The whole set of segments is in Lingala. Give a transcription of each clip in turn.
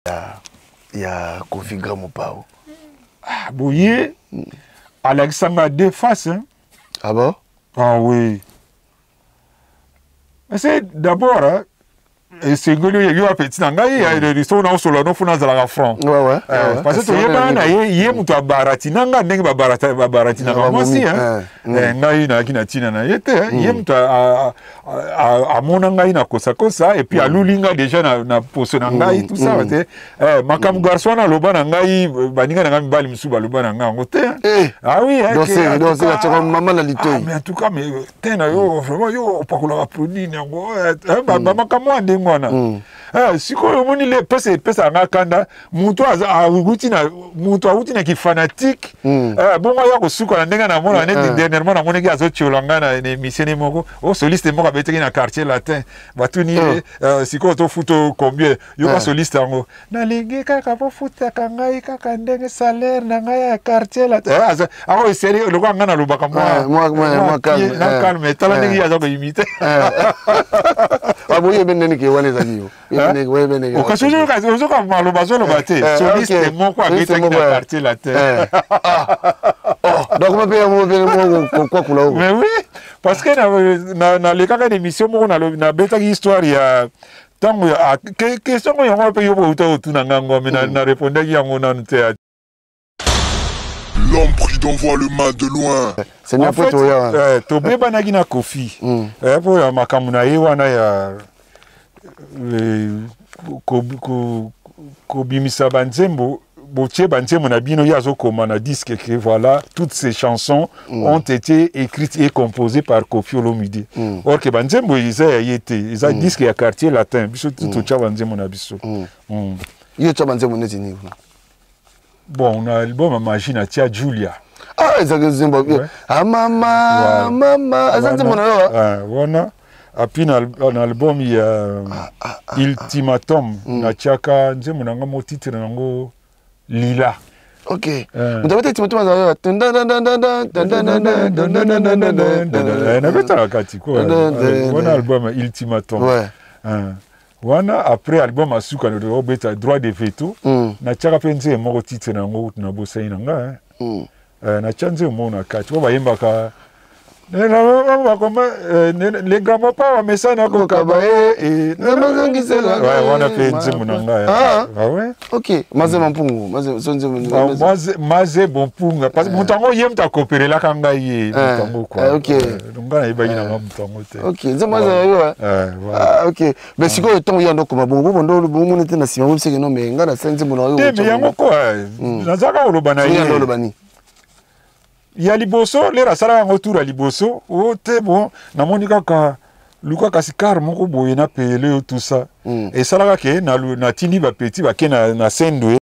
Ya Koffi Grand Mopao. Ah, boye alakisa nga deux faces, hein? Ah bon? Ah oui. Mais c'est d'abord, hein, esengeli yo apeti na ngai soki naosolola no funa azalaka franc, parce que toyebana na ye, ye moto abaratina nga ndenge babaratinaka mwasi. Ngai nayaki na ntina na ye te, ye moto amona ngai na kosakosa et puis aluli nga déjà na poso na ngai, tout ça te. Makambo garçon wana aloba na ngai, baninga na ngai mibali mosusu baloba na ngai yango te. Ah oui. Mama na litoi. Mais en tout cas, mais te na yo vraiment, yo opakolaka produit yango, bamakambo ya ndenge wana. Sikoyo omoni le pesa epesaka nga kanda, moto awuti na moto awuti na kifanatique bongo aya kosuka na ndenge namona neti dernièrement namonaki azotiola ngai na émission ne moko o soliste moko abetaki na Quartier Latin. Batuni ye: "Sikoyo tofuta combien?" Yoka soliste yango: "Nalingi kaka bofutaka ngai kaka ndenge salaire na ngai ya Quartier Latin." Ako eseri lokola ngai nalobaka mwa na calme, tala ndenge ye aza koimiter. Boyebi ndenge ke wana ezali yo. Kasi ozoka maloba azoloba te, soliste moko abetaki na Quartier Latin. Donc mape yango mpe moko kokwakula. Mais oui, parce que nalekaka na émission moko, nabetaki histoire ya ntango question ngo yango mpe yo bouta otuna ngango, me na répondaki yango nanu te. L'homme prudent voit le mal de loin. C'est bien po toya. Tobebanaki na Koffi mpo ya makambo na ye wana ya kobimisa banzembo, botie banzembo na bino, ye azokoma na disque que voilà, toutes ces chansons ont été écrites et composées par Koffi Olomide, or que banzembo eza ya ye te, eza disque ya Quartier Latin. Biso ti totya banzembo na biso. Yo tya banzembo neti nini kuna? Bon, na album ya Magie natia Julia. Ah, ezalaki nzembo. Ah, mama, mama, eza nzembo na yo. Wana api na album ya Ultimatum natiaka nzembo na nga mo titre nango Lila. Ok, moto abeta Ultimatum azala. Nabetaka kati ko wana album ya Ultimatum wana. Après album asuka obeta Droit de veto, natiaka mpe nzembo moko, titre na yango na bosani na nga. Natia nzembo moko na kati po bayembaka les grands mopa bamesana kokaba ye wana, mpe nzembo na ngai. Ok, Mazema Mpungu. Maze Bompunga, parce que moto yango ye moto akopelelaka ngai, ye moto yango quoi. Ngai nayebaki nanga moto yango te. Ok, nzembo azala yo. Ok, mais sikoyo ntongo yo andokoma bongo, bondo bomoni te na nsima bobiseke no, mais ngai nasali nzembo na yo. Te, mais yango quoi, nazalaka koloba na ye. Oloba nini? Ya liboso lere asalaka yango, tour ya liboso o te, bon, namoni kaka luka kasi car moko boye na peyele yo, tout ça. Esalaka ke natindi bapeti bake na Sendwe.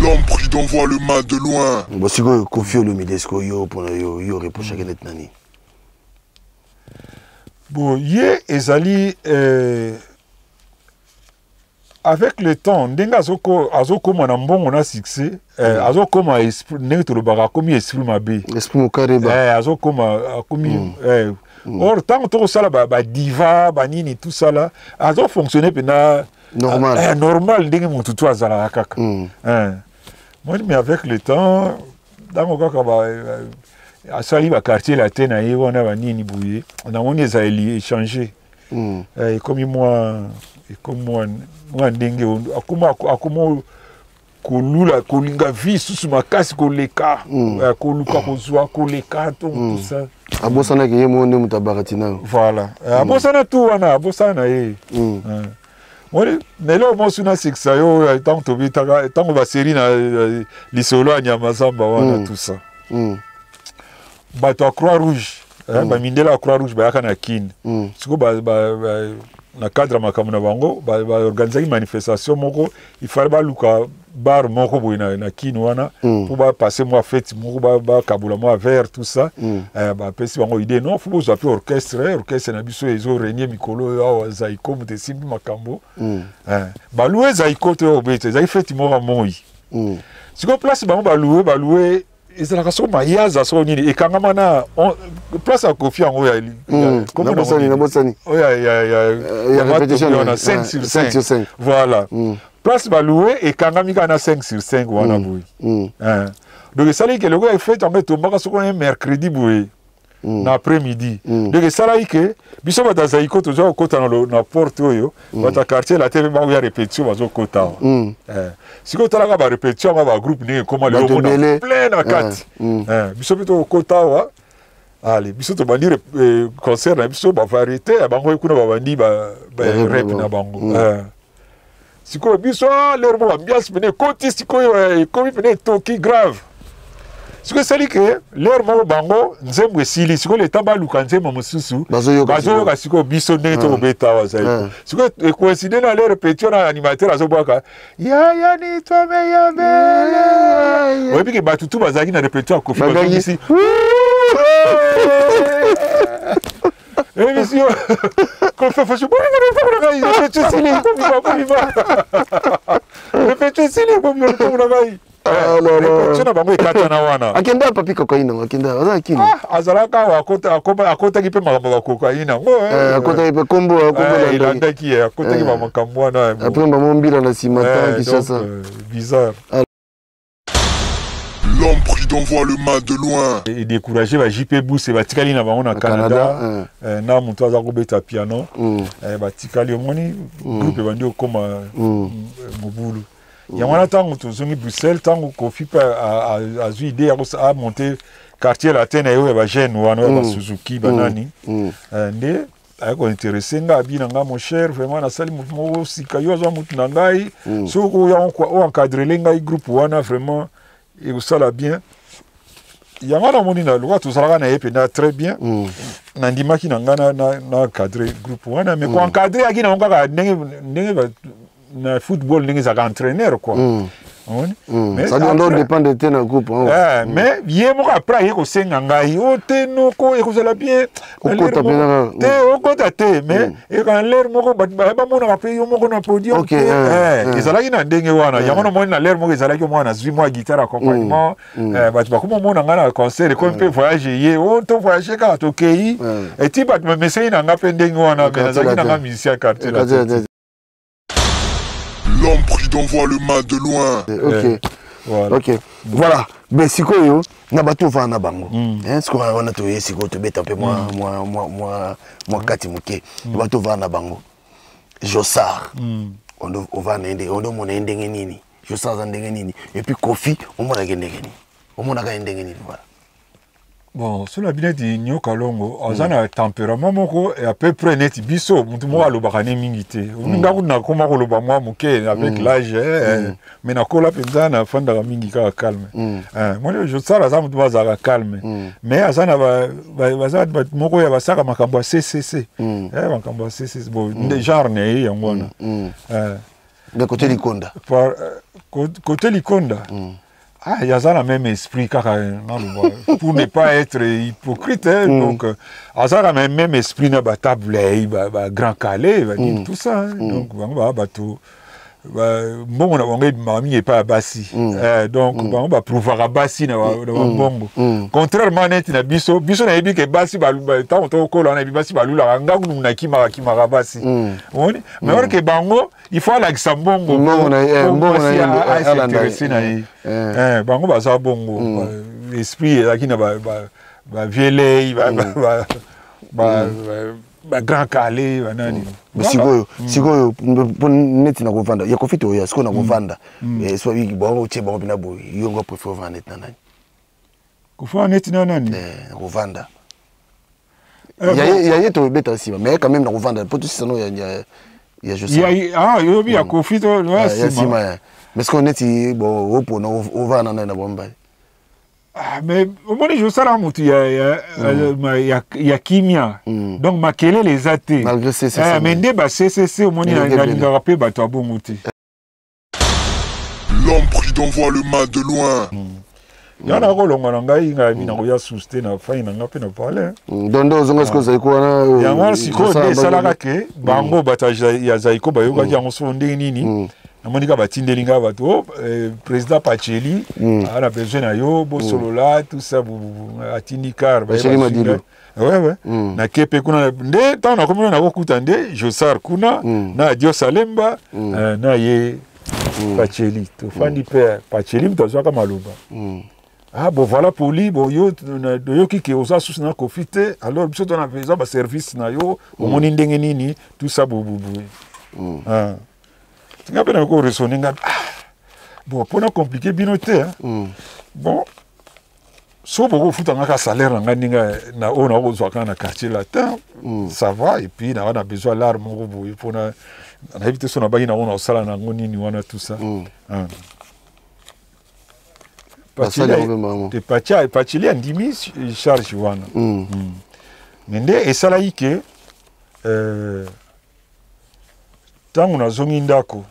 L'homme prudent voit le mal de loin. Bon, sikoyo Koffi Olomide, sikoyo yo, mpona yo, yo reprochaki neti nani? Bon, ye ezali avec le temps, ndenge azokóma na mbongo na succès, azokóma esprit, ndenge tolobaka, akomi esprit mabe. Esprit mokareba. Azokóma akomi or ntango tokosala badiva banini, tout ça là, azofonctionne mpena normal. Normal, ndenge motu to azalaka kaka. Moni, mais avec le temps, ntango kaka asali baquartier Latin na ye wana, banini boye, namoni ezaleli échange. Ekomi mwa ndenge akoma kolula, kolinga vie susu makasi koleka, koluka kozwa koleka to tout ça. Abosanaki ye moko nde moto abakati nayo. Voilà, abosana tu wana, abosana na ye. Moni lelo mosu nasekisa yo, ntango tobetaka, ntango basérie na lisolo ya nyama zamba wana, tout ça, bato ya Croix Rouge, bamindele ya Croix Rouge bayaka na Kine. Sikoyo na cadre ya makambo na bango, baorganisaki manifestation moko, il fallait baluka bar moko boye na Kine wana mpo bapase mwa fête moko, bakabola mwa verre, tout ça. Bapesi bango idée: non, faut bozwa mpe orchestre, orchestre na biso ezorenie mikolo oyo awa, Zaiko moto esimbi makambo. Balouer Zaiko te oyo obeta, ezalaki fête moko ya moi. Sikoyo place bango balouer Ezalaka soko mayaza, soko nini, ekangama na place ya Kofi yango ya Nabosani, nabosani. Oyo ya répétition. Wana 5 sur 5, voilà. Place balouer ekangami kaka na 5 sur 5 wana boye. Donc esalaki ke lokola fête yango etombaka soko un mercredi boye na après midi, donc esalaki ke biso bato ya Zaiko tozwa kokota na porte oyo, bato ya Quartier Latin mpe bakoya répétition, bazokota awa. Sikoyo otalaka barépétition yango, bagroupe ndenge ekóma lelo, omona plein na kati. Biso mpe tokokota awa. Ale, biso tobandi concert na biso, bavariété ya bango kuna, babandi barep na bango. Sikoyo biso l'heure moko ambiance pene ekoti, sikoyo ekomi pene etoki grave. Sikoyo esali ke l'heure moko bango nzembo esili, sikoyo leta baluka nzembo mosusu, bazoyoka sikoyo biso ndenge tokobeta awa Zaiko. Sikoyo ecoïncider na l'heure répétition na animateur azobwaka "Yaya nitwame ya bele". Oyebi ke bato tu bazalaki na répétition ya Kofi bazongisi ebisi yo Kofi afashi: "Répétition esili, bobima, bobima, répétition esili, bobima lopango na ngai." Répétition na bango ekatana wana. Akenda Papi Cocaïne yango, akenda, aza kini. Azalaka awa, akotaki mpe makambo ya cocaïne yango. Akotaki mpe kombo. Elandaki ye, akotaki bamakambo wana. Après bango mbila na nsima ta Kinshasa. Bizarre. L'homme prudent voit le mal de loin. Edécouragé ba JP Buse, batikali na bango na Canada na moto aza kobeta piano, batikali. Omoni groupe ebandi okóma mobulu. Yango wana ntango tozongi Bruxelles, ntango Kofi mpe azwi idée ya amonter Quartier Latin na ye oyo ya bajeune wana, oyo basuzuki banani, nde aye kointéresser nga. Abi na nga: "Mon cher, vraiment nasali motu moko sika, yo azwa motu na ngai, soki oya oencadrele ngai groupe wana, vraiment ekosala bien." Yango namoni na lokola tozalaka na ye mpenza très bien, nandimaki na ngai na encadre groupe wana. Mais koencadrer yaki nango kaka ndenge na football, ndenge ezalaka entraîneur quoi. Mais ça doit dépendre te na groupe. Mais ye moko après aye kosenga ngai: "O te, noko, ekozala bien te, okota te, mais ekana l'heure moko bamonaka mpe yo moko na podium te." Ezalaki na ndenge wana. Yango namoni na l'heure moko ezalaki mwana nazwi mwa guitare accompagnement, bato bakoma omona ngai na concert. Ekomi mpe voyage ye o to voyage kaka, tokei eti bato bamesei na nga mpe ndenge wana. Mais nazalaki na nga musicien Quartier. L'homme prudent voit le mal de loin. Ok. Voilà. Ok. Voilà. Mais sikoyo na bato ovanda na bango, sikoyo wana toye sikoyo tobeta mpe mwa kati moke. Na bato ovanda na bango, Josar, ovanda na ye ndenge odomona ye ndenge nini? Josar aza ndenge nini? Et puis Kofi, omonaka ye ndenge nini? Omonaka ye ndenge nini? Voilà. Bon, so na bino neti Nyoka Longo aza na tempérament moko à peu près neti biso. Motu moko alobaka ne mingi te. Nga kutu nakoma koloba mwa moke avec l'âge, mais nakola mpenza, nafandaka mingi kaka calme. Moni Josar aza motu moko azalaka calme, mais aza na baza bato moko oyo basaka makambo ya ccc, makambo ya ccc. Bon, genre na ye yango wana. De côté Likonda? Côté Likonda, ah, aza na même esprit kaka, naloba pour ne pas être hypocrite, hein. Donc aza na même esprit na batable ba Grand Kallé, banini, tout ça, hein. Donc bango baa bato mbongo na bango ebimaka mingi epai ya basi. Donc bango baprouvaka basi na bambongo, contrairement neti na biso. Biso nayebi ke basi, ntango tokokola, nayebi basi balulaka nga kutu nakimaka kimaka basi, omoni. Mais or ke bango, il faut alakisa mbongo as'intéresser na ye. Bango baza bongo, esprit ezalaki na bavielei, bagrand Kallé, banani. Sikoyo mpo neti na kovanda ya Kofi, toya sikoyo na kovanda, so bango otie bango mpena boye, yo ngo préfère ovanda neti na nani? Kofanda neti na nani? Na kovanda ya ye tobeta nsima, mais quand même na kovanda mpo tosisano ya Yobi ya Kofi to? Ya nsima. Mais sikoyo neti bon, opona ovanda na nani na bombali? Ah, mais omoni Josala motu ya kimia, donc makelele eza te. Mais nde ba ccc, omoni, nalingaka mpe bato ya bongo te. L'homme prudent voit le mal de loin. Ya na kolongwa na ngai, ngai nakoya susu te na fai na nga mpe na parle. Donc nde ozonga sikoyo Zaiko wana? Yango wana sikoyo nde esalaka ke bango bato ya Zaiko bayokaki yango so ndenge nini. Namoni kaka batindeli ngai bato, oh, président Pacheli aza na besoin na yo, bosolola, tout ça. Atindi car. Pacheli Madilu. Ouais. Nake mpe kuna nde ntango nakomi wana, nakokuta nde Josar kuna na Adios Alemba na ye Pacheli. Tofandi mpe Pacheli moto azwaka maloba. Ah bon, voilà, Poli, bon, yo toyoki ke oza susu na Kofi te, alors biso tona besoin baservice na yo, omoni ndenge nini, tout ça, bobubu. Ah. Nga mpe nakoki koraisonner nga, ah, bon, mpona compliquer bino te, hein. Bon, so bokofuta nga ka salaire na ngai ndenge na oyo nakozwa kaka na Quartier Latin, ça va. Et puis naza na besoin lare moko boye mpona nayebi te so nabaki nango na kosala nango nini wana, tout ça. Ah. Basali yango mpe bango. Te, Pacheli andimi charge wana. Mais nde esalaki ke ntango nazongi ndako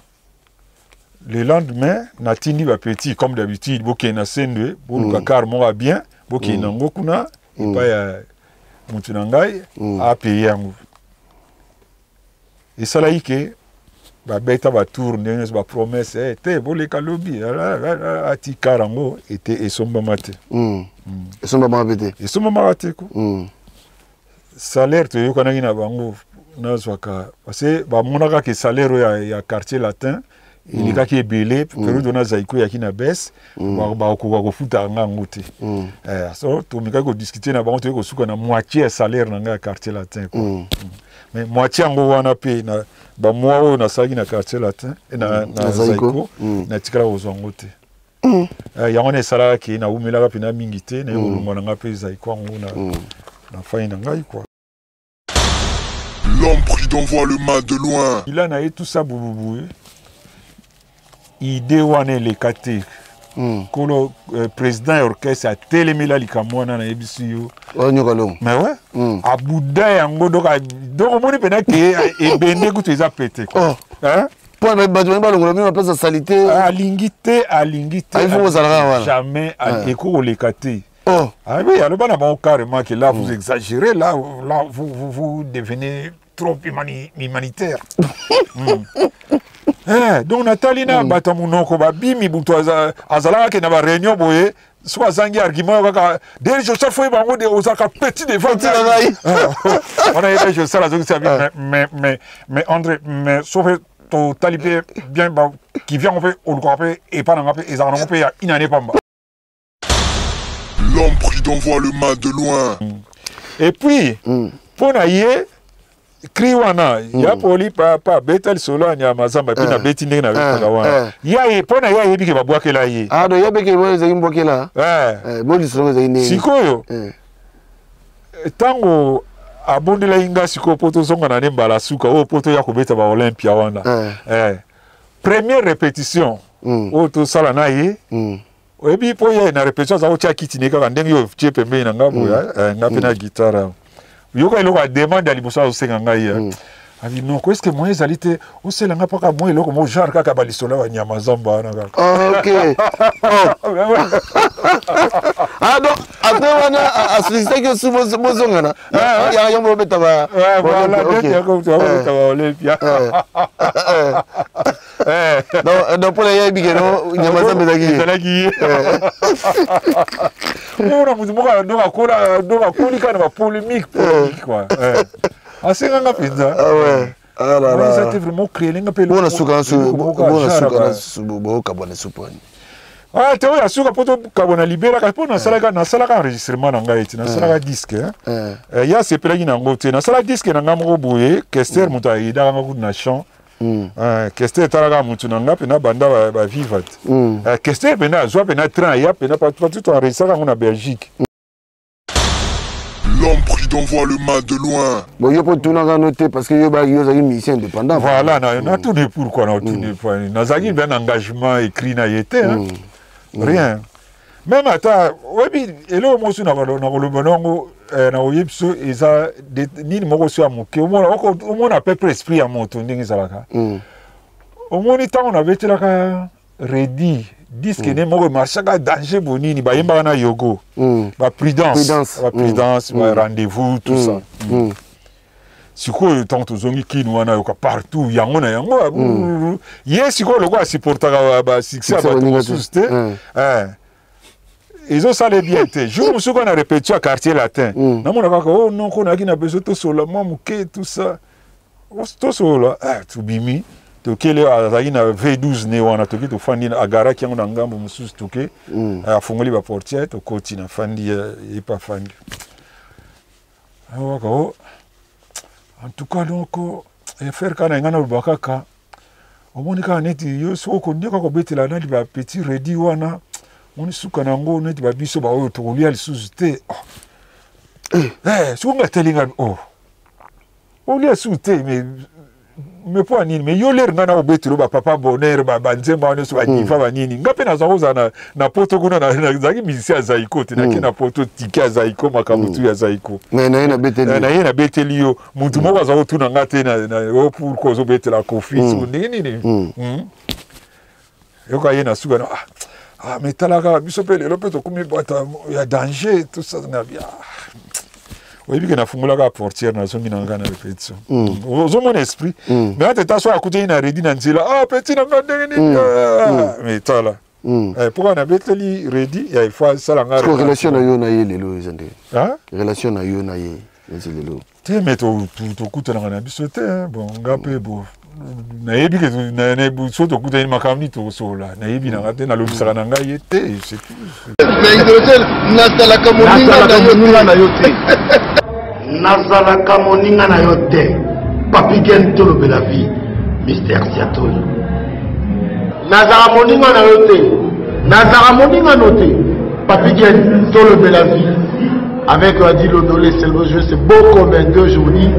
le lendemain, natindi bapetits comme d'habitude: bokende na Sendwe, boluka car moko ya bien, bokende yango kuna epai ya motu na ngai, apeye yango. Esalaki ke babeta batour ndenge nyonso, bapromesse te, boleka lobi, ati car yango ete esombama te. Esombamaka mpe te? Esombamaka te ko. Salaire toyokanaki na bango nazwaka, parce que bamonaka ke salaire oyo ya Quartier Latin elekaki ebele. Période wana Zaiko eyaki na baisse, bakokoka kofuta nga yango te. So tomekaki kodiscuter na bango, toyei kosuka na moitié ya salaire na ngai ya Quartier Latin, quoi. Mais moitié yango wana mpe na bamois oyo nasalaki na Quartier Latin, na Na Zaiko. Zaiko, natikala kozwa yango te. Yango wana esalaka ke nawumelaka mpena mingi te, naye kolongwa na ngai mpe Zaiko yango na fai na ngai, quoi. L'homme prudent voit le mal de loin. Ila na ye, tout ça, bububu, idée wana eleka te. Kolo président ya orchestre atelemela likambo wana, nayebisi yo. Oyo Nyoka Longo? Mais ouais. Abuda yango, donc omoni mpena ke ebende kutu eza pete, quoi. Oh. Hein? Mpo bato bangi balongola bino na place ya salité. Alingi te, alingi te. Ah, il faut kozala kaka wana. Jamais. Ekoki koleka te. Oh. Ah oui, alors ben, bon, carrément que là, vous exagérez, là, là vous, vous, vous devenez trop humanitaire. Donc natali na bato ya monoko babimi, butu azalaka ke na baréunion boye, soki azangi argument kaka dès Joseph oyo bango de ozalaka petit devant. Petit na ngai. Wana yeba Joseph azongisa bi, mais André, mais soki totali mpe bien kiviango mpe olukaka mpe epa na nga mpe ezalaka nango mpe ya une année pamba. L'homme prudent voit le mal de loin. Et puis mpo na ye cri wana ya Poli papa beta lisolo ya nyama zamba, mpe nabeti ndenge nabetaka wana, ye mpo na ye ayebi ke babwakela ye. Ah, donc yebeke bo ezalaki mbwakela. Bo lisolo ezalaki ndenge? Sikoyo ntango abondelaki nga sikoyo mpo tozonga na ne mbala suka oyo mpo toya kobeta baOlympia wana, première répétition oyo tosala na ye, oyebi mpo ye na répétition aza kotia kiti ne kaka ndenge oyo tie pembeni na nga boye, nga mpe na guitare. Yoka eloko ya demande ya liboso azosenga ngai ye, abi noko, est-ce moyen ezali te osela nga mpaka mwa eloko mo genre kaka balisolo ya banyama zamba wana kaka? Ok. Oh. Ah, donc après wana asollicitaki osu bozongana yango bobeta ba Ouais, voilà, bobeta baOlympia. Donc mpona ye ayebi keno nyama zamba ezalaki ye. Ezalaki ye. Mpona motu moko donc akola, donc akoli kaka na bapolémique, polémique, quoi. Asenganga mpenza. Ah ouais. Ah là là. Eza te vraiment créer nga mpe. Bona suka bona suka bokabwana supu wani. Ah te, oyo asuka mpo tokabwana libelaka mpo nasalaka enregistrement na ngai ti nasalaka disque. Ye asepelaki na yango te. Nasala disque na ngai moko boye, Kester moto ayedaka nga kutu na champ. Kester etalaka motu na nga mpena banda baviva te. Kester mpena azwa mpena train aya mpena partout, toenregistraka yango na Belgique. L'homme prudent voit le mal de loin. Bon, yo mpo tunaka no te parce que yo baki yo ozalaki musicien indépendant. Voilà, natuni pourquoi, natuni nazalaki bien engagement écrit na ye te, rien. Même ata oyebi eloko mosusu nakoloba nango, nakoyebi biso eza nini moko so ya moke, omona à peu près esprit ya moto ndenge ezalaka. Omoni ntango nabetelaka Redi disque ne moko emarchaka danger bonini, bayembaka na Yogo, baprudence, baprudence, barendez-vous, tout ça. Sikoyo ntango tozongi Kini wana, yoka partout yango na yango. Ye sikoyo lokola asupportaka basuccès ya bato mosusu te, ezosala bien te. Jour mosusu kaka na répétition ya Quartier Latin, namona kaka o noko nayaki na besoin tosola mwa moke, tout ça, tosolola. Tobimi, tokele, azalaki na V12 ne wana. Toki, tofandi, agaraki yango na ngambo mosusu, toke, afungoli baportière, tokoti, nafandi, ye mpe afandi. Awaka o en tout cas, donc frère, kaka na ngai naloba kaka, omoni kaka neti yo soki okondi kaka kobetela nani bapetit Redi wana, moni suka na yango neti babiso baoyo tokolia lisusu te. Soki nga teli ngai, oh, olia susu te, mais mpo ya nini? Mais yo lere ngai na kobetela bapapa Bonheur, banzembo wana nyonso, badiva, banini, nga mpe naza kozala na Poto kuna, nazalaki musicien ya Zaiko te, nake na Poto, tike ya Zaiko, makambo tu ya Zaiko. Na ye nabeteli. Na ye nabeteli yo, mutu moko aza kotuna nga te o pourquoi ozobetela Kofi, so ndenge nini. Yoka ye na suka na ah, mais tala kaka biso mpe lelo mpe tokomi bato ya danger, tout ça. Na bia oyebi ke nafungolaka portière, nazongi na ngai na répétition. Ozomona esprit, mais ate ta so akutani na Redi na nzela, ah, petit na nga, ndenge nini? Mais tala, pourquoi nabeteli Redi ya, il faut asala nga. Relation na yo na ye lelo eza ndenge? Relation na yo na ye eza lelo? Te, mais tokutanaka na biso te. Bon, nga mpe bo nayebi ke so tokutani, makambo nini tokosola, nayebi nanga te, nalobisaka na ngai ye te, c'est tout. Nazalaka moninga na yo te. Nazalaka moninga na yo te. Papi Gen, tolobela vie, Mister Siatoli. Nazalaka moninga na yo te, nazalaka moninga no te. Papi Gen, tolobela vie avec Adi Londolé, c'est le jeu, c'est beau comme un deux, je vous dis,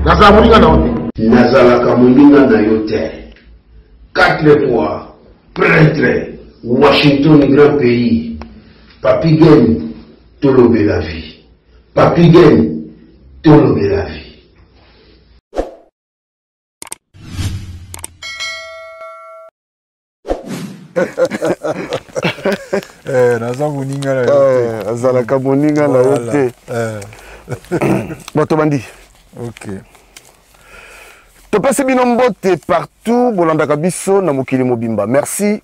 nazalaka moninga na yo te. Nazalaka moninga na yo te. Quatre fois prêtre, Washington, grand pays. Papi Gen, tolobela vie. Papi Gen, tolobela vie. Naza moninga na yo te. Azalaka moninga na yo te. Bato bandi. Ok. Topesi bino mbote partout bolandaka biso na mokili mobimba. Merci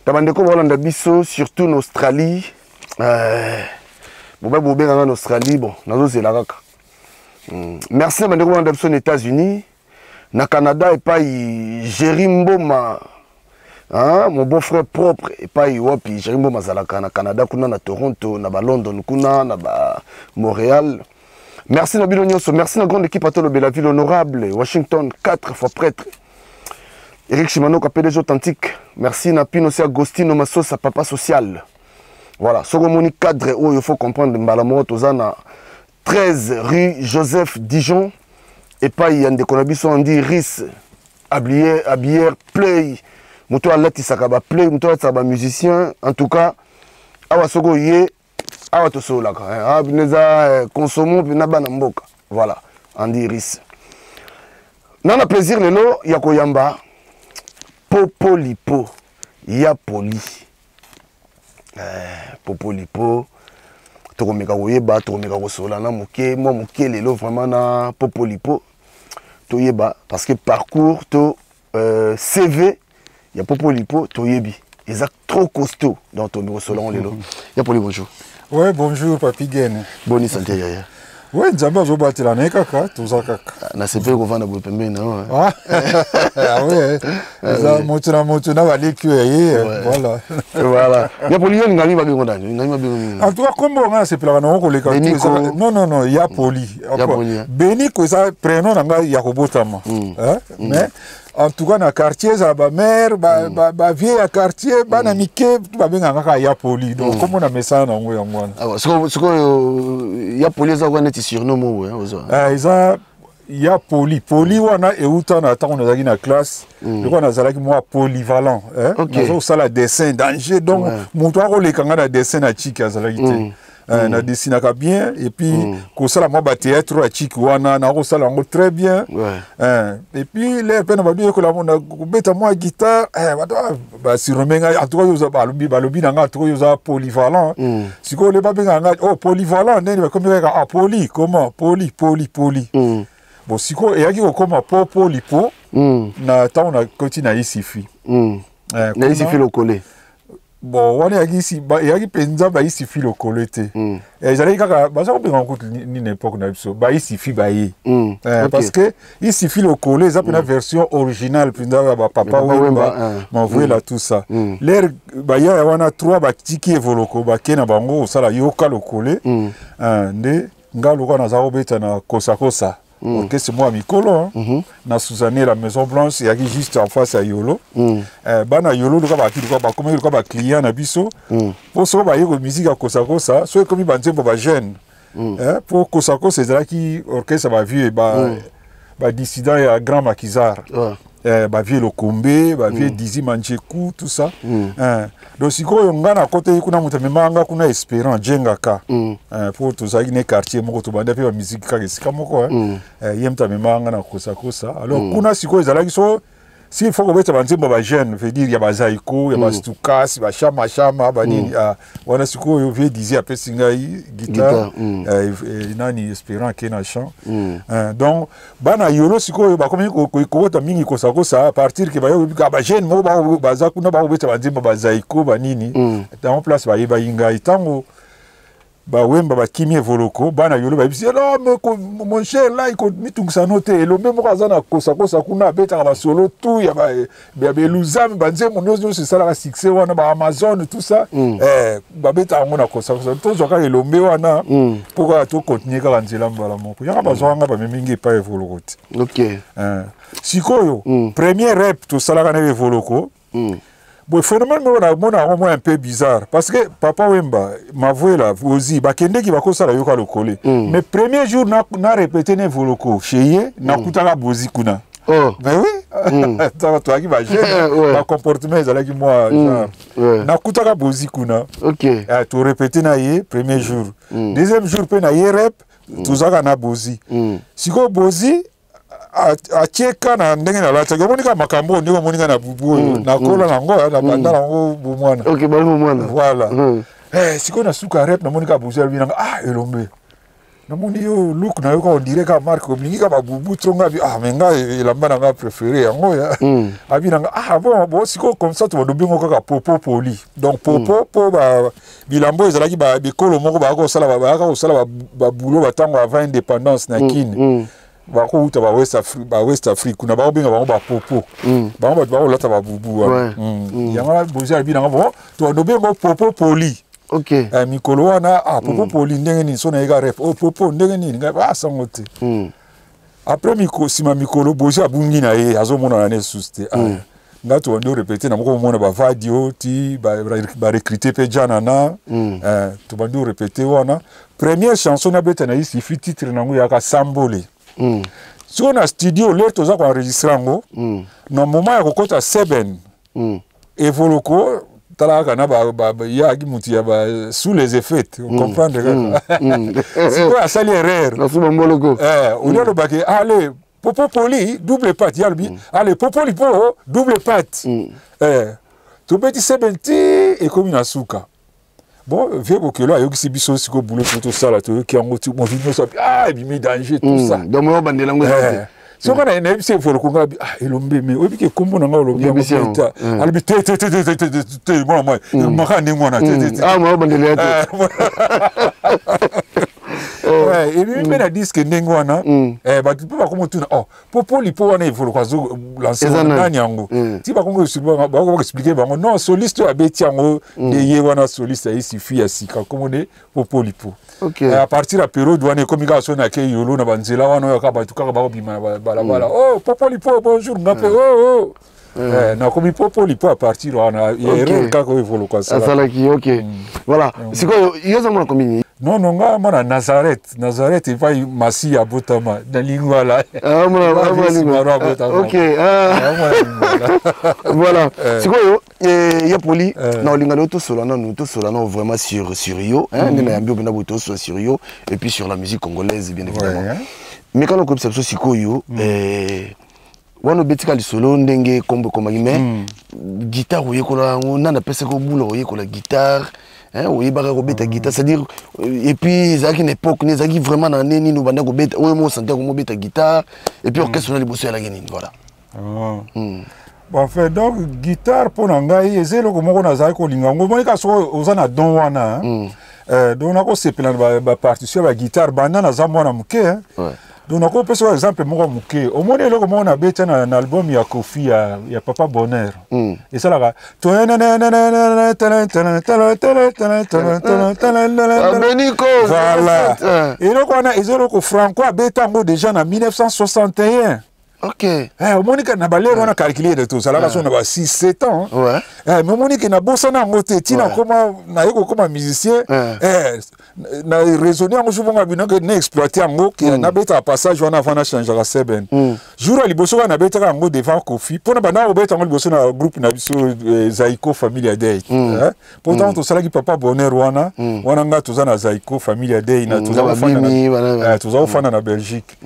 na bandeko bolanda biso surtout na Australie. Bobai bobenganga na Australie, bon, nazozela kaka. Merci na bandeko bolanda biso na États-Unis, na Canada, epai Géri Mboma, hein, mon beau frère propre, epai wapi Géri Mboma azalaka na Canada kuna, na Toronto, na balondon kuna, na ba Montréal. Merci na bino nyonso. Merci na grande équipe atolobela ville, honorable Washington, 4 fois prêtre, Eric Chimanoka, PDG authentique. Merci na Pino si Agostino Masosa, papa social. Voilà, soki omoni cadre oyo, faut comprendre mbala moko toza na 13 rue Joseph Dijon, epai ya ndeko na biso Andi Ris Abier Play, moto alatisaka baplay, moto alatisaka bamusicien. En tout cas, awa soki oye awa, tosololaka awa bino eza consomo mpena bana mboka. Voilà, Andi Ris na plaisir lelo ya koyamba Popolipo ya Poli. Popolipo, tokomeka koyeba, tokomeka kosolola na moke, mwa moke lelo vraiment na Popolipo, toyeba parce que parcours to CV ya Popolipo toyebi eza trop costaud, donc tokomi kosolola ngo lelo. Ya Poli, bonjour. Ouais, bonjour Papi Gene. Boni santé, yaya? Oui, Nzambe azobatela na ye kaka, toza kaka. Nasepeli kovanda boye pembeni na yo. Ah ouais, eza moto na moto na baleki oyo ya ye, voilà. Voilà. Ya Poli, yo olingami babengo nani? Olingami babengo nini? En tout cas, kombo nga nasepelaka nango koleka, non, non, non, ya Poli. Ya Poli. Beniko eza prénom na ngai ya kobotama, mais en tout cas na quartier, ezala bamare, bavie ya quartier, bana mike babengaka kaka ya Poli. Donc kombo na mesana nango yango wana. Sikoyo ya Poli eza kwa neti surnom oyo ozwa? Eza ya Poli. Poli wana euta na ntango nazalaki na classe, lokola nazalaki mwa polyvalent, nazosala dessin danger, donc moto akoleka ngai na dessin na chiki azalaki te. Na dessinaka bien et puis kosala mwa bathéâtre ya chiki wana, nakosala yango très bien. Et puis l'heure mpe na bandi yekola kobeta mwa guitare, bato basurnomme ngai, en tout cas oza, balobi na ngai, en tout cas oza polyvalent. Sikoyo le babengaka ngai, oh, polyvalent ndeni bakomi kaka, ah, poly comment, poly poly poly. Bon, sikoyo eyaki kokóma po poli po na ntango nakoti na Isifi. Na Isifi Lokole. Bon, wana eyaki mpenza baIsifi Lokole te. Ezalaki kaka baza kobenga kutu nini, époque na biso baIsifi baye. Parce que Isifi Lokole eza mpena version originale mpenza ya bapapa Wemba, Mavuela, tout ça. L'heure bayaya wana trois batiki Evoloko, bake na bango kosala Yoka Lokole. Nde nga lokola naza kobeta na Kosakosa, orchestre moko ya mikolo, na Suzanne, la Maison Blanche eyaki juste en face ya Yolo. Bana Yolo luka baki luka bakomaki luka baclient na biso, mpo soko baye ko musique ya Kosakosa, so ekomi banzembo bajeune, mpo Kosakosa ezalaki orchestre bavieux, badissident ya Grand Maquisard. Bavieux Lokombe, bavieux Dizi Manjeku, tout ça. Donc sikoyo nga nakotaki kuna, moto amemaka nga kuna Espérant Jengaka, mpo tozalaki ne quartier moko, tobanda mpe bamusike kaka esika moko. Ye moto amemaka nga na Kosakosa. Alors kuna sikoyo ezalaki so s'il faut kobeta banzembo ya bajeune, veut dire ya bazaiko, ya bastukas, bashamashama, banini, wana sikoyo vieux Dizi apesi ngai guitare, nani, Espérant ake na chant. Donc bana Yolo sikoyo bakomi kokota mingi Kosakosa à partir ke bayoka bajeune moko baza kuna bakobeta banzembo bazaiko, banini. Yango place bayebaki ngai. Ntango bawemba bakimi Evoloko, bana Yolo bayebisi: "Non, mon cher, là mitungisa no te, elombe moko aza na Kosakosa kuna, abetaka basolo tu ya beluzame, banzembo nyonso nyonso esalaka succès wana, baamazone, tout ça, babetaka yango na Kosakosa. Tozwa kaka elombe wana mpo kaka tocontinue kaka nzela mbala moko." Yanga bazwaka nga, bamemi ngi epai Evoloko te. Sikoyo premier rep tosalaka na Evoloko. Bon, phénomène moko namona yango mwa un peu bizarre, parce que Papa Wemba, Mavuela, Ozi bakendeki bakosala Yoka Lokole. Mais premier jour na répété na Evoloko chez ye, nakutaka Bozi kuna. Mais oui, toyaki bajeune, bacomportement ezalaki mwa genre. Nakutaka Bozi kuna. Torépété na ye premier jour. Deuxième jour mpe na ye rep, tozalaka na Bozi. Sikoyo Bozi atieka na ndenge nalataki, omoni kaka makambo oyo, ndenge omoni nga na bubu oyo, nakola nango, na banda nango bomwana. Voilà. Sikoyo na suka rep, namoni kaka Bozi alobi nanga: "Ah, elombe, namoni yo look na yo kaka, on dirait kaka marque olingi kaka babubu trop." Nga abi: "Ah, mais nga elamba na nga préféré yango ya." Abi nanga: "Ah bon, bon, sikoyo comme ça tobandobengo kaka Popo Poli." Donc Popo mpo bilamba ezalaki bikolo moko bayaka kosala babulo batango avant indépendance na Kini, bakouta bawest Afrique kuna, bakobenga bango bapopo. Bango bato bakolata babubu wana. Yango wana Bozi alobi nanga: "Bon, tobandobengo Popo Poli." Mikolo wana, ah, Popo Poli ndenge nini? So nayeka rep, oh, Popo ndenge nini? Ngai asango te. Après nsima mikolo, Bozi abungi na ye, azomonana ne susu te. Nga tobandi orépété na moko, omona bavadio ti barecrute mpe Janana. Tobandi orépété wana, première chanson nabeta na Isifi, titre nango yaka Sambole. Sikoyo na studio, l'heure toza koenregistre yango, na moment ya kokɔta seben, Evoloko tala kaka na yaki mutu ya ba sous les effets, comprendre kaka. Sikoyo asali erreur. Oli alobaki: "Allez, Popo Poli double patte." Ye alobi: "Allez, Popo Lipo double patte." Tobeti seben ti ekomi na suka. Bon, vieux Bokelo ayokisi biso sikoyo bulo po tosala, toyoki yango ti movi nyonso, ah, ebimi danger, tout ça. Donc oyo bandela yango? Soki nayebisi Evoloko, nga abi: "Ah, elombe, me oyebi ke kombo na nga olobi yango ta." Alobi: "Te, te, te, te, te, te, te, mwana mwa maka ndenge wana te, te, te." Bandela te. Ebimi mpe na disque ndenge wana. Bato mpe bakomi otuna: "Oh, Popo Lipo wana Evoloko azolancer nani yango?" Ti bakomi baexpliquer bango: "Non, soliste oyo abeti yango nde ye wana, soliste ya Isifi ya sika, kombo nde Popo Lipo." À partir ya période wana, ekomi kaka so nake Yolo na banzela wana oyo, kaka bato kaka bakobima na balabala: "Oh, Popo Lipo, bonjour." Nga mpe: "Oh, oh." Nakomi Popoli mpo à partir wana erreur kaka oyo Evoloko asalaki. Ok, voilà. Sikoyo yo oza mwana commune? Non, non, nga mwana Nazareth. Nazareth epai Masi abotama, na Lingwala. Ok, voilà. Sikoyo ya Poli, na olinga leo tosola nanu, tosola nano vraiment sur yo, nde nayambi yo mpenza boye, tosola sur yo et puis sur la musique congolaise, bien évidemment. Mais kana okoyebisa biso sikoyo, wana obetika lisolo ndenge kombo ekomaki, mais guitare oyekola yango nani? Apesaki obula oyekola guitare, oyebaka kobeta guitare, c'est-à-dire, et puis ezalaki na époque nini? Ezalaki vraiment na nini nini obanda kobeta oyo mo osanti komobeta guitare? Et puis orchestre na liboso ezalaki nini? Voilà. Bon, en fait, donc guitare mpo na ngai eza eloko moko nazalaki kolinga yango. Omoni kaka soki oza na don wana, donc nakosepela na bapartition ya baguitare banda naza mwana moke. Donc nakopesa oyo exemple moko moke. Omoni eloko moko nabeta na album ya Kofi ya Papa Bonheur, esalaka. Voilà, eloko wana eza eloko Franco abeta yango déjà na 1961. Omoni ke na balere wana, calcule de tozalaka so na ba 6 7 ans. Mais omoni ke nabosana yango te ntina koma naye kokoma musicien, na raisonne yango so bongo bino ke na exploite yango, ke nabetaka passage wana avant nachangeaka seben. Jour ya liboso kaka nabetaka yango devant Kofi, mpona banda kobeta yango liboso na groupe na biso, Zaiko Familia Dei, mpo ntango tosalaki Papa Bonheur wana, wana nga toza na Zaiko Familia Dei, toza kofanda na Belgique.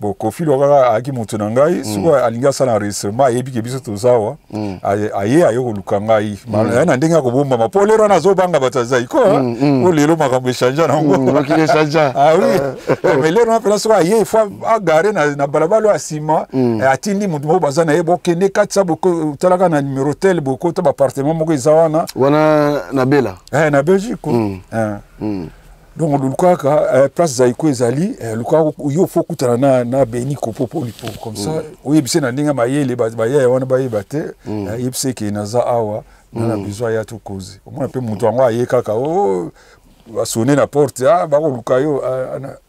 Bon, Kofi lo kaka ayaki moto na ngai, soki alingi asala enregistrement, ayebi ke biso toza awa, aye koluka ngai aye na ndenge ya kobombama, mpo lelo wana azobanga bato ya Zaiko, po lelo makambo echange nango. Ah oui, mais lelo wana mpena soki aye, il faut agare na balabala oyo ya nsima, atindi moto moko baza na ye, bokende katisa, botalaka na numero tel, bokota baappartement moko eza wana. Wana na Bela? Na Belgique. Donc lukaka place Zaiko ezali, lukaka yo fo okutana na Beni Kopopolipo, comme ça oyebise na ndenge mayele, bayaya wana bayeba te, yebise ke naza awa na besoin ya tokoze. Omona mpe moto yango aye kaka, o basone na porte, ah, bakoluka yo.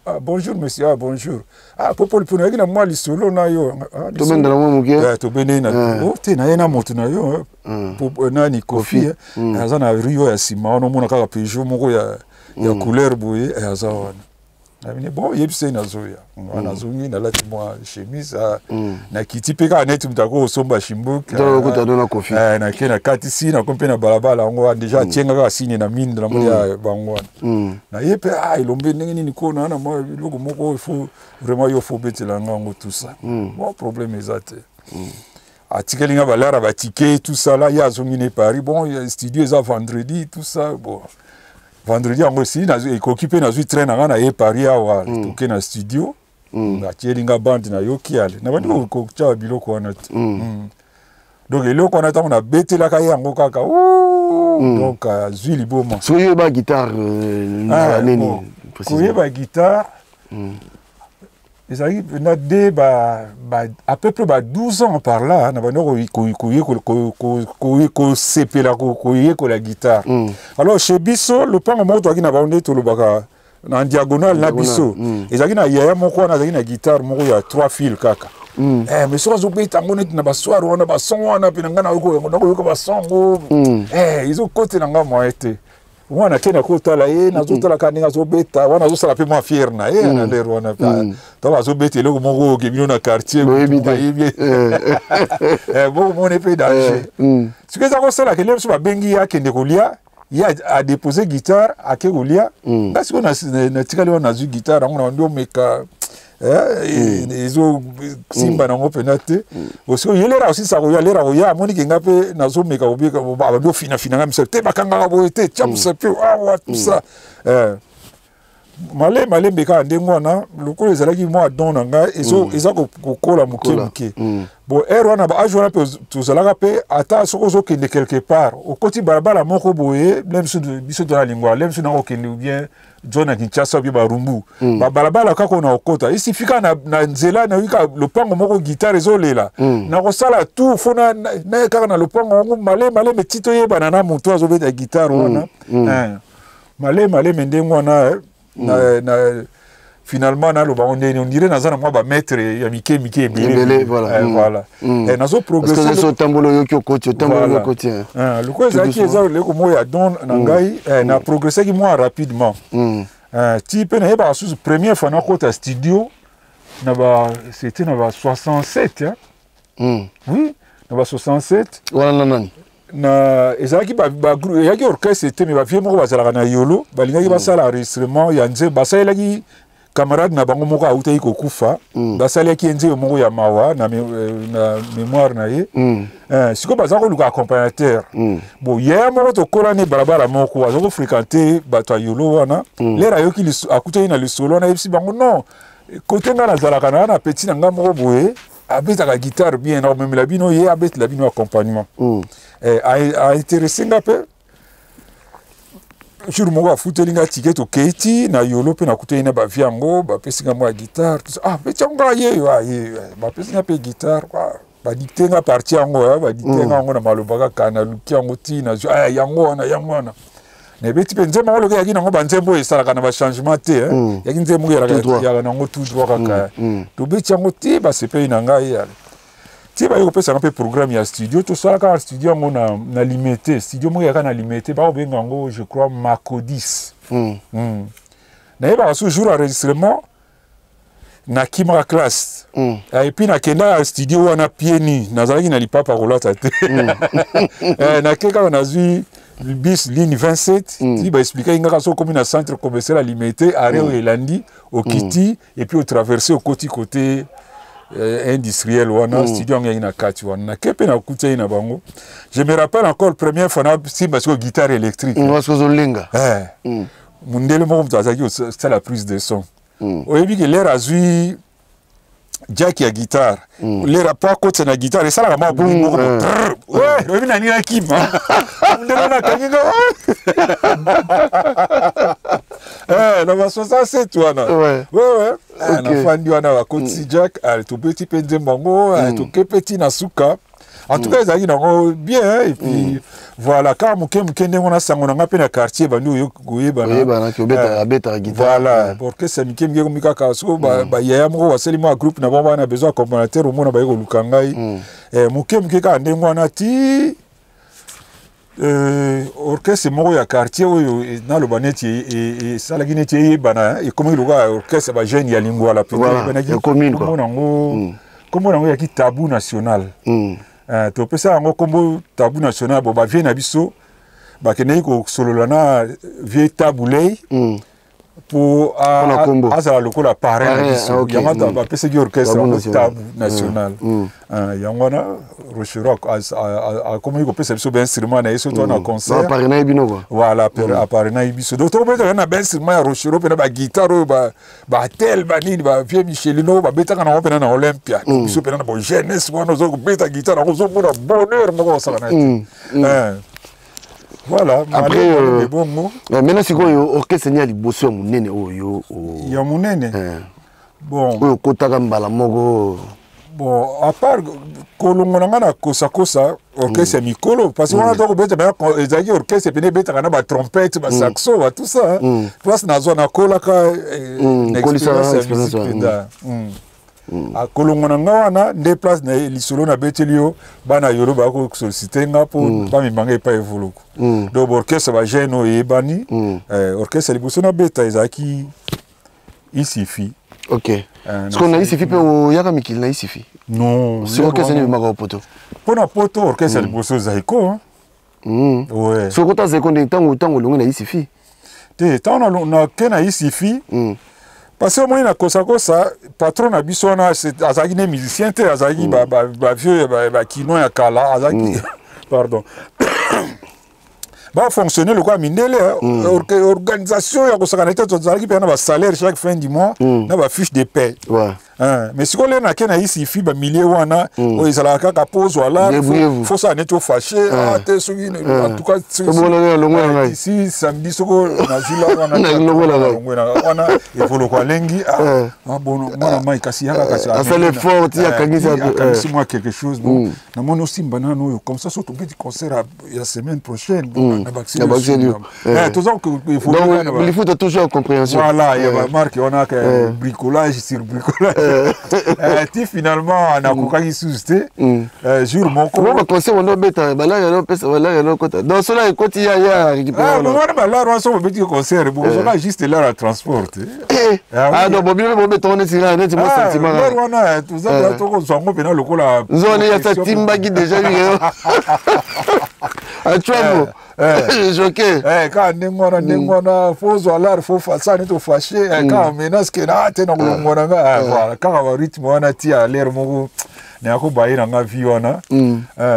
Ah, bonjour monsieur. Ah, bonjour. Ah, Popolipo, nayaki na mwa lisolo na yo. Tobendela mwa moke. Tobendeli na o te, naye na moto na yo nani, Kofi, aza na rue oyo ya nsima wana, omona kaka Peugeot moko ya couleur boye, aza wana. Nabini bon, yebisa ye nazoya. Nazongi, nalati mwa chemise, nakiti mpe kaka neti moto ako kosomba shimbuki, nake nakatisi, nakomi mpe na balabala yango, déjà atienga kaka signe na minde, namoni ya bango wana. Naye mpe, ah, elombe, ndenge nini kona na mwa eloko moko, il faut vraiment yo fo obetela yango yango, tout ça. Bon, problème eza te. Atikeli nga balara batike, tout ça là, ye azongi ne Paris. Bon, studio eza vendredi, tout ça. Bon, vendredi yango esili, ekoki mpe nazwi train na nga, naye Paris awa, toke na studio, atieli nga bande, nayoki, ale nabandi kotia biloko wana te. Donc eloko wana, ntango nabetelaka ye yango kaka, donc azwi liboma. Soki oyeba guitare nini? Koyeba guitare ezalaki mpenza de à peu près ba 12 ans par là, na bandi kosepela koyekola guitare. Alors chez biso, lopango moko toyaki na bango, nde tolobaka na diagonale na biso, ezalaki na yaya moko wana azalaki na guitare moko ya trois fil kaka. Mais soki azobeta yango neti na basoir wana, bason wana mpe na ngai nakoyoka bason yango, ezokotela nga moye te. Wana ake nakotala ye, nazotala kaka ndenge azobeta wana, azosala mpe mwa fier na ye na lere wana, ntango azobeta eloko moko oke bino na quartier bayebi, bokomona mpe danger. Soki eza kosalaka ele biso babengi ye, akende kolia, ye adépose guitare, ake kolia. Nga sikoyo natikali wana, nazwi guitare yango, na ndi omeka, ezosimba nango mpena te. Sikoyo ye lera osisa koya, lera koya, amoniki nga mpe nazomeka kobika, abandi ofinafina nga misapi te, bakangaka boye te, tia mosapi awa, tout ça. Malembe kaka ndenge wana, lokola ezalaki mwa don na ngai, eza kokola moke moke. Bon, heure wana, baage wana mpe tozalaka mpe, ata soki ozokende quelque part, okoti balabala moko boye, biso tona Lingwala, le biso nakokende ou bien zone na Kinshasa ou bien Barumbu, babalabala kaka oyo na kokota, isifika na nzela, nayoki kaka lopango moko guitare ezolela. Nakosala tout fo naye kaka na lopango yango, maleme maleme ti toyebana na moto azobeta guitare wana. Maleme maleme ndenge wana na Finalement naloba ngo ndeni, on dirait naza na mwa bamaître ya mike mike ebele. Ebele, voilà. Eh, voilà. Eh, nazo progresse. Otambola, oyoki, okoti, otambola, oyoki, okoti. Lokola ezalaki, eza eloko moko ya don na ngai, na progressaki mwa rapidement. Ti mpe nayebaka susu première fois nakota studio na ba, c'était na ba 67, hein? Oui, na ba 67. Wana na nani? Na ezalaki eyaki orchestre te, mais bavieux moko bazalaka na Yolo, balingaki basala enregistrement ya nzembo. Basalelaki camarade na bango moko autaki kokufa. Basalelaki ye nzembo moko ya mawa na mémoire na ye. Sikoyo baza koluka accompagnateur. Bon, yaya moko tokolani balabala moko, aza kofréquente bato ya Yolo wana. Lere ayoki, akutaki na lisolo wana, ayebisi bango: "Non, kote ngai nazalaka na petit na ngai moko boye, abetaka guitare bien, na komemela bino ye, abetela bino accompagnement." Aintéresser nga mpe. Jour moko afuteli nga ticket, tokei ti na Yolo mpe nakutani na bavieux yango, bapesi nga mwa guitare, tout ça. Ah, beti yango nga ye yo, ah, ye bapesi nga mpe guitare, badicter nga partie yango, badicter nga yango na maloba kaka, naluki yango ti nazwi. Ah, yango wana, yango wana nabeti mpe nzembo yango. Lokola eyaki nango banzembo oyo esalaka na bachangement te, yaki nzembo oyo yaka nango tout droit kaka. Tobeti yango ti basepeli na ngai, ti baye kopesanga mpe programme ya studio. Tosalaka na studio yango na Limete, studio moko eyaka na Limete, bakobenga yango, je crois, Macodis. Nayebaka so jour enregistrement, nakimaka classe et puis nakenda ya studio wana pieds nus, nazalaki na lipapa kolata te. Nake kaka, nazwi bus ligne 27, ti baexpliquaki nga kaka so okomi na centre commercial ya Limete, arrêt oyo elandi, okiti et puis otraverse, okoti côté industriel wana, studio yango yangi na kati wana. Nake mpe nakuti ye na bango. Je me rappelle encore première fois nasimba sikoyo guitare électrique. Parce ozolenga. Mondele moko moto azalaki kosala prise de son. Oyebi ke lere azwi jack ya guitare, lere po akotisa na guitare, esalaka mwa bruit moko. Oyebi na nini? Akima. Mondele wana akangi nga na ba 67 wana. Nafandi wana, bakotisi jack, tobeti mpe nzembo yango, toke mpe ti na suka. En tout cas ezalaki nango bien. Et puis voilà, kaka moke moke ndenge wana, sango na nga mpe na quartier bandi koyebana. Voilà, orchestre mike mike komi kaka. So bayaya moko basali mwa groupe na bango, bana besoin accompagnateur, omona baye koluka ngai moke moke kaka ndenge wana, ti orchestre moko ya quartier oyo naloba neti esalaki neti eyebana, ekomaki lokola orchestre bajeune ya Lingwala. Kombo nango, kombo nango eyaki Tabu National. Topesa yango kombo Tabu National. Bo bavieux na biso bakendeki kosolola na vieux Tabulei mpo azala lokola parrain na biso. Yango bapesaki orchestre yango Tabu National. Yango wana Rochereau akomaki kopesa biso bainstrument na ye so to na concert. Voilà, aparrainaki biso. Donc tokobetaka na bainstrument ya Rochereau mpena, baguitare oyo batel banini, bavieux Michelino oyo babetaka nango mpena na Olympia. Biso mpena na bojeunesse wana, oza kobeta guitare yango, ozomona bonheur moko osaka na te. Voilà. Après, bongo. Maintenant sikoyo, orchestre ni ya liboso ya monene oyo? Ya monene, bon. Oyo okotaka mbala moko? Bon, à part kolongo na ngai na Kosakosa, orchestre ya mikolo, parce que wana tokobeta ezalaki orchestre pene ebetaka na batrompette, basaxo, ba tout ça. Place nazwa, nakolaka na expérience ya musique mpenza. Kolongo na nga wana nde place na lisolo nabeteli yo, bana Yolo bakosolliciter nga mpo bamema nga epai Evoluku. Donc orchestre bajeune oyo eyebani, orchestre liboso nabeta ezalaki Isifi. Ok, parce que na Isifi mpe oyaka mikili na Isifi? Non. Si orchestre nini ememaka poto? Mpo na poto, orchestre liboso Zaiko. Ouais. Soki okota Zaiko nde ntango olongi na Isifi? Te, ntango nake na Isifi, parce que omoni na Kosakosa, patron na biso wana azalaki ne musicien te, azalaki bavieux bakinois ya kala, azalaki, pardon, bafonctionne lokola mindele, organisation ya kosakana te. Tozalaki mpe na basalaire chaque fin du mois, na bafiche de paie. Mais sikoyo lelo nake na isifi bamilie wana oyo ezalaka kaka po ozwa la fosala neti ofashe ah, te soki en tout cas si samedi soko nazwi la wana wana evoloko alengi ah, ah, bon mwana mai kasi yaka kasi asali effort ti akangisi akangisi mwa quelque chose. Bon, namoni osimba nano oyo comme ça so tobeti concert ya semaine prochaine, bon, na bakisi toza. Donc il faut toujours compréhension. Voilà, ya bamarke wana ka bricolage sur bricolage ti finalement nakokaki susu te. Jour moko baconseil wana obeta balari yana opesa balari yana okota, donc sola ekoti ya récupéré wana balari wana. So bobeti concert, bokozwaka juste l'heure ya transport. Ah, donc bobino bobeta wana neti neti mwa sentiment. L'heure wana toza tokozwa yango mpena lokola nzoni ya satimbaki déjà atuamo joke. Kaka ndenge wana, ndenge wana fo ozwa l'art, fo fasala neti ofashe, kaka menace ke na te na kolongwa na nga. Voilà, kaka barythme wana ti ya l'heure moko nayako baye na nga vie wana.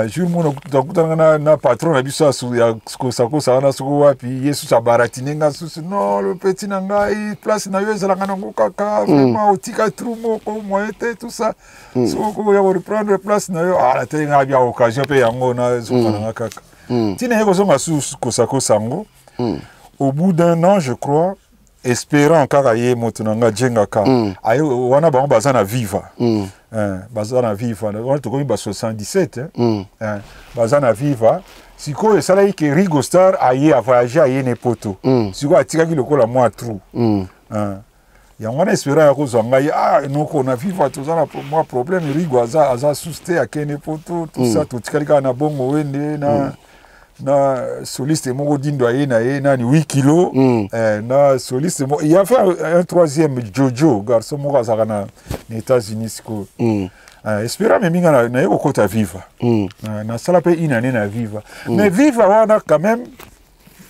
Jour moko nakutanaka na patron na biso ya kosakosa wana, soko wapi ye susu abaratine nga susu: "Non, le petit na ngai, place na yo ezalaka nango kaka vraiment otika trou moko moyen te, tout ça, soko oya koreprendre place na yo." Ala te, nga bia occasion mpe yango nazonga na nga kaka ntina ye kozonga susu kosakosa yango. Au bout d'un an, je crois, Espérant kaka ye moto na nga jengaka aye wana, bango baza na Viva. Baza na Viva wana, tokomi ba 77, baza na Viva. Sikoyo esalaki ke Rigo Star aye avoyage, aye ne Poto. Sikoyo atikaki lokola mwa trou. Yango wana Espérant ya kozwa ngai: "Ah noko, na Viva toza na mwa problème, Rigo aza susu te, akende Poto, tout ça, totikali kaka na Bongo Wende na soliste moko Dindo aye na ye nani 8 kilo." Na soliste moko, il y avait un troisième, Jojo, garçon moko azalaka na États-Unis. Sikoyo Espérant amemi nga naye kokota Viva. Nasala mpe une année na Viva. Mais Viva wana quand même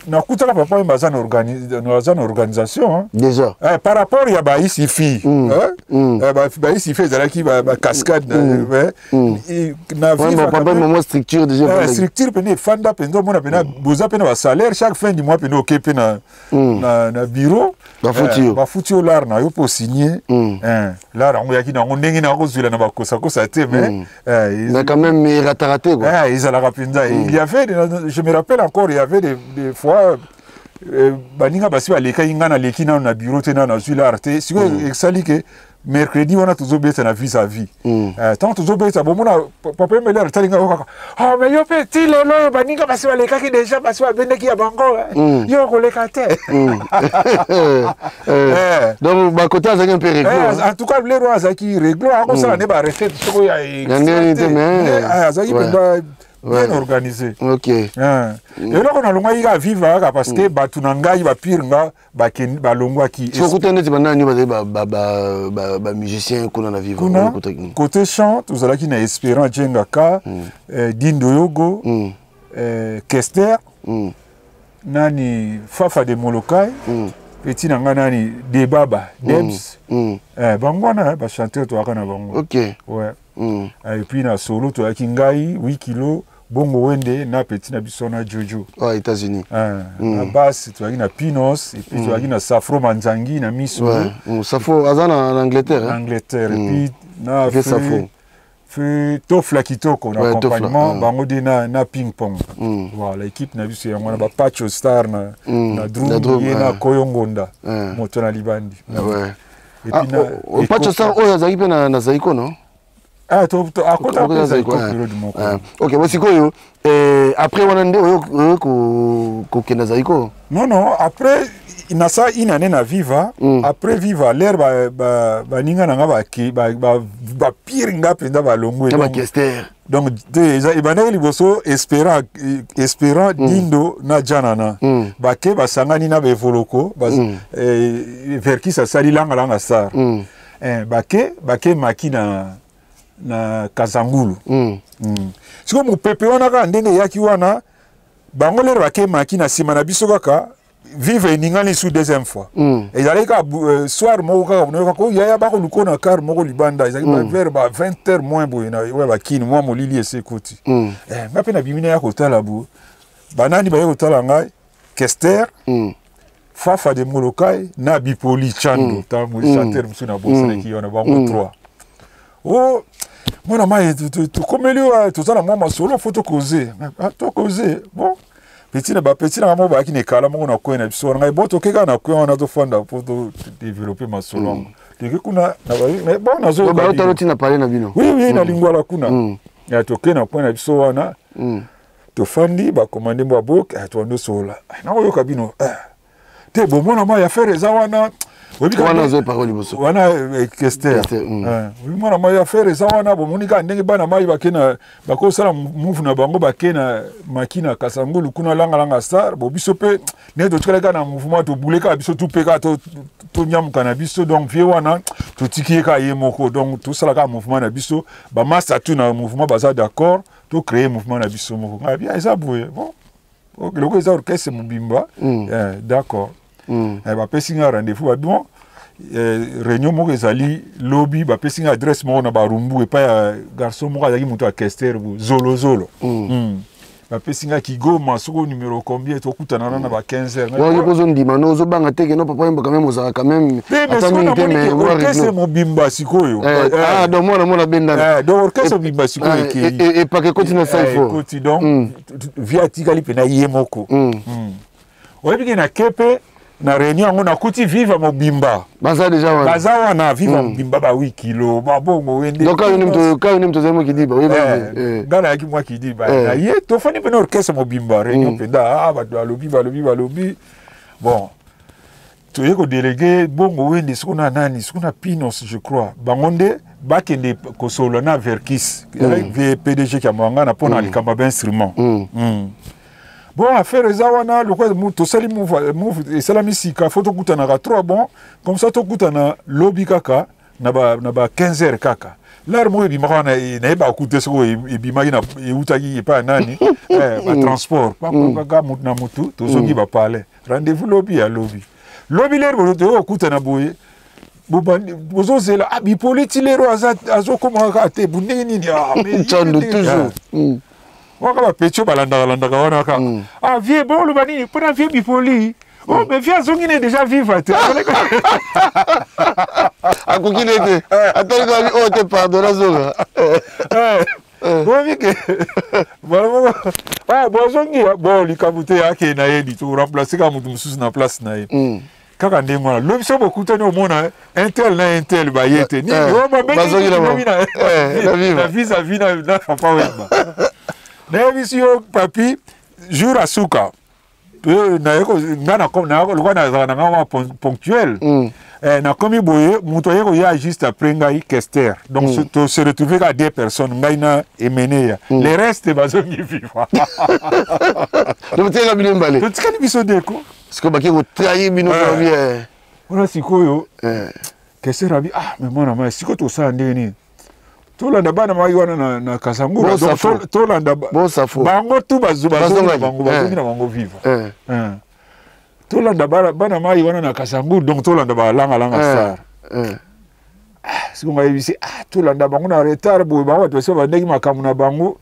nakutaka papa oyo baza na organisation, hein. Déjà. Par rapport ya baisifi, baisifi ezalaki bacascade na Viva mwa structure déjà. Structure mpena efanda mpenza, omona mpena boza mpe na basalaire chaque fin du mois, mpena oke mpe na bureau. Bafuti yo. Bafuti yo lar na yo mpo osigne lar yango oyaki nango ndenge na kozwela na bakosakosa te, mais Mais quand même erataka te quoi. Ezalaka mpenza. Il y avait, je me rappelle encore, il y avait des fois baninga basi balekaki, ngai naleki nano na bureau te, nano nazwi lar te. Sikoyo esali ke mercredi wana tozobeta na vis à vis. Ntango tozobeta, bomona papa Emele atali ngai kaka: "Ah, mais yo mpe ti lelo oyo baninga basi balekaki déjà, basi babendeki ya bango, yo koleka te." Donc bakote azalaki mpe réglo. En tout cas lero azalaki réglo, akosala nde barecette soko ya azalaki mpenza bien organisé. Eloko nalongwaki kaka Viva kaka parce que bato na ngai bapire nga balongwaki. Sokuta neti banani bazali bamusicien kuna na Viva? Kuna côté chant tozalaki na Espérant Jengaka, Dindo Yogo, Kester, nani, Fafa de Molokai, petit na ngai nani, Debaba Debs. Bango wana bachanteur toyaka na bango. Ouais. Et puis na solo toyaki ngai, 8 kilo, Bongo Wende na petit na biso na Jojo. Oh, États-Unis. Na basse toyaki na Pinos, et puis toyaki na Safro Manzangi na miso. Ouais. Safro aza na Angleterre, hein? Angleterre. Et puis na feu, feu Tofla Kitoko na accompagnement, bango de na ping pong. Voilà équipe na biso yango na ba Pacho Star na drum, ye na Koyongonda moto na libandi. Et puis na Pacho Star oyo azalaki mpe na Zaiko, non? Ah, akota mpe Zaiko période moko. Ok, bon, sikoyo après wana nde oyo kokenda Zaiko? Non, après nasala une année na Viva. Après Viva, l'heure baninga na nga bapire nga mpenza balongwe. Donc ebandaki liboso Espérant, Dindo na Janana bake basangani na baevoloko, Verkis asali Langalanga Star. Bake maki na Kazangulu. Sikoyo mopepe wana kaka ndenge eyaki wana, bango lere bakemaki na nsima na biso, kaka Viva eningani su deuxième fois. Ezalaki kaka soir moko kaka nayoka yaya bakoluka na car moko libanda, ezalaki vers ba 20 heures moins boye na oyo bakini mwa molili ese ekoti. Nga mpe nabimi, naya kotala bo banani baye kotala ngai: Kester, Fafa de Molokai na Bipoli Chando, ntango chanteur mosusu na bosanaki wana, bango trois. O mwana mai, tokomeli oyo, toza na mwa masolo, faut tokoze, tokoze. Bon, petit na bapeti na moko bayaki na ekala moko na coin na biso wana. Ngai, bon, toke kaka na coin wana, tofanda mpo todévelopper masolo yango. Toke kuna, bon, nazoyokotala ntina pale na bino. Oui, na Lingwala kuna. Ya toke na coin na biso wana, tofandi, bakomande mbwa boke, tobandi osola, nakoyoka bino te. Bomona mai, affaire eza wana. Wana ozoi parole liboso. Wana Kester. Oyebi, mwana mai, affaire eza wana. Bomoni kaka ndenge bana mai bake na bakosala move na bango, bake na maki na Kasangulu kuna, Langalanga Star. Bo biso mpe ndenge totikali kaka na mouvement, tobule kaka biso tu mpe kaka tonyamuka na biso. Donc vie wana totiki ye kaka ye moko. Donc tosala kaka mouvement na biso, bamasa tu na mouvement baza d'accord, tocréer mouvement na biso moko. Ngai bien, eza boye. Bon, eloko eza orchestre mobimba, d'accord. Bapesi nga rendez-vous, babi bon, réunion moko ezali lobi. Bapesi nga adresse moko na Barumbu, epai ya garçon moko azalaki moto ya Kester, zolozolo. Bapesi nga Kigoma, soko numéro combien, tokutana na ba 15 heures. Wana ozondima no, ozobanga te ke no papa yemba quand même, ozalaka quand même ata mingi te, mais orchestre mobimba sikoyo. Ah, donc mwana mwana bendana. Donc orchestre mobimba sikoyo ekei. Epaka ekoti na saifo. Ekoti. Donc vie atikali mpena ye moko. Oyebi ke nake mpe na réunion yango, nakuti Viva mobimba. Baza déjà wana. Baza wana, Viva mobimba, ba 8 kilo, babongo wende. Donc kayo ni moto ozali mokidiba? Nga nayaki mwa kidiba na ye. Tofandi mpena orchestre mobimba, réunion mpenza, bato balobi, balobi, balobi. Bon, toye kodéléguer Bongo Wende soko na nani, soko na Pinos, je crois, bango nde bakende kosolola na Verkis, PDG Kiamwangana, mpona likambo ya bainstrument. Bon, affaire eza wana, lokola tosali move esalami sika, faut tokutanaka trop. Bon, comme ça tokutana lobi kaka na ba 15 heures kaka. Lare moko ebimaka wana, nayebaka ku te soki ebimaki, eutaki epai ya nani, batransport kaka mutu na mutu. Tozongi bapale, rendez-vous lobi ya lobi. Lobi lere toyokokutana boye, bozozela bipoli ti lero azokóma kaka te, ndenge nini? Toujours. Waka bapeti oyo balandaka landaka wana kaka: "Ah vie, bon, oloba nini mpona vie Bipoli?" "Oh, mais vie azongi ne déjà Viva te." Akoki ne te, atali kaka oyo te, pardon, azonga. Oyebi ke bala moko bozongi, bon, likambo te, akee na ye, toremplace kaka moto mosusu na place na ye. Kaka ndenge wana, lobi so bokutani, omona un tel na un tel baye te, nini? Na vis-à-vis na Papa Wemba. Nayebisi yo, papi, jour asuka nga lokola nazalaka na nga mwa ponctuel, nakomi boye, moto aye koya juste après ngai, Kester. Donc to se retrouve kaka deux personnes, ngai na Emeneya, le reste bazongi Viva. Totikaka bino mibale. Totikali biso deko. Sikoyo bake kotrahir bino bien. Wana sikoyo Kester abi: "Ah, mais mwana mai, sikoyo tosala ndenge nini? Tolanda bana mai wana na Kasangura, tolanda bango tu." Bazongi na bango, bazongi na bango Viva. Tolanda bana mai wana na Kasanguru, donc tolanda Balangalanga Star. Siko ngai yebisi: "Ah, tolanda bango na retard boye, bango bato basi bandeki makambo na bango,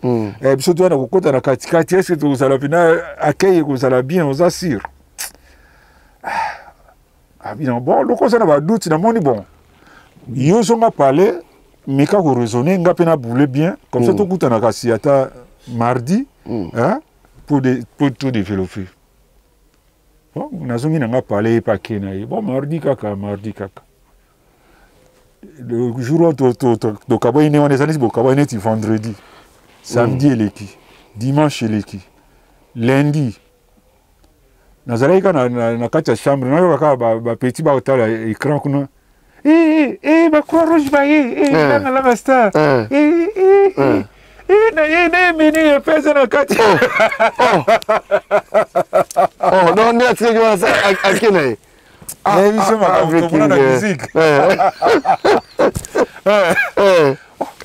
biso toyana kokɔta na katikati, est-ce tokozala mpena akei, ekozala bien? Oza sûr?" Abina: "Bon, loko oza na badoute, namoni, bon, yo ozonga pale, meka koraisonner, nga mpe na boule bien comme ça, tokutana kasi ata mardi, hein, pour tout développer." Bon, nazongi na nga pale, ye mpe ake na ye. Bon, mardi kaka, mardi kaka, le jour oyo tokabwani ne wana, eza neti bokabwani neti vendredi, samedi eleki, dimanche eleki, lundi nazalaki kaka na kati ya chambre, nayoka kaka bapeti bakotala écran kuna: "Bacroix rouge baye, Langalanga Star, na Emene mpe aza na kati." Oh, donc nde atikaki wana, ake na ye. Nayebi so makambo tomona na musique.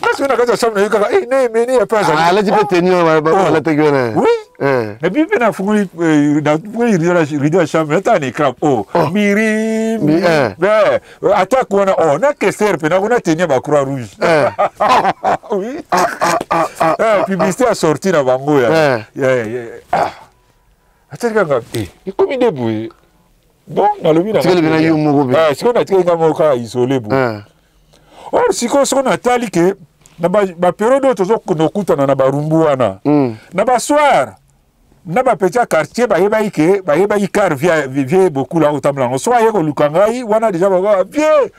Kasi na kati ya chambre, nayoki kaka na Emene mpe azali. Alati mpe tenue alataki wana. Oui. Et puis mpe nafungoli rideau ya chambre, natala na écran, oh, miri attaque wana, oh, na Kester mpe nakona tenue ya bacroix rouge. Oui, publicité ya sortie na bango ya atali kaka, ekomi nde boye. Bon, nalobi na yo moko. Sikoyo natikali nga moko kaka isolé boye. Or sikoyo soki natali ke na baperiode oyo tozokende kokutana na barumbu wana, na basoir na bapetit ya quartier bayebaki ke bayebaki car vie bokula akotambola yango. Soki aye koluka ngai wana, deja bakoa vie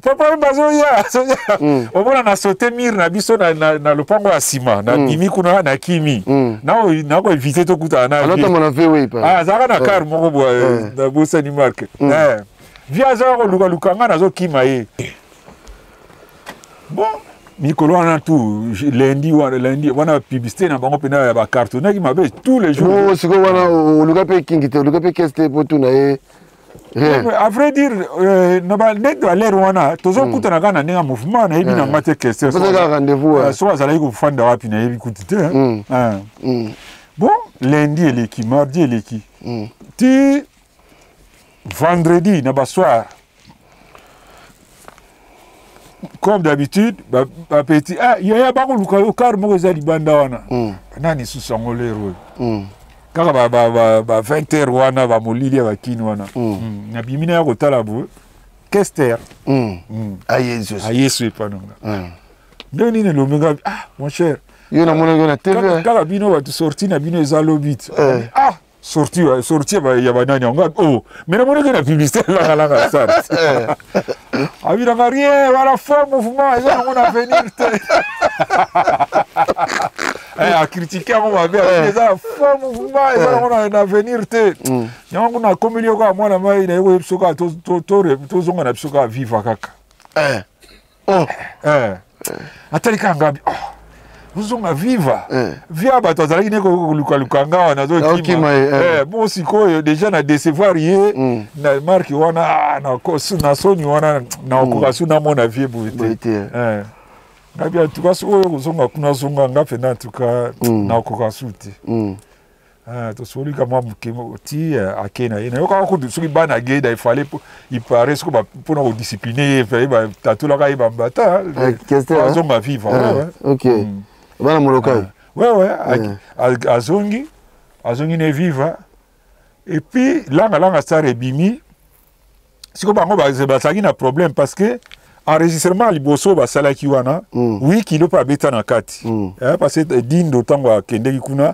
papa oyo bazoya azoya. Omona na saute mur na biso na lopango ya nsima, nabimi kuna, nakimi, nakoevite tokutana na vie. Alotambola VW pa. Ah, azalaka na car moko boye, nabosani marque. Vie azalaka kolukaluka ngai, nazokima ye. Bon, mikolo wana tu lundi wana, lundi wana, publicité na bango mpena ya bacartonnaki mabe tous les jours. Bongo sikoyo wana oluka mpe kingi te, oluka mpe kese te mpo tuna ye rien? À vrai dire, na nde balere wana tozokutana kaka na ndenge ya mouvement, nayebi na nga te question. Opesa kaka rendez-vous. Soki azalaki kofanda wapi, nayebi kutu te, hein. Ah. Bon, lundi eleki, mardi eleki, ti vendredi na basoir, comme d'habitude, bapeti ah yaya bakoluka yo, car moko eza libanda wana. Nani susu yango lero oyo? Kaka ba 20 heures wana, bamolili ya bakini wana. Nabimi na ya kotala boye, Kester. Aye lisusu. Ayesu epa na nga. Ndenge nini elombi nga? Ah, mon cher. Yo namonaki yo na TV. Kaka bino bato, sorti na bino eza lobi ti. Ah, sorti sorti ya banani yango? Oh, mais namonaki na publicité langalanga star. Abinanga rien wana, faux mouvement eza nango na avenir te. Akritike yango mabe, eza na faux mouvement, eza nango na avenir te. Yango kuna akomeli yo kaka mwana mai, naye koyebi biso kaka tozonga na biso kaka Viva kaka. Oh. Atali kaka ngabi, oh, ozonga Viva? Via bato azalaki ne kolukaluka nga wana, Azokima azokima. ye, eh. Bon, sikoyo déjà na décevoir ye na marke wana, ah, na soni wana nakoka su namona vie boye Boye te. te. Ngabi, en tout cas, soki oyo kozonga kuna, zonga. Nga mpenza, en tout cas, nakoka su te. Ah, tosoli ka mwa moke ti ake na ye. Nayokaka kutu soki bana geda ifale ipare soki mpona kodiscipline ye, efale batatolaka ye bambata. Kester, hein? Azonga Viva. Ouais. Ok, bana Molokai. Ouais, azongi ne Viva et puis Langa Langa Star ebimi. Sikoyo bango bazalaki na problème parce que enregistrement ya liboso basalaki wana, 8 kilo mpe abeta na kati. Parce que Dindo, ntango akendeki kuna,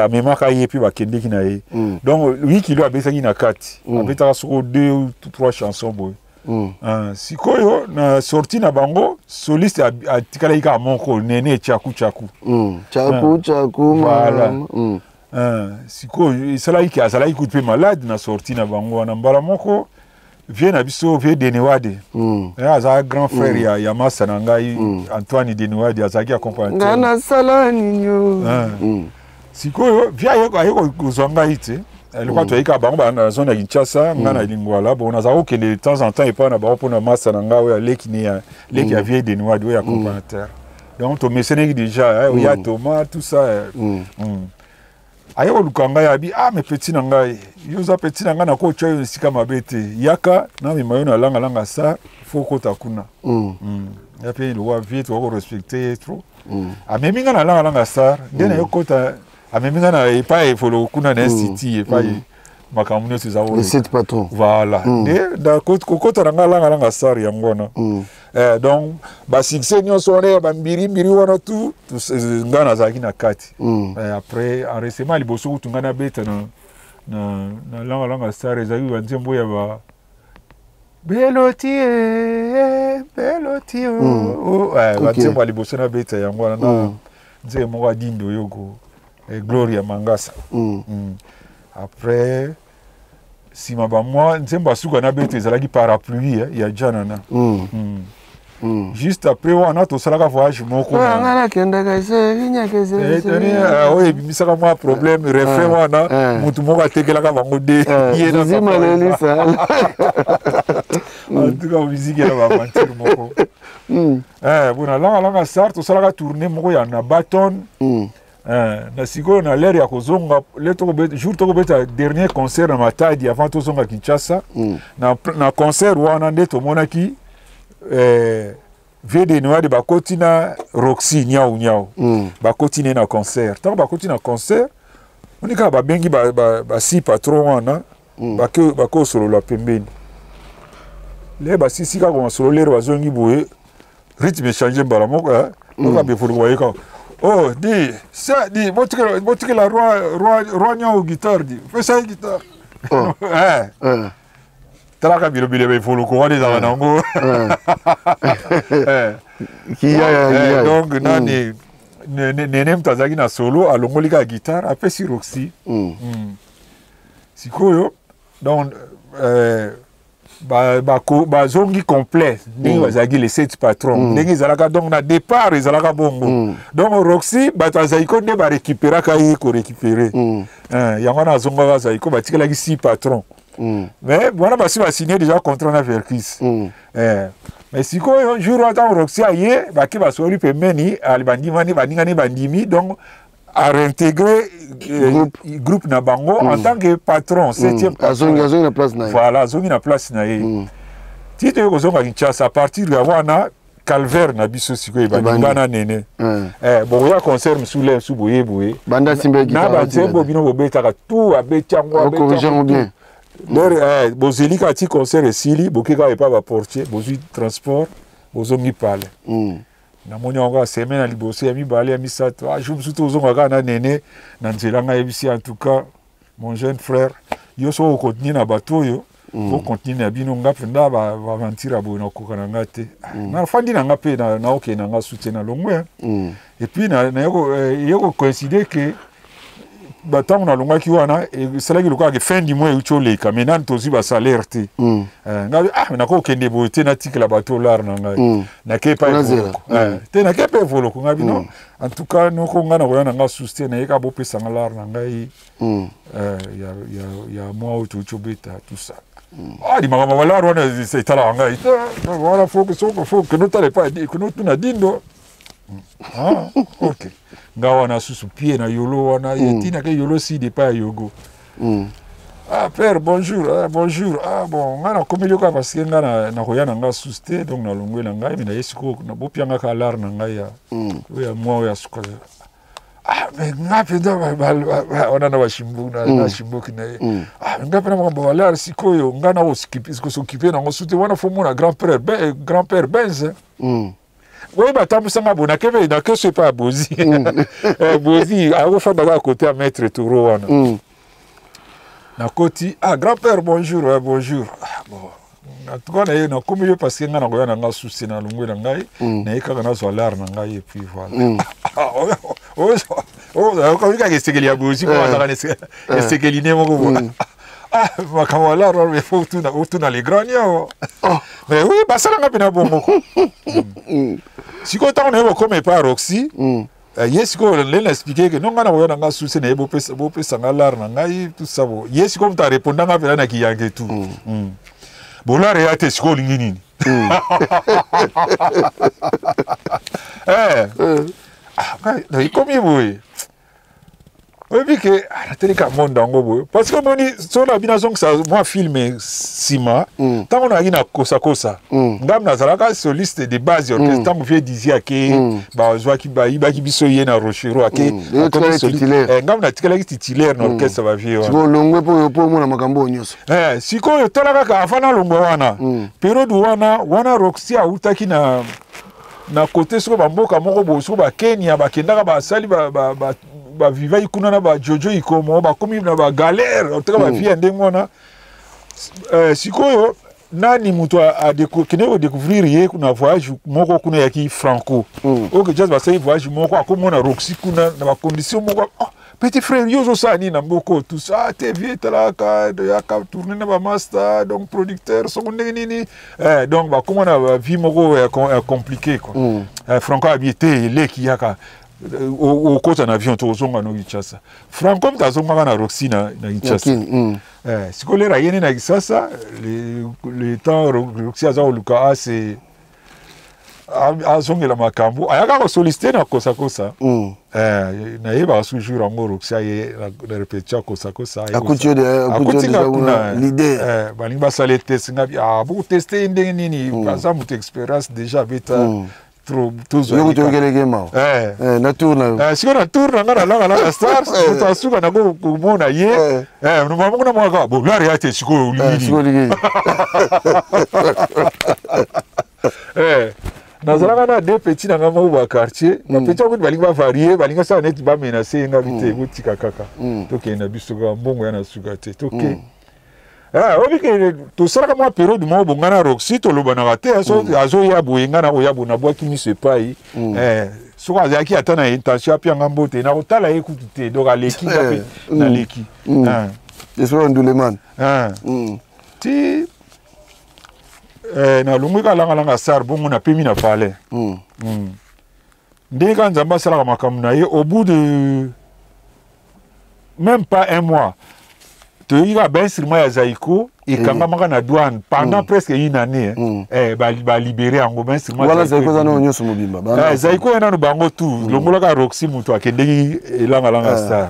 amemaka ye mpe bakendeki na ye. Donc 8 kilo abetaki na kati, abetaka soko deux ou trois chansons boye. Ah, sikoyo na sorti na bango, soliste atikalaki kaka moko, Nene Chaku Chaku. Chaku Chaku. Voilà. Mama. Ah, sikoyo esalaki ke azalaki kutu mpe malade na sorti na bango wana. Mbala moko vie na biso, vie Denewade, azalaka grand frère ya masa na ngai Antoine Denewade, azalaki Nga accompagnateur. Nasala ninyo. Ah. Sikoyo vie aye kozwa ngai te lokola toyei kaka bango na zone ya Kinshasa, ngai na Lingwala. Bon, nazala kokende de temps en temps epai na bango mpona masa na ngai oyo aleki ne ya leki ya vie Denewade oyo accompagnateur. Donc tomesenaki déjà, oya Thomas, tout ça. Aye koluka ngai, abi: ah, mais petit na ngai, yo oza petit na ngai, nakotya yo esika mabe te, yaka namema yo na Langa Langa Star, faut okota kuna. Ya mpe lokwa vie toka korespecte ye trop, amemi ngai na Langa Langa Star. Nde na ye kota, amemi ngai na epai Efolo kuna na institut, epai makambo nyonso eza Les koleka. sept patrons. Voilà, nde kokota na ngai Langa Langa Star yango wana. Donc basuccès nyonso wana ya bambirimbiri wana tout ngai nazalaki na kati. Après enregistrement liboso kutu ngai nabeta na Langa Langa Star, ezalaki banzembo ya ba Beloti, Beloti oh. Banzembo ya liboso nabeta yango wana na nzembo moko adindo yoko, Gloria Mangasa. Après nsima bamwa nzembo ya suka nabeta ezalaki Parapluie, ya Janana. Juste après wana tosalaka voyage moko Nga nakendaka oyo ebimisaka mwa problème, refrain wana motu moko atekelaka bango de ye na Zizi papa. Malelisa. En tout cas, musique ya baaventure moko. Bon, na Langa Langa Star tosalaka tournée moko ya na Baton. Na sikoyo na l'heure ya kozonga, jour tokobeta dernier concert na Matadi avant tozonga Kinshasa, na concert wana nde tomonaki vie de Noade bakoti na Roxy Nyau Nyau. Bakoti ne na concert. Ntango bakoti na concert, oni kaka babengi basi patron wana, bakosolola pembeni. Le basisi kaka masolo, lere bazongi boye, rythme echange mbala moko. Oka befoluka baye kaka: "Oh, di sa di, botikela, botikela roi, roi, roi Niao guitare, di pesa ye guitare." Oh. Talaka bilobile befoloko wana ezalaka nango. Kiyaya. Kiyaya. Donc nani, Nene moto azalaki na solo, alongoli kaka guitare, apesi Roxy. Sikoyo donc bazongi complet ndenge bazalaki, les sept patron, ndenge ezalaka. Donc na départ ezalaka bongo. Donc Roxy, bato azalaki nde barécupéraka ye, korécupérer. Yango wana azongaka Zaiko, batikalaki six patron. Mais wana basi basigne déjà contrat na Verckys. Mais sikoyo jour wana, ntango Roxy aye, bake basoli pembeni, ali bandimani, baningani bandimi, donc a réintégré groupe. Groupe na bango en tant que patron, septième patron. Azongi, azongi na place na ye. Voilà, azongi na place na ye. Ti toyei kozonga Kinshasa, à partir ya wana, calvaire na biso sikoyo ebandi. Ebandi. Nga na Nene. Bokoya concert mosusu, le mosusu boye boye. Banda simba Na guitare. banzembo bino bobetaka tout, abeti yango, abeti ocorrige yango yango bien. D'ailleurs, bozeli kaka ti concert esili, boke kaka epa baportier, bozwi transport, bozongi pale. Namoni yango kaka semaine ya liboso, ya mibale, ya misato. Ah, jour mosusu tozonga kaka na Nene na nzela, ngai ayebisi: "En tout cas, mon jeune frère, yo soki okontinue na bato oyo, okontinue na bino, nga mpenza baaventure ya boye nakoka na nga te." Nafandi na nga mpe naokende na nga soutien na longwe. Et puis eye kocoïncide ke batango nalongwaki wana, esalaki lokola ke fin du mois euti oleka, mais nani tozwi basalaire te. Ngai, ah, nakokende boye te, natikela bato lare na ngai. Nake epai Unazela. Evoloko. Te, nake mpe Evoloko. Ngai bino, en tout cas, noko ngai nakoya na nga susu te, nayeka bopesanga lare na ngai ya mwa oyo touti obeta, tout ça. Ah, limakambo balare wana etalaka ngai te wana, faut kende otala epai, kende otuna dindo. Ah, ok, nga wana susu pie na yolo wana, etinaka yolo side epai ya yogo. "Ah père, bonjour." "Ah, bonjour." "Ah bon, nga nakomeli yo kaka parce que nga nakoya na nga susu te, donc nalongwe na ngai, me naye sikoyo bopianga kaka lare na ngai ya oyo ya mwa oyo ya suka." "Ah, mais nga mpenza wana na bashimbu na shimbuki na ye. Ah, mais nga mpe na makambo balare sikoyo, nga na kosokipe nango su te wana, faut mona grand père grand père Benz." Oyo batambwisanga boye, nakebe nakeso epai ya Bozi. Bozi akofanda kaka kote ya maître Toro wana. Nakoti: "Ah, grand père, bonjour." "Ouais, bonjour." "Ah, bon, en tout cas, naye nakomi yo parce que ngai nakoya na nga susi, na longwe na ngai, naye kaka nazwa lare na ngai, et puis voilà." Okomi kaka esekeli ya Bozi, po azalaka na esekeli ne moko boye. "Ah, makambo ya lare wana, faut otuna les grands Niao." Mais oui, basalanga mpena bongo. Sikoyo ntango naye kokoma epai ya Roxy, ye sikoyo nde na expliqué ke non, ngai nakoya na nga susi, naye bopesa nga lare na ngai, tout ça. Bo ye sikoyo moto arépondanga mpena na kiyange tu. "Bolare ya te, sikoyo olingi nini?" Ah, ngai ekomi boye, oyebi ke, ah, nateleka monde yango boye, parce que omoni so na bino azongisa mwa film nsima. Ntango nayaki na kosakosa, ngai nazalaka soliste de base ya orchestre. Ntango vieux Dizi ake, bazwaki, bayibaki biso ye na Rochero, ake. Yo akomi otikalaki titulaire. Ngai natikalaki titulaire na orchestre bavieux wana. Sikoyo olongwe mpo omona makambo oyo nyonso. Sikoyo tala kaka, avant nalongwa wana, période wana wana Roxy autaki na kote soko bamboka moko boye, soko bakenya, bakendaka, basali bavivaki kuna na bajojo ikomo, bakomi na bagalère, otaka bavie ya ndenge wana. Sikoyo nani moto kende kodécouvrir ye na voyage moko kuna eyaki Franco? OK Jazz, basali voyage moko, akomona Roxy kuna na bacondition moko: "Oh, petit frère, yo ozosala nini na mboka oyo?" Tout ça: "Ah, te vieux, talaka, yaka tourne na bamaster, donc producteur soko ndenge nini." Donc bakóma na bavie moko ya compliqué quoi. Franco abi te, eleki yaka, okota na avion to ozonga no Kinshasa. Franco moto azongaka na Roxy na Kinshasa. Yakini. Sikoyo lere ayeni na Kisasa, le temps Roxy aza koluka ase azongela makambo, ayaka kosollicite na kosakosa. Nayebaka su jour yango Roxy aye na répétition ya kosakosa, aye Akuti yo akuti yo akuti nga déjà kuna, kuna. Leader. Balingi basala test, nga bi: "Ah, bokoteste ye ndenge nini? Aza moto expérience déjà, abeta." trop tozwa Yo toyokeleke mawa. Eh. Eh, na tour na yo. Eh, sikoyo na tour na ngai nalangalanga stars, moto asuka nango komona ye. Eh. Moko na mwaka bo lare ya te sikoyo olingi Sikoyo nini? olingi. Eh, nazalaka na deux petits na ngai moko ba quartier, ba petits yango balingi bavarie, balingi asala neti bamenase ye, ngai te, botika kaka, tokende na biso kaka, mbongo ya na suka te, toke. Ah, oyebi ke tosalaka mwa periode moko bo ngai na Roxy tolobanaka te. So azoya boye, ngai nakoya boye, nabwaki miso epai. Eh, soki azalaki ata na intention apianga mbote, nakotala ye kutu te. Donc aleki nga mpe naleki. Ah. Esprit Nduleman. Ah. Ti nalongwi kaka Langalanga Star, bongo napemi na palais. Ndenge kaka Nzambe asalaka makambo na ye, au bout de même pas un mois, toyoki kaka bainstrument ya Zaiko ekangamaka na douane pendant presque une année, hein. Eh, balibérer yango, bainstrument. Wana Zaiko eza nano nyonso mobimba. Bana- Eh, Zaiko ye nano bango tu, longolaka Roxy, moto akendeki Elangalanga Star.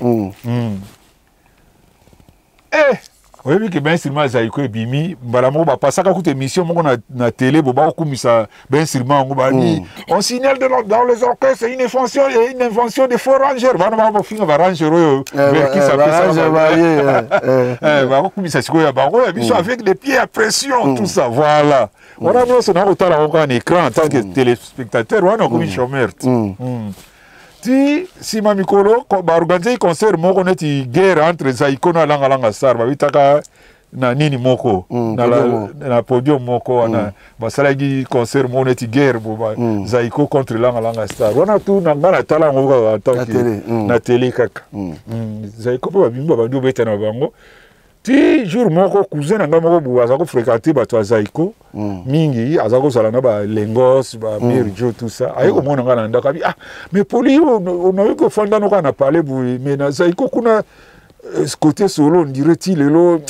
Eh, oyebi ke bainstrument ya Zaiko ebimi mbala moko, bapasaka kuta émission moko na télé bo bakokumisa bainstrument yango, babi on signale dans les orchestres une invention de faux ranger. Bana bakofinga baranger oyo. Eh, Verkis ba apesaka ranger baye, eh, eh. Eh, bakokumisa sikoyo ya bango ya biso avec des pieds à pression, tout ça. Voilà, wana nyonso nakotala yango kaka na écran en tant que téléspectateur. Wana okomi chômeur ti. Ti nsima mikolo baorganizaki concert moko neti guerre entre Zaiko na Langalanga Star, babitaka na nini moko na, podium moko. Na podium moko wana basalaki concert moko neti guerre bo Zaiko contre Langalanga Star. Wana tu na nga natala yango kaka en tant Na que télé. Na télé kaka. Zaiko mpe babimi, babandi obeta na bango, ti jour moko cousin na ngai moko boye aza kofréquente bato ya Zaiko mingi, aza kozala na balengos, bamirjo, tout ça. Aye komona ngai na ndako, abi: "Ah, mais Poli, onayoki kofanda no kaka na palais boye, mais na Zaiko kuna, côté solo, on dirait ti lelo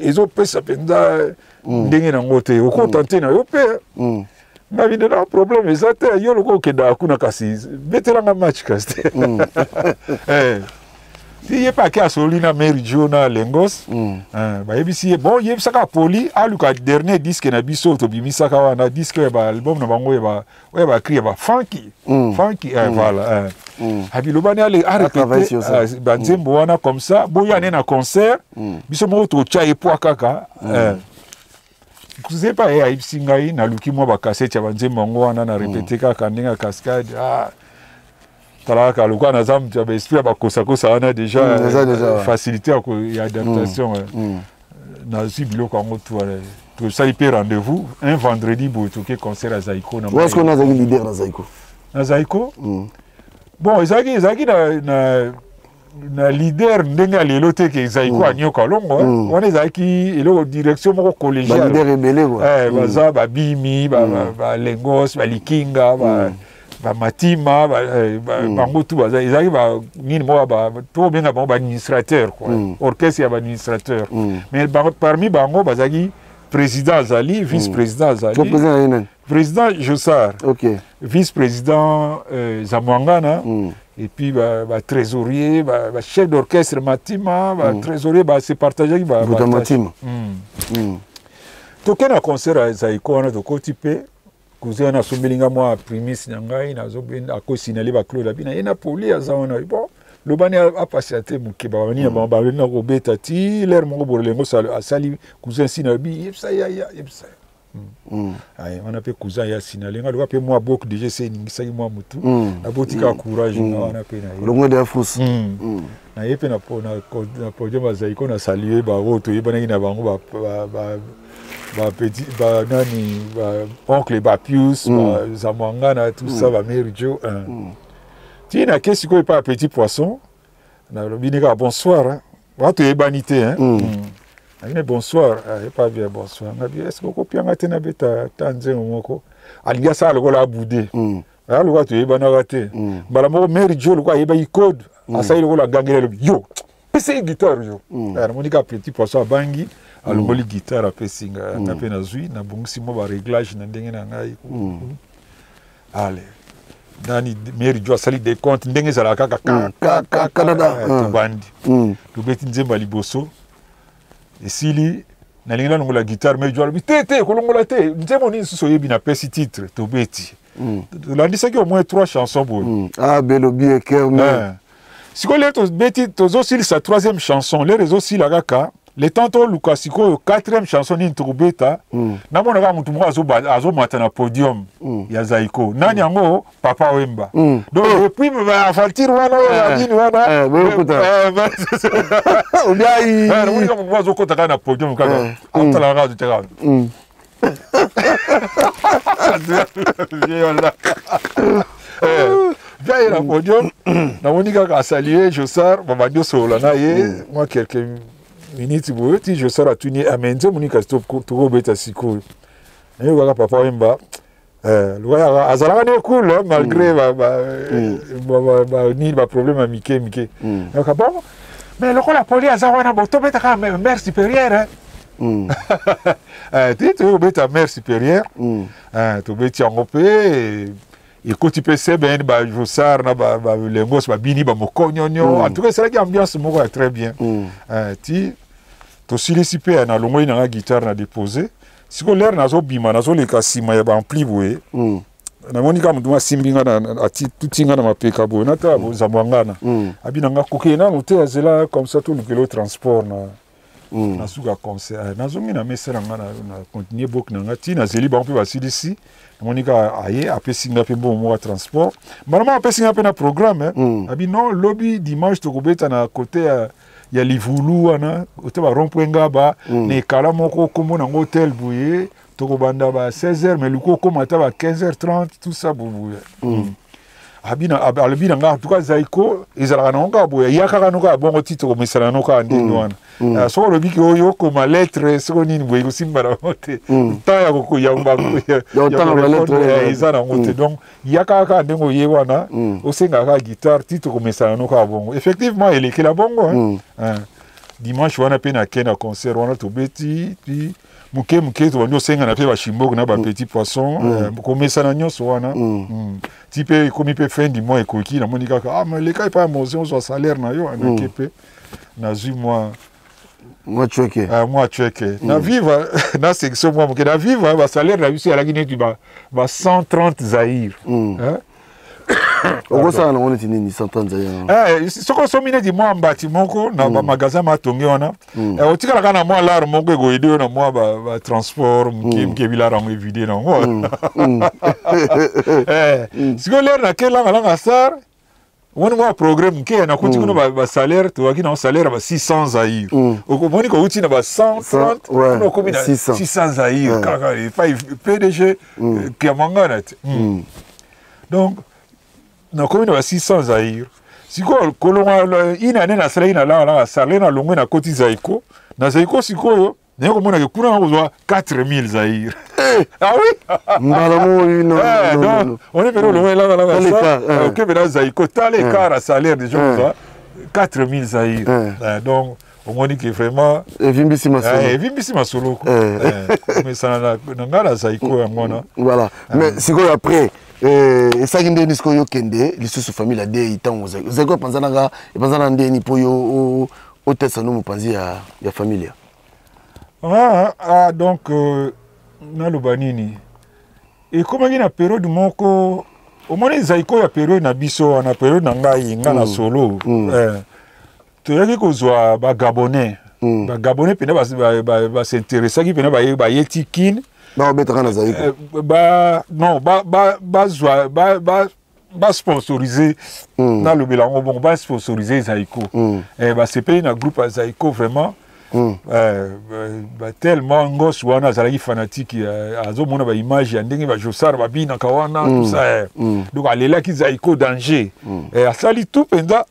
ezopesa mpenza ndenge nango te, okotante na yo mpe." Nga bino na problème eza te, yo loko okendaka kuna, kasi betelanga match kasi te. Eh. Ti ye mpe ake asoli na Mary Jo na Lengos. Eh, bayebisi ye: "Bon, yebisaka Poli aluka dernier disque na biso tobimisaka wana, disque oyo ya baalbum na bango oyo ya bacri ya bafunky funky." Eh, voilà, eh. Abilobani ale Atravaille sur ça. arépété banzembo wana comme ça, boya ne na concert biso moko totya ye poa kaka. Eh. Cousin mpe aye ayebisi ngai, naluki mwa bakasete ya banzembo yango wana, na répété kaka ndenge ya cascade. Ah, tala kaka lokola naza moto ya baesprit ya bakosakosa wana déjà, Eza déjà, ouais. facilité ya adaptation, nazwi biloko yango tu wana, tosali mpe rendez-vous un vendredi boye, toke concert ya Zaiko na Wana sikoyo nazalaki leader na Zaiko? Na Zaiko, bon, ezalaki na leader ndenge ya lelo te ke Zaiko anyoka longo, wana ezalaki eloko direction moko collégiale. Baleader ebele quoi. Eh, baza babimi, balengos, balikinga, bamatima, bango tu baza. Ezalaki nini moko tokobenga bango baadministrateur quoi, orchestre ya baadministrateur. Mais parmi bango bazalaki président azali, vice président azali. So président ye nani? Président Josar. Vice président Zamwangana. Et puis batrésorier, bachef d'orchestre Matima, batrésorier base partageaki Buta Matima. Toke na concert ya Zaiko wana, tokoti mpe, cousin wana asombeli nga mwa primus na ngai, nazobenda, akosinale baclaude, abi na ye na Poli aza wana. Bon, lobani apasi te moke, banini na bango baleli na kobeta ti lere moko bolengo asali cousin sina, abi: "Yebisa ya ya, yebisa ye." Aye, wana mpe cousin ya sinale nga loka mpe mwa bok déjà ese eningisaki mwa motu, nabotika courage nga wana mpe na ye. Olongo de afus. Na ye mpe na podium ya Zaiko, na salue bango toyebanaki na bango, bapetit banani, baoncle bapius, bazamwangana, tout ça, bamary jo. Ti nake sikoyo epai ya Petit Poisson, nalobi ne kaka: "Bonsoir, hein." Wana toyebani te, hein. Nabine: "Bonsoir." Epa bien: "Bonsoir." Ngabi: "Est ce que okopianga te nabeta ta nzembo moko?" Alingi asala lokola abude, aya lokola toyebanaka te. Mbala moko Mary Jo lokola ayebaki code, asali lokola agangeli, alobi: "Yo, pesa ye guitare yo." Eh, namoni kaka Petit Poisson abangi, alongoli guitare, apesi nga. Nga mpe nazwi, nabongisi mwa baréglage na ndenge na ngai. Ale nani, Mary Jo asali décompte ndenge ezalaka kaka Ka, ka, da, da. Eh, tobandi, tobeti nzembo ya liboso, esili, nalingi nalongola guitare, mais Jo alobi: "Te te, kolongola te, nzembo nini susu oyebi?" Napesi titre, tobeti. Tolandisaki au moins trois chansons boye. Ah, belobi ekerme. Sikoyo lere tobeti, tozosilisa troisième chanson, lere ezosila kaka, le temps toluka sikoyo quatrième chanson nini tokobeta, namona kaka motu moko azomata na podium ya Zaiko. Nani yango? Papa Wemba. Donc et puis baaventure wana oyo ya nini wana. Obiai. Namoni kaka motu moko azokota kaka na podium kaka, atala kaka, azoteka wana via ye na podium. Namoni kaka asalie Josar, babandi osolola na ye mwa quelques minutes boye, ti Josar atuni ye ame nzembo nini kasi tokobeta sikoyo. Nayoki kaka Papa Wemba lokola azalaka ne cool malgré nini, baproblème ya mike mike. Yoka bon, mais lokola poli aza wana bo, tobetaka Mère supérieure. Ti toyei kobeta Mère supérieure, tobeti yango mpe ekoti mpe seben, bajosar na balengos babini bamokonyonyo. En tout cas esalaki ambiance moko ya très bien. Ti tosilisi mpe, nalongoli nanga guitare, na dépose. Sikoyo lere nazobima, nazoleka nsima ya baampli boye, namoni kaka motu asimbi nga, atuti nga na mapeka boye, natala bozambo ya ngana abi na nga kokende nanu te, azela comme ça tolukela transport na nasuka concert. Nazongi na mesa na nga, na continue boke na nga ti nazeli bango mpe basilisi. Namoni kaka aye, apesi nga mpe mbongo moko ya transport. Mbala moko apesi nga mpe na programme, abi non, lobi dimanche tokobeta na côté ya Livulu wana, ote ba rond-point Ngaba, na ekala moko kombo nango hotel boye, tokobanda ba 16 heures, mais luku okóma ata ba 15 heures 30, tout ça boye. Alobi na nga, en tout cas Zaiko ezalaka nango kaka boye, ya kaka no kaka bongo ti tokomesana no kaka ndenge wana. Soki olobi ke oyo okoma lettre soko nini boye, ekosimba nango te, temps ya eza nango te. Donc ya kaka kaka ndenge oye wana, osengaka kaka guitare ti tokomesana no kaka bongo. Effectivement elekela bongo dimanche wana mpe nake na concert wana, tobeti ti moke moke, tobandi osengana mpe bashimboke na bapetit poisson, komesana nyonso wana, ti mpe ekomi mpe fin du mois ekoki. Namoni kaka ah, mais leka epai ya mosin ozwa salaire na yo. Anake mpe nazwi mwa mwa chweke. Mwa chweke na Viva na section mwa moke. Na Viva basalaire na biso ezalaki neti ba 130 zaire. Okosala nango neti nini, 130 zaire? Soki osomi neti mwa mbati moko na bamagasin matonge wana, otikalaka na mwa lare moko ekoyede yo na mwa batransport moke moke, bilare yango evide nango. Sikoyo lere nake langalanga sar omoni mwa progrès moke, nakuti kuna basalaire, tozalaki na salaire ya ba 600 zaire. Okomoni kouti na ba 130, kuna okomi na 600 zaire kaka epai PDG Kiamangana te. Donc nakomi na ba 600 zaire. Sikoyo kolongwa une année nasalaki na langalanga salaire, nalongwe, nakoti Zaiko. Na Zaiko sikoyo naye komonake kuna nakozwa 4000 zaire. Ah oui. Mbala moko. Non, on est venu olongwe langalanga, oke na Zaiko, tala écart ya salaire, déjà kozwa 4000 zaire. Donc omoni ke vraiment evimbisi masolo. Evimbisi masolo, komesana na ngai na Zaiko yango wana. Voilà, mais sikoyo après esalaki ndeni? Sikoyo okende lisusu famille ya dei, ntango Zaiko epanzanaka, epanzana ndeni mpo yo otesa no mopanzi ya familia? Ah, donc naloba nini, ekomaki na période moko, omoni Zaiko ya période na biso wana, période na ngai, nga na solo, toyaki kozwa bagabonais. Bagabonais mpena basinteresaki mpena, bayeti Kine. Bakobetaka na Zaiko? Non, bazwa basponsorize, nalobela yango bongo, basponsorize Zaiko. Basepeli na groupe ya Zaiko vraiment. Tellement Ngos wana azalaki fanatique, azomona baimage ya ndenge bajosar babinaka wana, tout ça. Donc alelaki Zaiko danger. Asali tout mpenza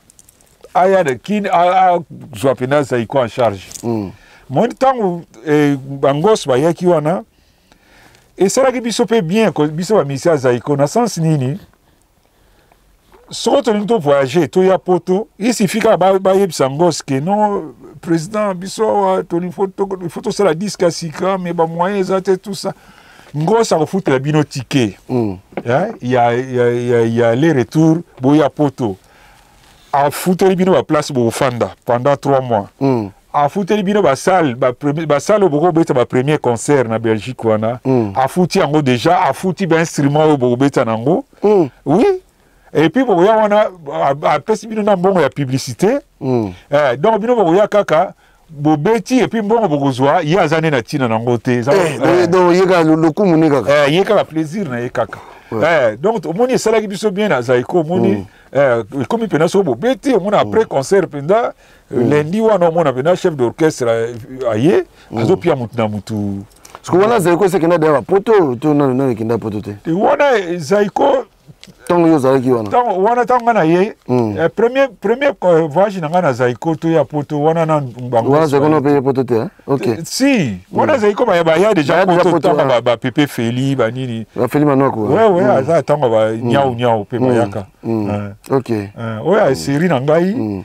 aya na Kini, azwa mpenza Zaiko en charge. Moni ntango bangos bayaki wana, esalaki biso mpe bien, biso bamisi ya Zaiko, na sens nini? Soki tolingi tovoyage, toya Poto, il suffit kaka bayebisa Ngos ke non, président, biso awa il faut tosala disque ya sika, mais bamoyen eza te, tout ça. Ngos akofutela bino ticket ya aller retour boya Poto, afuteli bino baplace bokofanda pendant 3 mois. Afuteli bino basalle, basalle oyo bokobeta bapremier concert na Belgique wana. Afuti yango déjà, afuti bainstrument oyo bokobeta nango. Oui, et puis bokoya wana, apesi bino na mbongo ya publicité. Donc bino bokoya kaka, bobeti, et puis mbongo bokozwa, ye aza nde na ntina nango te. Donc ye kaka lokumu ne kaka. Ye kaka plaisir na ye kaka. Donc omoni, esalaki biso bien na Zaiko. Omoni, ekomi mpenza soki bobeti, omona après concert mpenza, lundi wana, omona mpenza chef d'orchestre aye, azopia mutu na mutu. Parce que wana Zaiko esekenda deya bapoto to nano nano ekenda poto te? Wana Zaiko. Ntango yo ozalaki wana. Ntango wana, ntango nga na ye, premier voyage na ngai na Zaiko to ya poto wana na bango. Wana Zaiko no mpe poto te, ok. Si, wana Zaiko baya déjà poto, ntango bapepe Feli banini. Bafeli Manwako. Ouais, aza ntango ba Nyau Nyau mpe bayaka. Oyo série na ngai,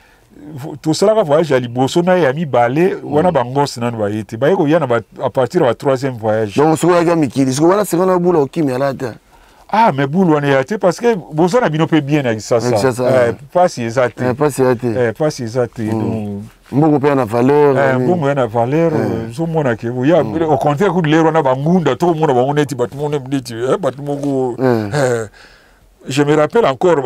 tosalaka voyage ya liboso na ye, ya mibale wana bangosi nanu baye te, baye koya na à partir ya ba troisième voyage. Donc soki oyaki ya mikili, soki wana seko na bula okimi ala te? Ah, mais bulu wana eya te, parce que boza na bino mpe bien na Kisasa, pasi eza te. Pasi eza te. Pasi eza te, donc mbongo mpe ya na valeur. Mbongo ya na valeur, ozomona ke oya, au contraire kutu, lero wana bangunda tokomona bango neti bato moko, neti bato moko. Je me rappelle encore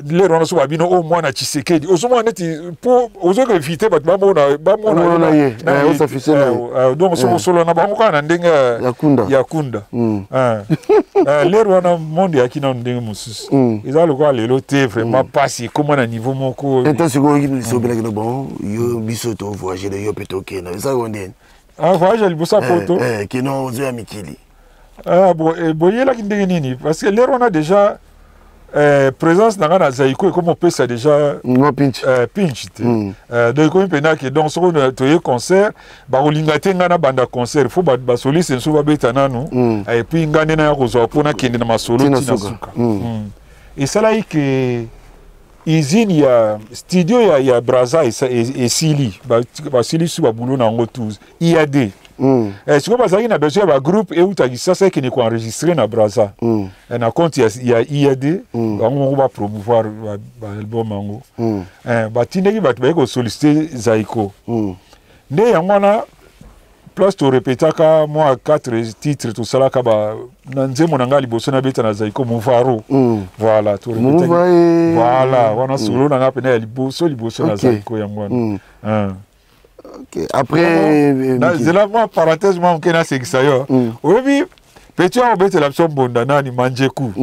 lero wana, so babino o mwana Tshisekedi, ozomona neti mpo ozoka éviter bato bamona. Bamona ye, osafishe na ye. Donc so bosolo na bango kaka na ndenge ya kunda. Ya kunda. Lero wana monde eyaki nano ndenge mosusu, eza lokola lelo te. Vraiment pasi ekóma na niveau moko. Ntan sikoyo sobelaki no, bon, yo biso tovoyage, yo mpe tokenda, ezalaki ndeni? Voyage ya liboso ya poto. Kino ozoya mikili. Bon, boyelaki ndenge nini? Parce que lero wana déjà, présence na ngai na Zaiko ekomi opesa déjà mwa pinch. Pinch te. Donc ekomi mpenza ke donc soki toye concert, bakolinga te ngai nabanda concert, faut basoliste mosusu babeta nanu, et puis ngai nde naya kozwa mpo nakende na masolo ntina suka. Esalaki ke usine ya studio ya Braza esili, basilisi babulo na yango tous IAD. Sikoyo bazalaki na besoin ya bagroupe euta Kisasa ekende koenregistre na Braza, na compte ya IAD. Bango moko bapromouvoir baalbum yango. Batindaki bato baye kosollicite Zaiko. Nde yango wana place torepetaka mwa 4 titres, tosalaka ba na nzembo na ngai liboso nabeta na Zaiko, Movaro. Voilà, voilà, wana solo na ngai mpena ya liboso liboso na Zaiko, yango wana. Okay. Après, zela mwa parenthèse mwa moke nasekisa yo. Oyebi petit oyo obetela biso mbonda, nani, Manjeku?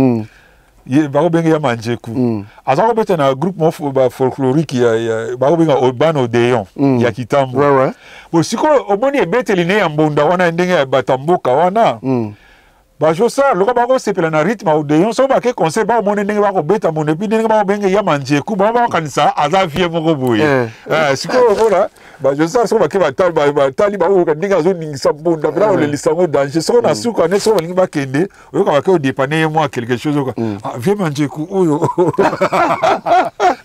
Ye bakobenge ya Manjeku. Aza kobeta na groupe moko folklorique ya bakobenga Bana Odeon ya Kitambo. Bon, sikoyo omoni ebeteli ne ya mbonda wana, ndenge ya bato ya mboka wana, bajosala loka bakosepela na rythme ya Odeon. Soki bake concert, bakomona ndenge bakobeta mono, et puis ndenge bakobenge ya Manjeku, bango bakokanisa aza vieux moko boye. Sikoyo omona bajosala, soki bake batali, bakoyoka ndenge azoningisa mbonda mpena kolelisa yango danger. Soki na suka ne, soki balingi bakende, oyoka bake odépanner ye mwa quelque chose, oyoka: "Vieux Manjeku oyo,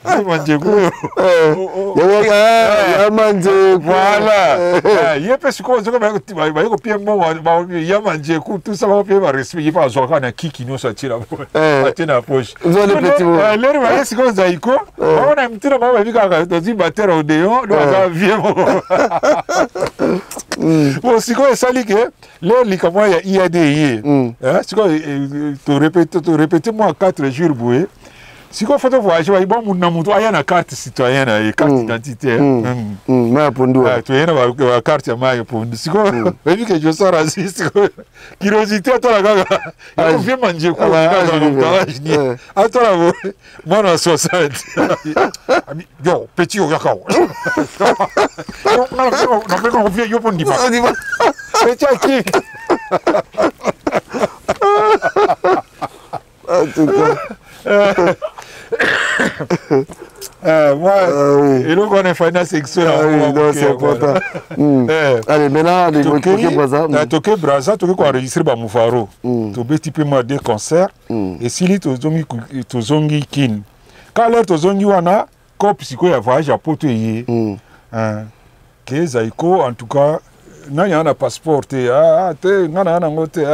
vieux Manjeku oyo." Ya Manjeku. Voilà, ye mpe sikoyo soki baye kopie mbongo ya Manjeku, tout ça, bakopie barespect, ye mpe azwaka na kiki nyonso, atie na poche. Lere baye sikoyo Zaiko, baona mtina bango bayebi kaka tozwi batteur Odeon, donc aza vieux moko. Bon, sikoyo esali ke lere likambo ya IAD ye, sikoyo torépété mwa 4 jours boye. Sikoyo faut tovoyage, bayi bon, mutu na mutu aya na carte citoyen na ye, carte d'identité. Mai ya pondu. Toye na bacarte ya mai ya pondu. Sikoyo oyebi ke Josar azi sikoyo curiosité, atala kaka vieux Manjeku, atala mwana ya 60: "Yo petit, oyaka napeka vieux yo mpo ndima petit aki." En tout cas. Moi, eloko wana efandi na section. Non, c'est important. Allez, maintenant, toke Braza. Toke Braza, toke koenregistre bamuvaro, tobeti mpe mwa deux concerts, esili, tozongi Kine. Ka lere tozongi wana, cope sikoyo ya voyage ya poto eye ke Zaiko. En tout cas, nani aa na passeport te? Te, ngai na nango te.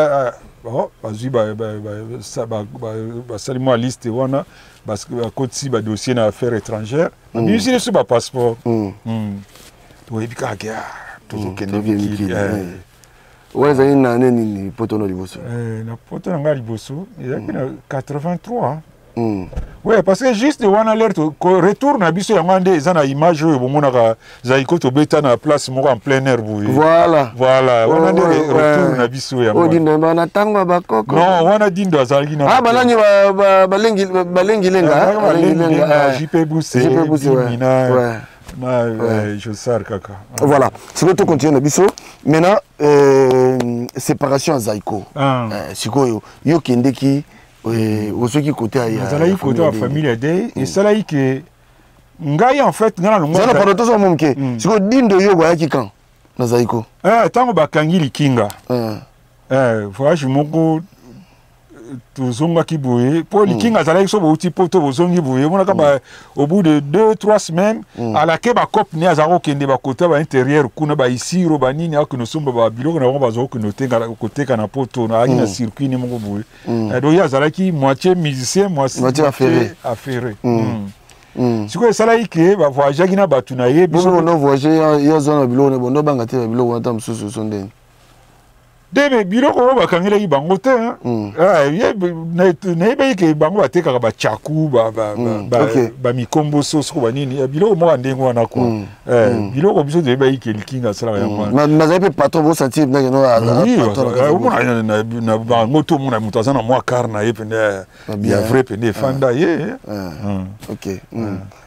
Bon, bazwi, basali mwa liste wana, bakotisi badossier na affaire étrangère, babimisi biso bapasseport. Oyebi kaka ke ah, tozokende mikili. Wana ezali na ane nini poto na liboso? Na poto na ngai liboso ezalaki na 83. Ouais, parce que juste wana l'air retour na biso, yango nde eza na image oyo bomonaka Zaiko tobeta na place moko en plein air boye. Voilà. Voilà, wana nde retour na biso yango. Oyo Dindo na ntango ya bakoko. Non, wana Dindo azalaki na ah, banani balengi balengi lenga, balengi lenga, JP Bousse, JP Bousse, na na Josar kaka. Voilà, sikoyo to continue na biso maintenant, séparation ya Zaiko. Sikoyo yo okendeki, ozwaki kote ya Nazalaki kote ya Familia Dei. Esalaki ke ngai, en fait, ngai nalongwa. Zala, pardon, tozwa mo moke. Sikoyo Dindo yo bayaki kan na Zaiko? Ntango bakangi Likinga, voyage moko tozongaki boye mpo Likinga azalaki so bouti mpo to bozongi boye, omonaka au bout de 2, 3 semaines alake bacope ne azalaka kokende bakota baintérieur kuna, baisiro banini, akende osomba babiloko na bango, bazwa kokende koteka na poto. Azalaki na circuit ne moko boye. Donc ye azalaki moitié musicien, moitié affairé. Sikoyo esalaki ke bavoyageaki na bato na ye. Biso bondo voyage, ye aza na biloko ne, bondo banga te biloko wana ta mosusu so ndeni. Te, me biloko oyo bakangelaki bango te. Nayebaki ke bango batekaka bachaku, bamikombo, soko banini, biloko moko ya ndenge wana kua. Biloko biso toyebaki ke Likinga asalaka yango wana. Bazali mpe patron, bosentir. Omona na bango to omona moto aza na mwa car na ye pene ya vrai pene efanda ye. Ok,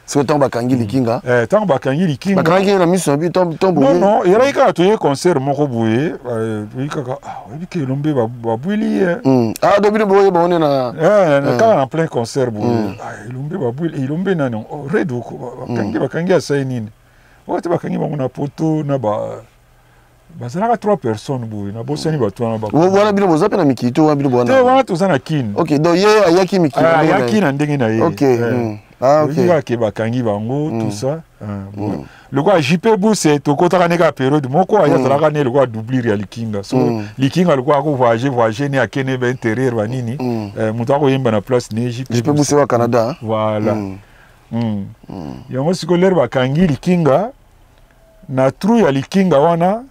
sikoyo ntango bakangi Likinga? Ntango bakangi Likinga. Bakangaki ye na miso na bi to boye? Non, ezalaki kaka toye concert moko boye, toyi kaka oyebi ke Elombe babwili ye. Ah, do bino boye bango nde na Kaka na plein concert boye, Elombe babwili. Elombe nani? Redo bakangi, bakangi asai nini oyo te, bakangi bango na poto na ba bazalaka trois personnes boye, nabosani bato wana. Wana bino boza mpe na mikili to wana bino? Te, wana toza na Kine. Ok, donc ye ayaki mikili? Ayaki na ndenge na ye. Ok. Ah, ok. Kaka ke bakangi bango, tout ça. Lokola JP Buse, tokotaka ne kaka période moko, aye azalaka ne lokola doublure ya Likinga. So Likinga lokola ako voyage voyage ne, akende ba intérieur banini, moto akoyemba na place ne JP Buse wa Canada. Voilà. Yango sikoyo lere bakangi Likinga na trou ya Likinga wana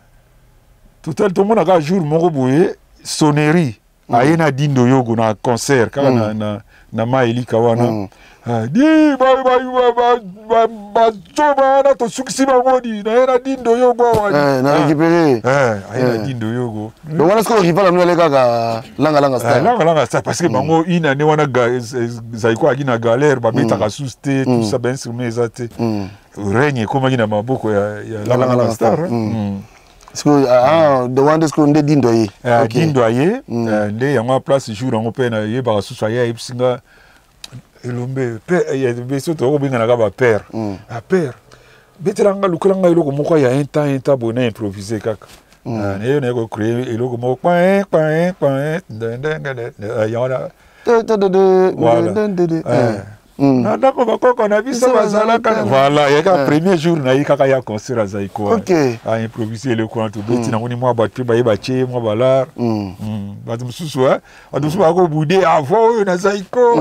total, tomona kaka jour moko boye sonnerie, aye na Dindo Yogo na concert kaka na ma elika wana. Di bazoba wana, tosukisi bango di naye na Dindo Yogo awa. Na récupéré. Aye na Dindo Yogo. Donc wana sikoyo rival amino ale kaka Langa Langa Star. Langa Langa Star, parce que bango une année wana Zaiko ayaki na galère, babetaka susu te, tout ça, bainstrument eza te, règne ekomaki na maboko ya Langa Langa Star. Sikoyo wana nde sikoyo nde Dindo aye? Dindo aye nde yango place jour yango mpe nayebaka susu, aye ayebisi nga: "Elombe mpe biso tokobenganaka bapère, apère betela nga, lukela nga eloko moko ya un temps, un temps boye na improvise kaka." Naye naye kocréer eloko moko kpain kpain kpain yango wana. Voilà, na ndako bakoko na biso bazalaka. Voilà, yaka premier jour na ye kaka ya concert, azali ko aimprovise eloko wana, tobeti nango ni mwa bato mpe baye batie mwa balar. Bato mosusu, bato mosusu bakobude avant oyo nazali ko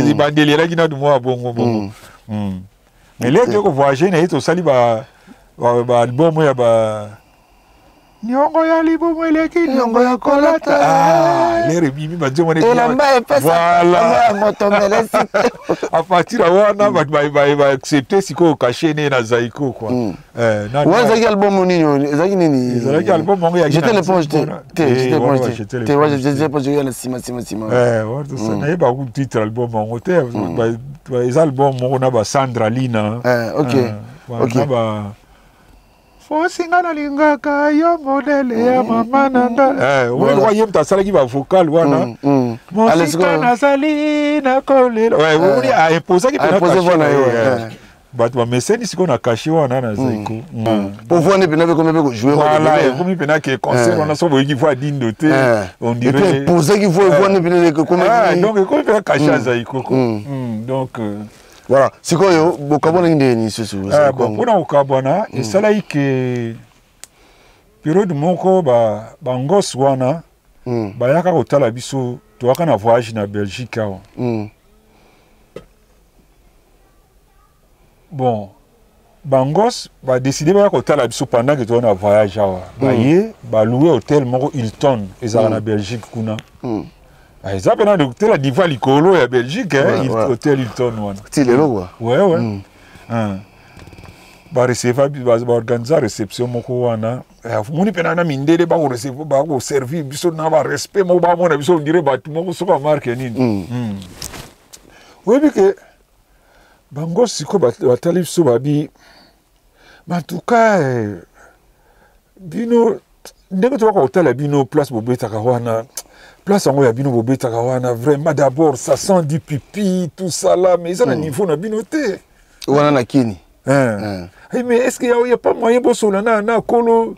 ebandeli elaki nanu mwa bongo bongo. Mais lelo toye kovoyage na ye, tosali baalbum ya ba niongo ya libumu eleki niongo ya kolata, lere ebimi banzembo. Elamba epesa moto melesi. À partir ya wana bato baaccepte sikoyo cachet ne na Zaiko quoi. Wana ezalaki album nini? Ezalaki nini? Ezalaki album moko. Jeter l'éponge te? Te, jeter l'éponge te, te, jeter l'éponge ya na nsima nsima nsima. Nayeba ku titre album yango te. Eza album moko na basandra lina. Ok. Na ba fosi nga nalingaka yo modele ya mama na nga, omoni ye moto asalaki bavocal wana, mosika nazali nakolela, omoni aimposaki mpena bato bameseni sikoyo na cachet wana na Zaiko. Po voix nde mpena ekomi mpe kojouer. Voilà, ekomi mpena ke concert wana so boyoki voix Dindo te, on dirait imposaki voix, voix nde mpena ekomi. Donc ekomi mpena cachet ya Zaiko. Donc Voilà, sikoyo bokabwanaki ndenge nini lisusu? Mpona kokabwana, esalaki ke période moko bangosi wana bayaka kotala biso, toyaka na voyage na Belgique awa. Bon, Bangos badécider baya kotala biso pendant que toza na voyage awa. Baye balouer hôtel moko Hilton, ezalaka na Belgique kuna. Ah, eza mpena hôtel ya diva likolo ya Belgique, hein, hôtel Hilton wana. Ti lelo quoi. Ouais. Ah. Bareceva, baorganiza réception moko wana. Eh, moni mpena na mindele bakorecevoir, bakoservir biso na barespect moko, bamona biso on dirait bato moko soki bamarke nini. Oyebi ke bango sikoyo batali biso, babi: "Mais en tout cas, eh, bino ndenge toyaka kotala bino, place bobetaka wana, place yango ya bino bobetaka wana, vraiment, d'abord ça sent du pipi, tout ça là, mais eza na niveau na bino te." Wana na Kini. Hein. Eh, mais est ce que y a pas moyen bosola na kolo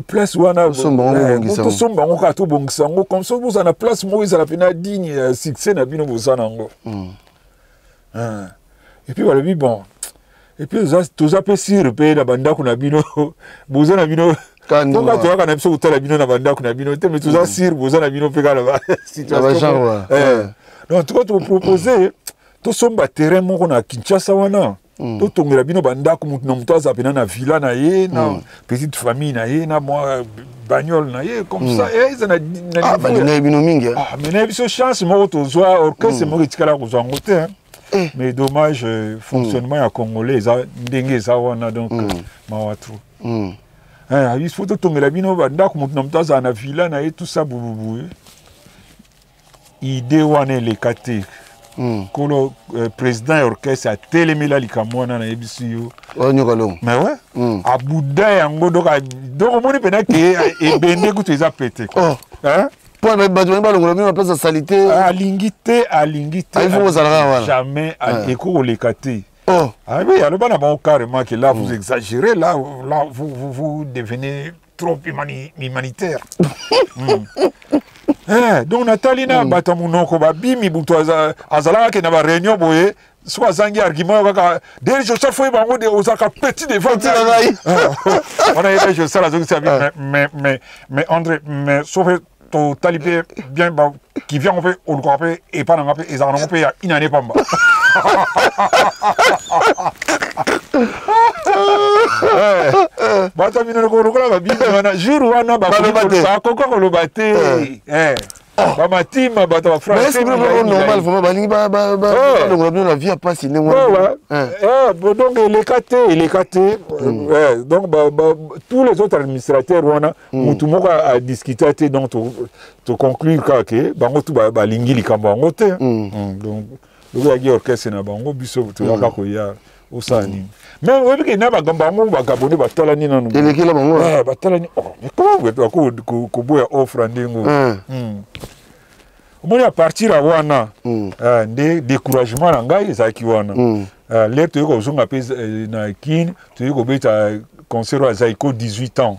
place wana? Tosomba yango, bobongisa yango. Tosomba yango kaka, tobongisa yango comme ça, bozala na place moko ezala mpena digne ya succès na bino boza na yango." Hein. Et puis balobi: "Bon, et puis toza mpe sûr mpe na bandako na bino boza na bino." Kaka ndenge mpoka wana. Toyaka na biso kotala bino na bandako na bino te, mais toza sûr boza na bino mpe kaka na ba Na ba genre wana. Eh. Donc en tout cas topropose tosomba terrain moko na Kinshasa wana, totongela bino bandako, motu na moto aza pena na villa na ye, na petite famille na ye, na mwa bagnole na ye, comme ça. Eh, eza na Ah, niveau balingaki bino mingi, hein. Ah, mais na biso chance moko tozwa, orchestre moko etikala kozwa yango te, hein. Eh. Mais dommage, fonctionnement ya Congolais eza ndenge eza wana, donc mawa trop. Eh, il faut totongela bino bandako, motu na moto azala na villa na ye, tout ça bububu. Idée wana eleka te. Kolo président ya orchestre atelemela likambo wana, nayebisi yo. Oyo Nyoka Longo. Mais ouais. Abuda yango, donc donc omoni mpena ke ebende kutu eza pete quoi. Oh. Hein? Mpo bato bangi balongola bino na place ya saleté. Alingi te, alingi te. Ah, il faut kozala kaka wana. Jamais. Ekoki koleka te. Oh. Ah oui, alors ben, bon, carrément que là, vous exagérez, là, là vous, vous, vous devenez trop humanitaire. Eh, donc natali na bato ya monoko babimi, butu azalaka ke na baréunion boye, soki azangi argument oyo kaka dès Joseph oyo bango de ozalaka petit devant. Petit na ngai. Wana yeba Joseph azongisa bi: Mais André, mais soki totali mpe bien kiviango mpe olukaka mpe epa na nga mpe ezalaka nango mpe ya une année pamba." Bato ya minoko lokola babimi wana jour wana. Baloba te. Bakoka koloba te. Eh. Bamatima bato ya Mais est-ce que bino moko normal? bafrançais. Vraiment balingi balongola bino na vie ya pasi ndenge wana. Eh. Eh, bon, donc eleka te, eleka te. Eh, donc tous les autres administrateurs wana, mutu moko adiscuta te. Donc toconclure kaka ke bango tu balingi likambo yango te. Donc lokoyaki orchestre na bango, biso toyaka koya osala nini? Mais oyebi ke na bagambo yango, bagabonais batalani nanu. Elekela bango. Eh, batalani: "Oh, mais comment bako koboya offre ndenge oyo?" Omoni, à partir ya wana, nde découragement na ngai ezalaki wana. L'heure toyei kozonga mpe na Kine, toyei kobeta concert oyo Zaiko 18 ans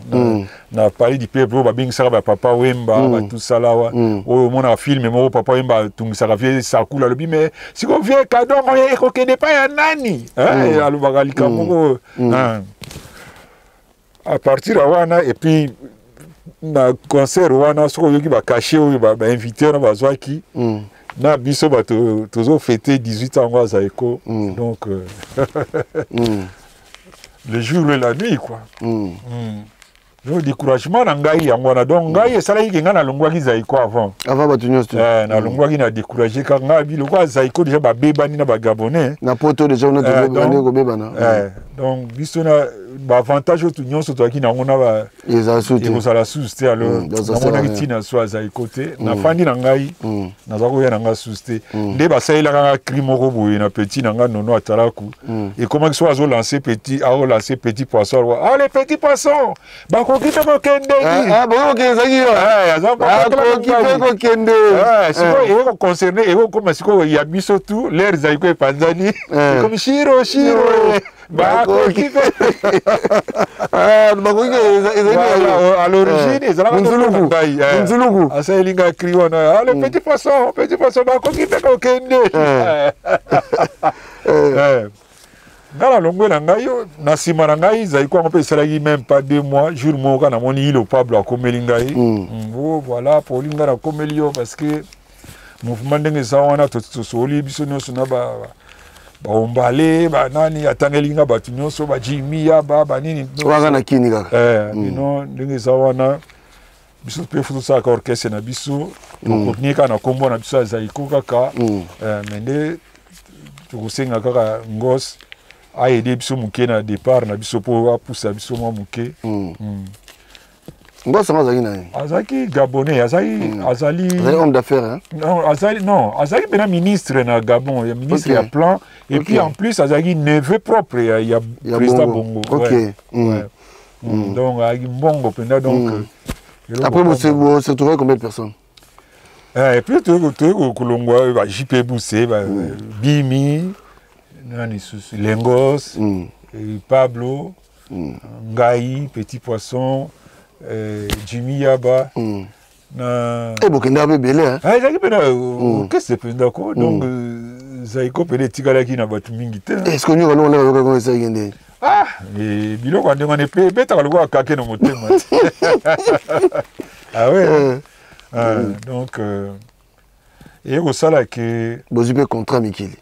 na Palais du Peuple, oyo babengisaka bapapa Wemba, batusala awa. Oyo omonaka film moko, Papa Wemba atungisaka vieux Sakula, alobi: "Mais sikoyo vieux, cadeau yango ekokende epai ya nani?" Eh, alobaka likambo moko. Ah. À partir ya wana, et puis na concert wana, soki oyoki bacachet oyo bainvité wana bazwaki na biso bato tozofêter 18 ans yango ya Zaiko, donc le jour et la nuit quoi. Donc découragement na ngai yango wana. Donc ngai esalaki ke ngai nalongwaki Zaiko avant. Avant bato nyonso te. Eh, nalongwaki na découragé kaka ngai biloko ya Zaiko, déjà babebani na bagabonais. Na poto déjà una. Eh, tobandi kobebana. Eh, donc biso na baavantage oyo nyonso tozalaki nango na Ezala su te. Ekozala susu te. Alors Donc ça sert à namonaki rien. ntina so ya Zaiko te. Nafandi na ngai, naza koya na ngai susu te. Nde basalelaka nga cri moko boye na petit na ngai Nono Atalaku. Ekomaki soki azolance petit, aolance petit poisson, aloba: "Ah, les petits poissons bakoki mpe kokende." Ah, bokoki kokende, ezalaki yo. Eh, Bakoki mpe kokende. Sikoyo eye koconcerne, eye kokoma sikoyo ya biso tu l'heure Zaiko epanzani, ekomi shiro shiro bakoki mpe. Ah, bakoki ezalaki. Voilà, à l'origine ezalaka Munzuluku. ngai. Munzuluku. Asaleli ngai cri wana: "Ah, le petit poisson, petit poisson bakoki mpe kokende." Eh. Ngai nalongwe na ngai yo na nsima na ngai Zaiko yango mpe esalaki même pas 2 mois. Jour moko kaka namoni Ilo Pablo akomeli ngai: "Oh, voilà Poli, ngai nakomeli yo parce que mouvement ndenge eza wana, tosoli biso nyonso na Baombale, banani, atangeli nga bato nyonso, bajimi yaba, banini. Waka na kini kaka. Bino ndenge eza wana, biso mpe fo tosalaka orchestre na biso, tokontinue kaka na nkombo na biso ya Zaiko kaka. Me nde tokosenga kaka Ngos aide biso moke na départ na biso, mpo apusa biso mwa moke. Ngos yango azalaki nani? Azalaki Gabonais, azalaki azali Azali homme d'affaires, hein? Non, azali, non, azalaki mpena ministre na Gabon, ya ministre ya plan et puis en plus azalaki neveu propre ya Ya président Bongo. Bongo. Ok. Ouais. Donc azalaki mbongo mpenza, donc eloko Après, pamba. vous se retrouvez combien de personnes? Et puis toyei kolongwa ba JP Buse, ba Bimi, nani susu, Lengos, et Pablo, ngai, Petit Poisson, Jimmy Yaba na E bokendaka mpe ebele, hein? Ah, ezalaki mpena orchestre mpenza ko. Donc Zaiko mpena etikalaki na bato mingi te. Est ce que nyoka longo ndenge bayokaki esalaki ndenge? Ah, biloko ya ndenge wana epe ebetaka lokola kake na motema. Ah ouais. Ah, donc eye kosala ke Bozwi mpe contrat mikili?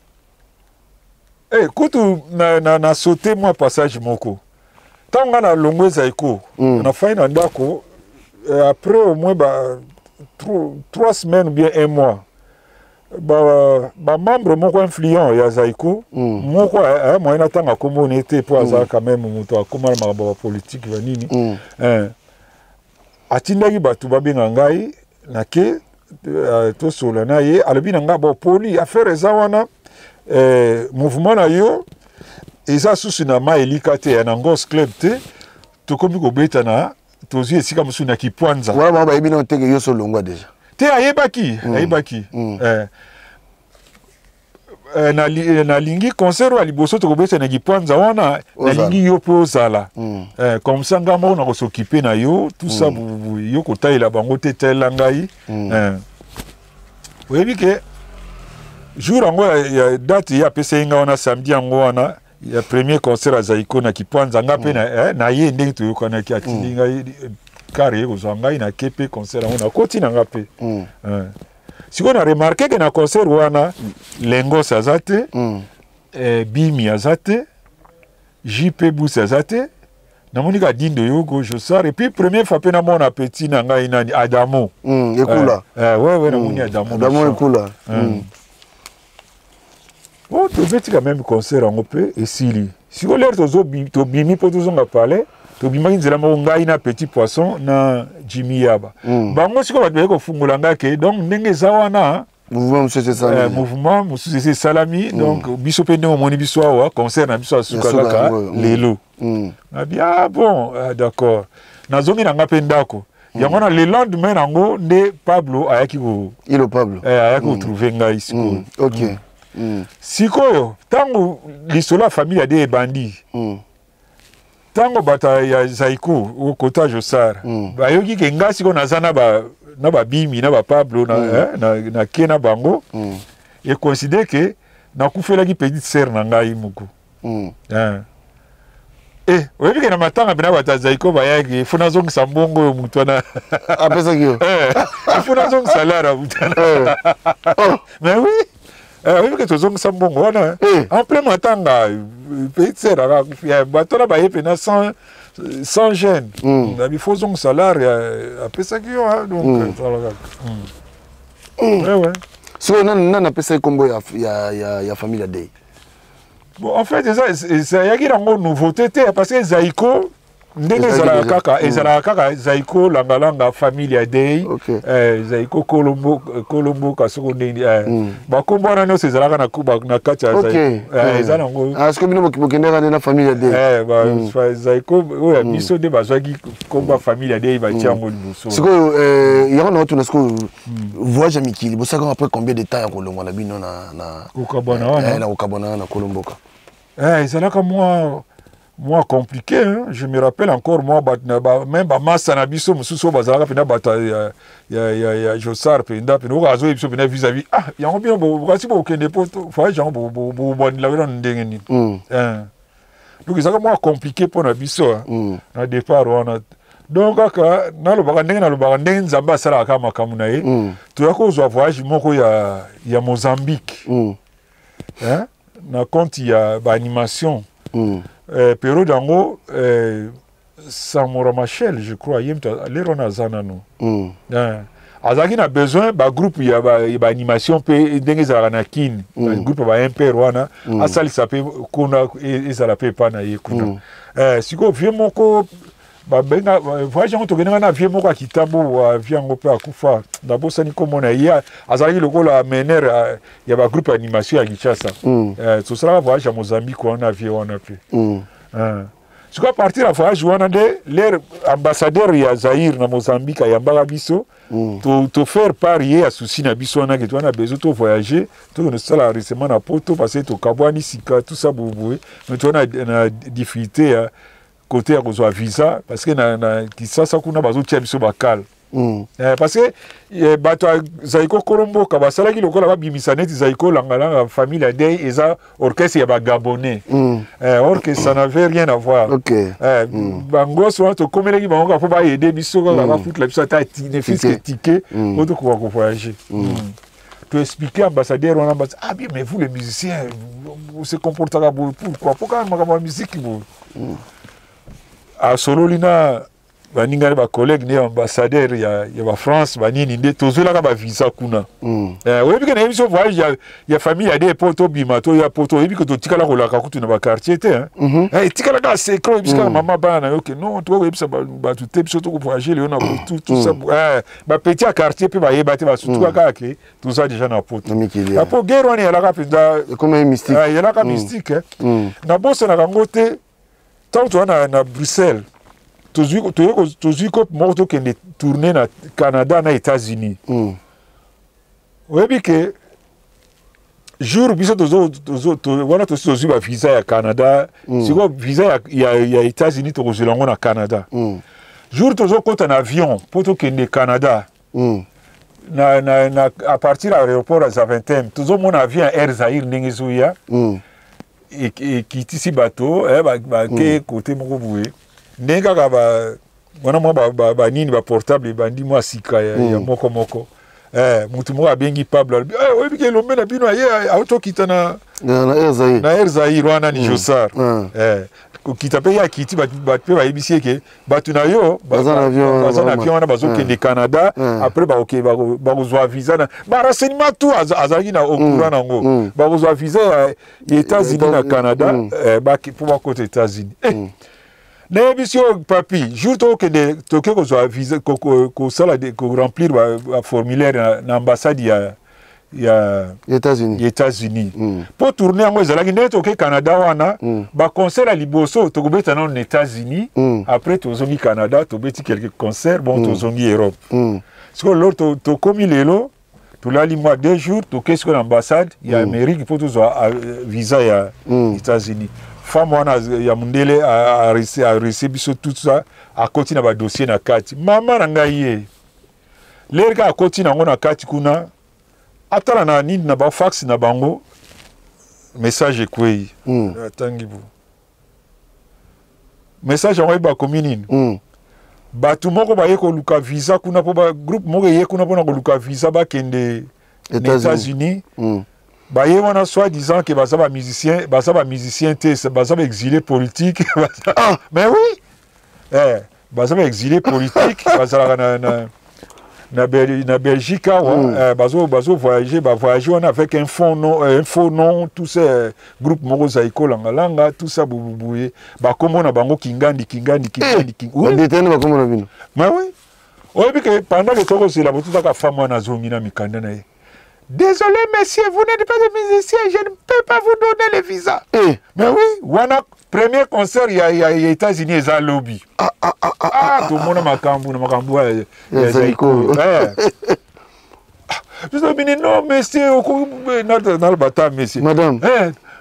Kutu na saute mwa passage moko. Ntango nga na longwe Zaiko, nafai na ndako, après au moins ba 3 semaines ou bien un mois, bamembre moko influent ya Zaiko moko, moyen natanga nkombo ne te mpo aza quand même moto akóma na makambo ya bapolitike, banini, atindaki bato babenga ngai. Nake tosola na ye. Alobi na ngai: "Bon, poli affaire eza wana, mouvement na yo eza susu na ma elika te, ya na Ngos Club te. Tokomi kobeta na, tozwi esika mosusu na Kipwanza." Wana bango bayebi nano teke yo so olongwa déjà? Te, ayebaki, ayebaki. Nalingi concert oyo ya liboso tokobeta na Kipwanza wana, Ozala. nalingi yo mpe ozala. Comme ça nga moko nakosokipe na yo, tout ça, yo kotalela bango te, talela ngai. Oyebi ke jour yango ya date ye apesaki ngai wana, samedi yango wana ya premier concert ya Zaiko na Kipwanza, nga mpe na ye ndenge toyokanaki, atindi ngai car ye kozwa ngai, nake mpe concert yango, nakoti na nga mpe. Sikoyo na remarquer ke na concert wana Lengos aza te, Bimi aza te, JP Bus aza te, namoni ka Dindo Yogo, Josar, et puis première fois mpe namona petit na ngai nani, Adamo. Ekula. Ouais, namoni Adamo na Adamo champ. Ekula. Bon, tobeti quand même concert yango mpe esili. Sikoyo lere tobimi mpo tozonga palais, tobimaki nzela moko, ngai na Petit Poisson na Jimmy Yaba. Bango sikoyo bato baye kofungola ngai ke donc ndenge eza wana, Mouvement mosusu esalami. Mouvement mosusu esi esalami. Donc biso mpe ndenge omoni biso awa, concert na biso ya suka Ya suka kaka yango oyo. Lelo. Nabi: "Ah bon, ah, d'accord." Nazongi na nga mpe ndako yango na le lendemain nango nde Pablo ayaki ko Ilo Pablo. Ayaki kotrouver ngai sikoyo. Sikoyo ntango lisolo ya famille ade ebandi, ntango bato ya Zaiko okota Josar bayoki ke nga sikoyo naza na ba na babimi na bapablo na, na ke na bango, econsidérer ke nakufelaki petite sœur na ngai moko. Oyebi ke na matanga mpena bato ya Zaiko bayaki, fo nazongisa mbongo oyo motu wana Apesaki yo. Fo nazongisa lara ya motu wana. Oh. Mais oui, oyebi ke tozongisa mbongo wana en plein matanga, petite sœur akakufi, bato wana baye mpena sans gêne. Nabi fo ozongisa lare apesaki yo, hein, donc tala kaka. Ouais. Sikoyo nani apesaki nkombo ya famille ya Day? Bon, en fait eza ezalaki nango nouveauté te, parce que Zaiko ndenge Ezalaki ezalaka déjà. kaka, ezalaka kaka Zaiko Langalanga Familia Dei, Zaiko Kolombo, Kolomboka, soko ndenge bakombo wana nyonso ezalaka na kati ya Zaiko. Eza nango. Ah, sikoyo bino bokendaka nde na famille ya Day? Zaiko oyo ya biso nde bazwaki kombo ya Familia Dei, batia yango liboso. Sikoyo yango na watuna, sikoyo voyage ya mikili bosalaka après combien de temps ya kolongwa na bino na Kokabwana wana? Na kokabwana wana na Kolomboka. Ezalaka mwa compliqué, hein? Je me rappelle encore moi bato na ba, même bamasa na biso mosusu oyo bazalaka mpena bato ya Josar mpenza oyo azoyebi biso mpena vis-à-vis: "Ah, yango bino kasi bokende po voyage yango bobandela bino ndenge nini?" Donc ezalaka mwa compliqué mpo na biso, hein, na départ wana. Donc kaka nalobaka ndenge nalobaka, ndenge Nzambe asalaka kaka makambo na ye, toya kozwa voyage moko ya Mozambique. Hein? na compte ya baanimation. Période yango, Samora Machel, je crois, ye moto lero wana aza nano. Azalaki na besoin bagroupe ya baanimation mpe ndenge ezalaka na Kine, bagroupe ya baMPR wana, asalisa mpe kuna, ezala mpe epa na ye kuna. Sikoyo vieux moko babenga, voyage yango tokendanga na vieux moko ya Kitambo, vieux yango mpe akufa, nabosani nkombo na ye. Azalaki lokola meneur ya bagroupe ya animation ya Kinshasa. Tosalaka voyage ya Mozambique wana, vieux wana mpe. Sikoyo à partir ya voyage wana nde l'heure ambassadeur ya Zaire na Mozambique ayambaka biso, to faire part ye ya souci na biso wana ke toza na besoin to voyager, tokende tosala enregistrement na Poto, parce que tokabwani sika, tout ça boye, mais toza na difficulté ya côté ya kozwa visa, parce que na Kisasa kuna bazotia biso bakale. Parce que bato ya Zaiko Kolo Mboka basalaki lokola babimisa neti Zaiko Langalanga Famille Adei eza orchestre ya Bagabonais, or que ça n'avait rien à voir. Bango nyonso wana tokomelaki bango kaka mpo baaider biso kaka, bafutela biso ata ne fût-ce que ticket po tokoka kovoyager. Toexpliquer ambassadeur wana, ah bien, mais vous les musiciens, vous se comportaka boye pourquoi? Po kaka makambo ya musique boye. Asololi na baninga ne, bacollègue ne ambassadeur ya bafrance, banini, nde tozwelaka bavisa kuna. Oyebi ke nayebi biso voyage ya Famille Ade po tobima, toya po toyebi ke totikala kolaka kutu na baquartier te. Etikala kaka secret, oyebisi kaka mama, bana na yo ke non, toka koyebisa bato te, biso tokovoyage lelo na butu, tout ça. Bapetits ya quartier mpe bayeba te, basutuka kaka ke toza déjà na Poto. Po guerre wana eyalaka mpenza eyalaka mystique. Nabosanaka yango te, ntango toza na Bruxelles, tozwi kope moko, tokende tourner na Canada na États-Unis. Oyebi ke jour biso wana tosi tozwi bavisa ya Canada, sikoyo visa ya États-Unis tokozwela yango na Canada. Jour tozokɔta na avion mpo tokende Canada, na à partir ya aéroport ya Zaventem, tozomona avion ya Air Zaire ndenge ezoya, ekitisi bato, bake kote moko boye, ndenge kaka wana mwa banini, baportable ebandi mwa sika ya moko moko. Mutu moko abengi Pablo, alobi: "Oyebi ke elombe na bino aye auti okita na Air Zaire wana, ni Josar." Kokita mpe ye akiti, bato mpe bayebisi eke bato na yo baza na avion wana, bazokende Canada, après bakozwa visa na barenseignement tout, azalaki na au courant nango, bakozwa visa ya États-Unis na Canada mpo bakota États-Unis. Nayebisi yo papi, jour tokende, toke kozwa visa, kosala, koremplir baformulaire na ambassade ya États-Unis. États-Unis, mpo tournée yango ezalaki ndenge toke Canada wana, baconcert ya liboso tokobeta nano na États-Unis, après tozongi Canada, tobeti quelques concerts, bon, tozongi Europe. Sikoyo lelo tokomi, lelo tolali mwa 2 jours, toke sikoyo na ambassade ya Amérique mpo tozwa visa ya États-Unis. Femme wana ya mondele arese biso tout ça, akoti na badossier na kati. Mama na ngai ye, l'heure kaka akoti nango na kati kuna, atala na nini, na bafax na bango, message ekwei. Atangi bo message yango, ayeba akomi nini. Bato moko baye koluka visa kuna, mpo groupe moko eye kuna mpona koluka visa bakende na États-Unis. Baye wana soit disant ke baza bamusicien, baza bamusicien te, baza baexilé politique. Ah. Mais oui, baza baexilé politique, bazalaka na Belgique awa. Bazo voyager, bavoyage wana avec un faux nom, tout ça, groupe moko Zaiko Langalanga, tout ça boye, bakombo na bango Kingandi, Kingandi, Kingandi, King. Oui. Bakombo na bino. Mais oui, oyebi ke pendant ke tokozela, botutaka femme wana azongi na mikanda na ye: "Désolé monsieur, vous n'êtes pas de musicien, je ne peux pas vous donner le visa." Mais oui, wana premier concert ya États-Unis eza lobi. Ah, tomona makambo na makambo ya Zaiko. Biso bini: "Non monsieur, naloba ta monsieur." Madame.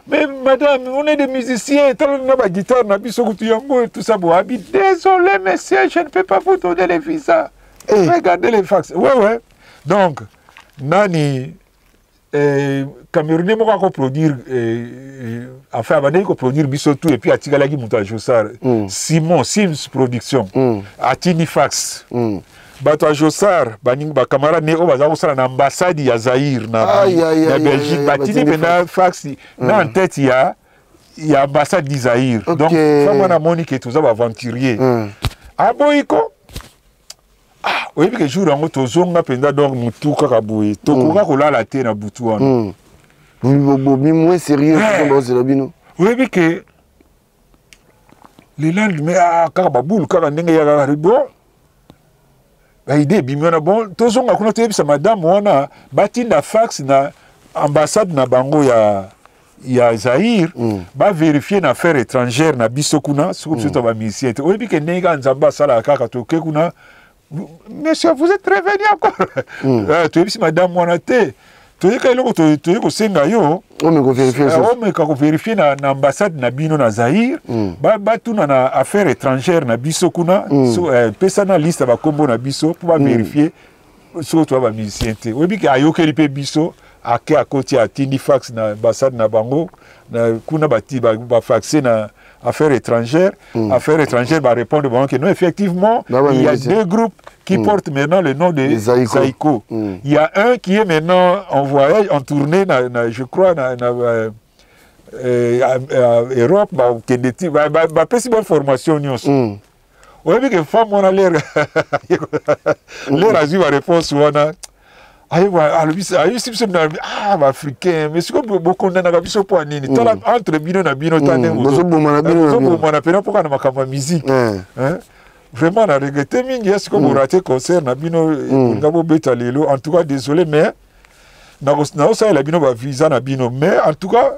"Mais madame, on est des musiciens, tala na baguitare na biso kutu yango, tout ça." Bo abi: "Désolé monsieur, je ne peux pas vous donner le visa." Regardez les fax. Ouais. Donc nani, Camerounais moko akoproduire, enfin abandaki koproduire biso tout, et puis atikalaki moto ya Josar, Simon Sims Production, atindi fax. Bato ya Josar, baningi, bacamarade ne oyo baza kosala na ambassade ya Zaïre na, Aïe, aïe, na aïe, Belgique, aïe, aïe, batindi batindi mpenza fax na en tête ya ambassade du Zaïre. Donc femme wana amoni ke toza baaventurier, aboyi ko. Ah, oyebi ke jour yango tozonga mpenza, donc motu kaka boye, tokoka kolala te na butu wana. Bomi moins sérieux. Eh. Bazela bino. Oyebi ke le lendemain, ah, kaka babulu kaka ndenge ya kaka bon, baidée ebimi wana. Bon, tozonga kuna, toyebisa madame wana batinda fax na ambassade na bango ya Zaïre, bavérifie na affaire étrangère na biso kuna soki biso to bamusicien te. Oyebi ke ndenge kaka Nzambe asalaka, kaka toke kuna: "Monsieur, vous êtes revenu encore." Toyebisi madame wana te, toyeka eloko toye kosenga yo. Omeka kovérifie. Omeka kovérifie na ambassade na bino na Zaïre, batuna na affaire étrangère na biso kuna, so, pesa na liste ya bakombo na biso mpo bavérifie soki toya bamusicien te. Oyebi ke ayokeli mpe biso, ake, akoti, atindi fax na ambassade na bango na, kuna bati bafaxe na affaires étrangères. Affaires étrangères barépondre bango que non, effectivement, Bah ouais, il y a mais c'est- deux groupes qui portent maintenant le nom de Les Zaïko. Zaïko. Il y a un qui est maintenant en voyage, en tournée, je crois, na Europe, bakende ti bapesi bainformation nyonso. Oyebi ke femme wana, lere azwi baréponse wana, ayeba ayebisi biso na: "Ah, baafricain, mais sikoyo bokondanaka biso mpo ya nini? Tala entre bino na bino, ta ndenge Bozobomana bino na bino. Bozobomana pena mpoka na makambo ya musique." Hein? Vraiment na regrette mingi ya sikoyo borate concert na bino, bolinga bobeta lelo. En tout cas, désolé, mais nakosalela bino bavisa na bino, mais en tout cas,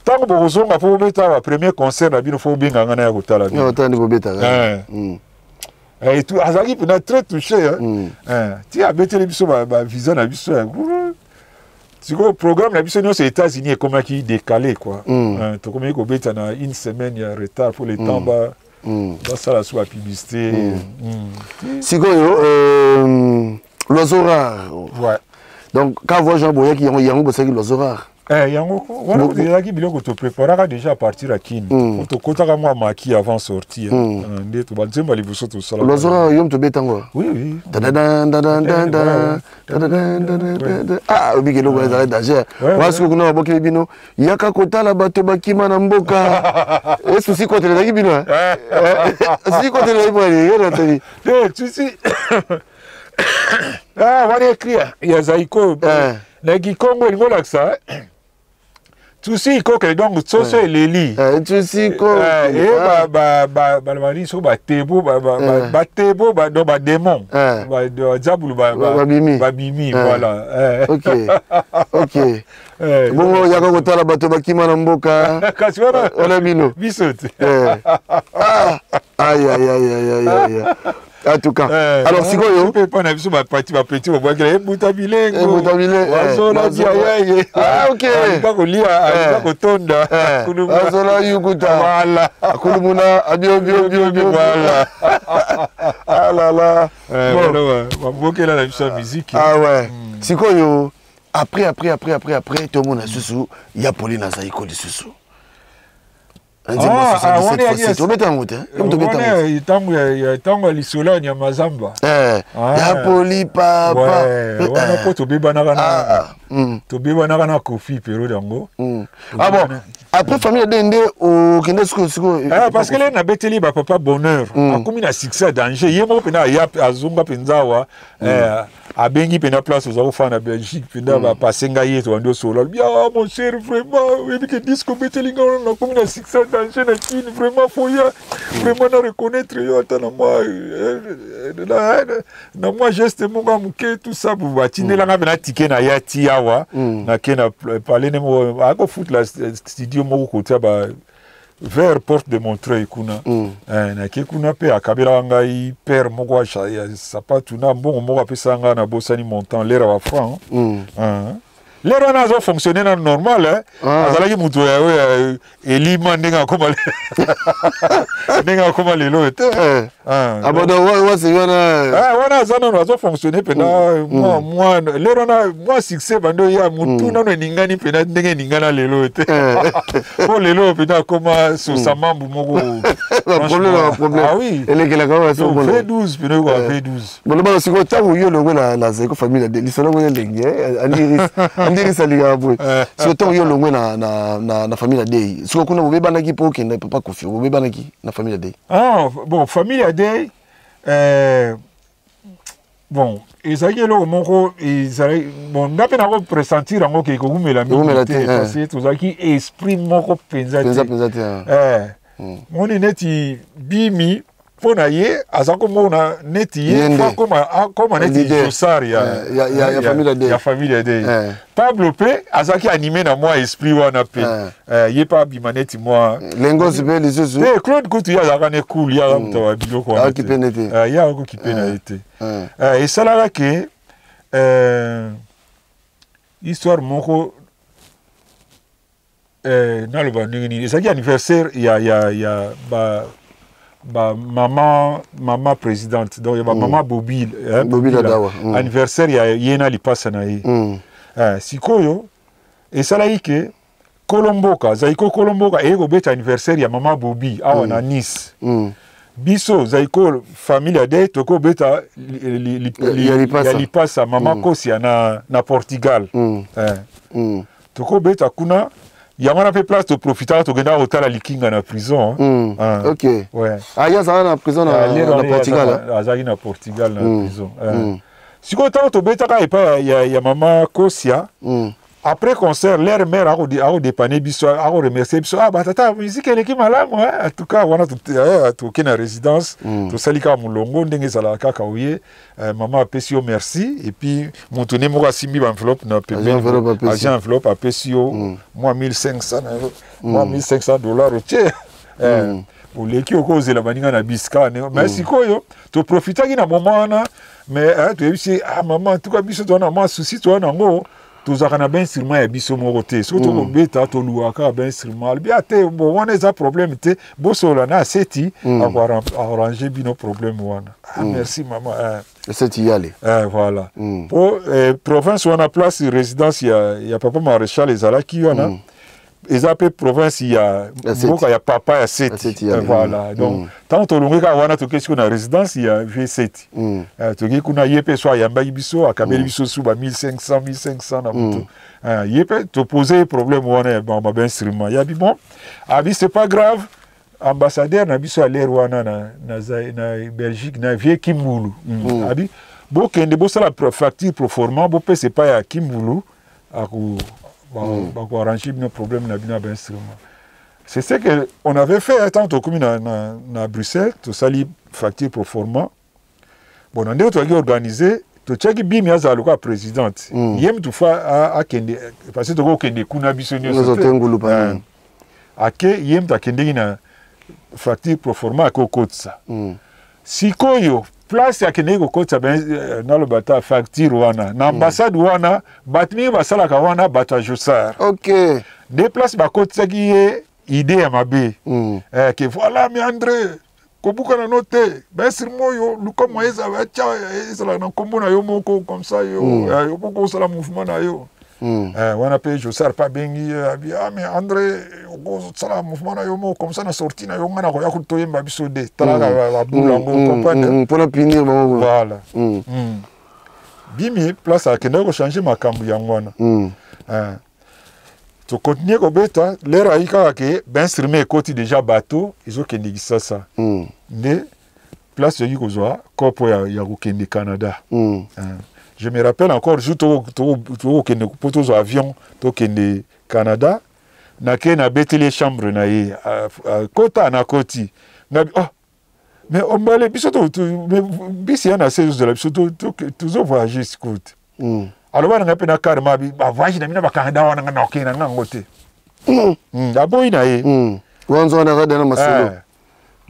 ntango bokozonga mpo bobeta ba premier concert na bino, fo bobenga nga na ya kotala bino. Otala nde bobetaka. Eh. Eh, azalaki mpena très touché, hein. Eh, ti abeteli biso bavisa na biso ya sikoyo, programme na biso nyonso États-Unis ekomaki décalé, quoi. Eh, tokomaki kobeta na une semaine ya retard pour le temps basala so bapublicité. Sikoyo L'Oiseau rare. Ouais. Donc ka voix Jean boyaki yango, yango bosalaki L'Oiseau rare. Eh, yango wana kutu ezalaki biloko topréparaka déjà à partir ya Kini. Po tokotaka mwa maki avant sortie. Nde to banzembo ya liboso tosala. L'Oiseau rare, yo moto obetango? Oui. Tadadan, dadan, dadan, tadadan, dadan, dadan. Ah, obiki eloko ezalaki danger. Wana sikoyo kuna babokeli bino yaka kotala bato bakima na mboka esusi kotela ezalaki bino, eh? Susi kotela ezalaki bino, yo natali. Te, tusi, ah, wana écrit ya Zaiko. Na kikongo elingi olakisa tusi ikokele, donc soso eleli. Tusi ko E baloba nini soki batebo batebo, donc badémon, badiabulu. Babimi. Babimi, voilà. Ok, bongo yaka kotala bato bakima na mboka. Kasi wana wana bino. Biso te. Ah, aïe aïe aïe aïe aïe aïe, en tout cas. Alors sikoyo mpe epai na biso bapati bapeti babwakela ebuta bilengo. Ebuta bilengo, wazola wazola. diayaye. Ah, ok. Alinga kolia, alinga kotonda. Wazola yukuta. Voilà. Akulumuna abio bio bio bio. Voilà. Ah là là. Bon. Voilà, babokela na biso ya musique. Ah ouais, sikoyo après tomona lisusu ya poli na Zaiko lisusu. Ah, ah, wana Tobeta yango te, tobeta yango. Wana ntango ya lisolo ya nyama zamba. Ah. Ya poli papa. Wana mpo tobebanaka na Ah. Tobebanaka na Kofi période yango. Ah bon, après famille de nde okende sikoyo sikoyo? Ah, parce que le nabeteli bapapa bonheur, akomi na succès ya danger, ye moko mpena aya, azonga mpenza awa, abengi mpena place oza kofanda na Belgique mpena, bapase ngai ye, tobandi osola, alobi: "Ah, mon cher, vraiment, oyebi ke disque obeteli ngai wana, nakomi na succès ya danger na Kini, vraiment foya vraiment na reconnaître yo ata na mwa na mwa geste moko ya moke, tout ça." Bo batindelanga mpena ticket na ya ti awa, nake na palais ne moko akofutela studio moko kotia ba vers Porte de Montreuil kuna. Nake kuna mpe akabelaka ngai paire moko ya sapatu na mbongo moko apesaka ngai, nabosani montant, lera ba franc. Lero wana azofonctionne na normal, eh. Ah. Azalaki moto ya oyo ya elima ndenge akoma ndenge akoma lelo oyo te. Eh. Ah, Ah bon, donc wasi wana. Ah, wana aza nano azofonctionne mpena mwa mwa lero wana mwa succès bando ya motu nano eningani mpena ndenge eningana lelo oyo te, mpo lelo oyo mpena akoma sosa mambu moko. Baproblème na baproblème. Ah oui. Elekelaka oyo Donc, asokola. V12 mpena oyokoka V12. Boloba sikoyo ntango yo longwe na Zaiko famille na lisolo ngo elengi, eh, Andiris alingaka boye. Sikoyo ntango yo longwe na famille na Dei, sikoyo kuna bobebanaki mpo okende papa Kofi, bobebanaki na famille na Dei? Ah, bon, famille ya Dei, bon, ezalaki eloko moko ezalaki, bon, nga mpe nako pressentir yango ke ekokumela mingi Ekokumela te, te eh. parce que tozalaki esprit moko mpenza mpenza te. Mpenza te, ah. Eh, moni neti Bimi mpo na ye aza komona neti Ye ye nde. fo akoma neti Leader. Josar ya, Eh, ya famille ya Dei. ya famille ya Dei. Eh. Pablo mpe azalaki animé na mwa esprit wana mpe. Eh. Eh, ye mpe abima neti mwa Lengos mpe lisusu. Te, Claude kutu ye azalaka ne cool, ye aza moto ya biloko wana. Akokipe ne te. Eh, ye akokipe na ye te. Eh. Eh, esalaka ke histoire moko, naloba ndenge nini, ezalaki anniversaire ya ba mama présidente, donc ya ba mama Bobi, eh, Bobi Ladawa. Anniversaire ya ye na lipasa na ye. Eh, sikoyo esalaki ke Kolomboka, Zaiko Kolomboka eye kobeta anniversaire ya mama Bobi awa na Nice. Biso Zaiko famille ya Dei tokobeta Ya lipasa. ya lipasa mama Kosia na Portugal. Eh, tokobeta kuna yango wana mpe place toprofitaka, tokendaka kotala Likinga na prison. Ah. Ok. Ouais. Ah, ye azalaka na prison Ah, lero na wana ye Portugal, ah? azalaki na Portugal na prison. Eh. Sikoyo ntango tobetaka epai ya mama Kosia, après concert, leur mère akodépanner biso, akoremercier biso: "Ah, batata, musique eleki malamu, hein." En tout cas wana toke na résidence, tosali kaka molongo ndenge ezalaka kaka oye, mama apesi yo merci et puis moto ne moko asimbi baenveloppe na pembeni. Enveloppe apesi. Azwi enveloppe, apesi yo mwa 1500 na yo, mwa 1500 $ otie. Eh, oleki okozela baninga na biska ne. Mais sikoyo toprofitaki na moment wana, mais toyebisi: "Ah mama, en tout cas biso toza na mwa souci, toza nango, tozalaka na bainstrument ya biso moko te. Soki tokobeta, toluwaka bainstrument." Alobi: "A te, bon, wana eza problème te, bosolola na Aseti, akoarrange bino problème wana." "Ah, merci mama." Eh, Eseti yale. Eh, voilà. Po province wana, place résidence ya papa maréchal ezalaki wana, eza mpe province ya Ya Seti. mboka ya papa ya Ya Seti. Seti, ya Eh, voilà. Donc ntango tolongwi kaka wana, tokei sikoyo na résidence ya V7. Eh, tokei kuna, ye mpe so ayambaki biso, akabeli biso su ba 1500 1500 na moto. Eh, ye mpe topose ye problème wana ya ba instrument yabi. Bon, abi: "C'est pas grave." Ambassadeur na biso ya lere wana na Belgique, na vieux Kimbulu, abi: "Bokende bosala facture proforma, bopesa epai ya Kimbulu, bakoarrange bino problème na bino ya bainstrument." C'est ce que on avait fait. Tant tokomi na Bruxelles, tosali facture proforma. Bon, na ndenge tozalaki organise, totiaki Bimi azala lokola présidente. Ye mutu fa akende, parce que tokokende kuna biso nyonso Nyonso te. te, ngulu pa. Eh, ake, ye mutu akendeki na facture proforma, akokotisa. Sikoyo place akendeki kokotisa naloba ta facture wana na ambassade wana, bato mingi basalaka wana bato ya Josar. Nde place bakotisaki ye idée ya mabe. Eh, ke voilà, mais André, kobukana no te, bainstrument oyo luka mwa ezala, atia ezala na nkombo na yo moko, comme ça yo, eh, yo moko osala mouvement na yo. Eh, wana mpe Josar mpe abengi ye, abi: "Ah mais André, okosala mouvement na yo moko, comme ça na sorti na yo, ngai na koya toyemba biso de talaka babula yango." Comprendre? Mpona punir bango. Voilà. Bimi place akendaki kochange makambo yango wana. Eh, tokontinue kobeta. Lere ayi kaka ke bainstrument ekoti déjà, bateau ezokende Kisasa. Nde place toyaki kozwa kopo ya kokende Canada. Eh, je me rappelle encore jour tokokende mpo tozwa avion, tokende Canada, nake nabeteli ye chambre na ye. Kota, nakoti, ngabi: "Oh mais ombale biso mais bisi ya na se ezozela biso, tozovoyage sikoyo te." Aloba na ngai mpe na carrément, abi: "Bavoyage na bino bacanada wana, ngai nakokende na ngango te." Aboyi na ye. Wanzo wana aza dana masolo. Eh.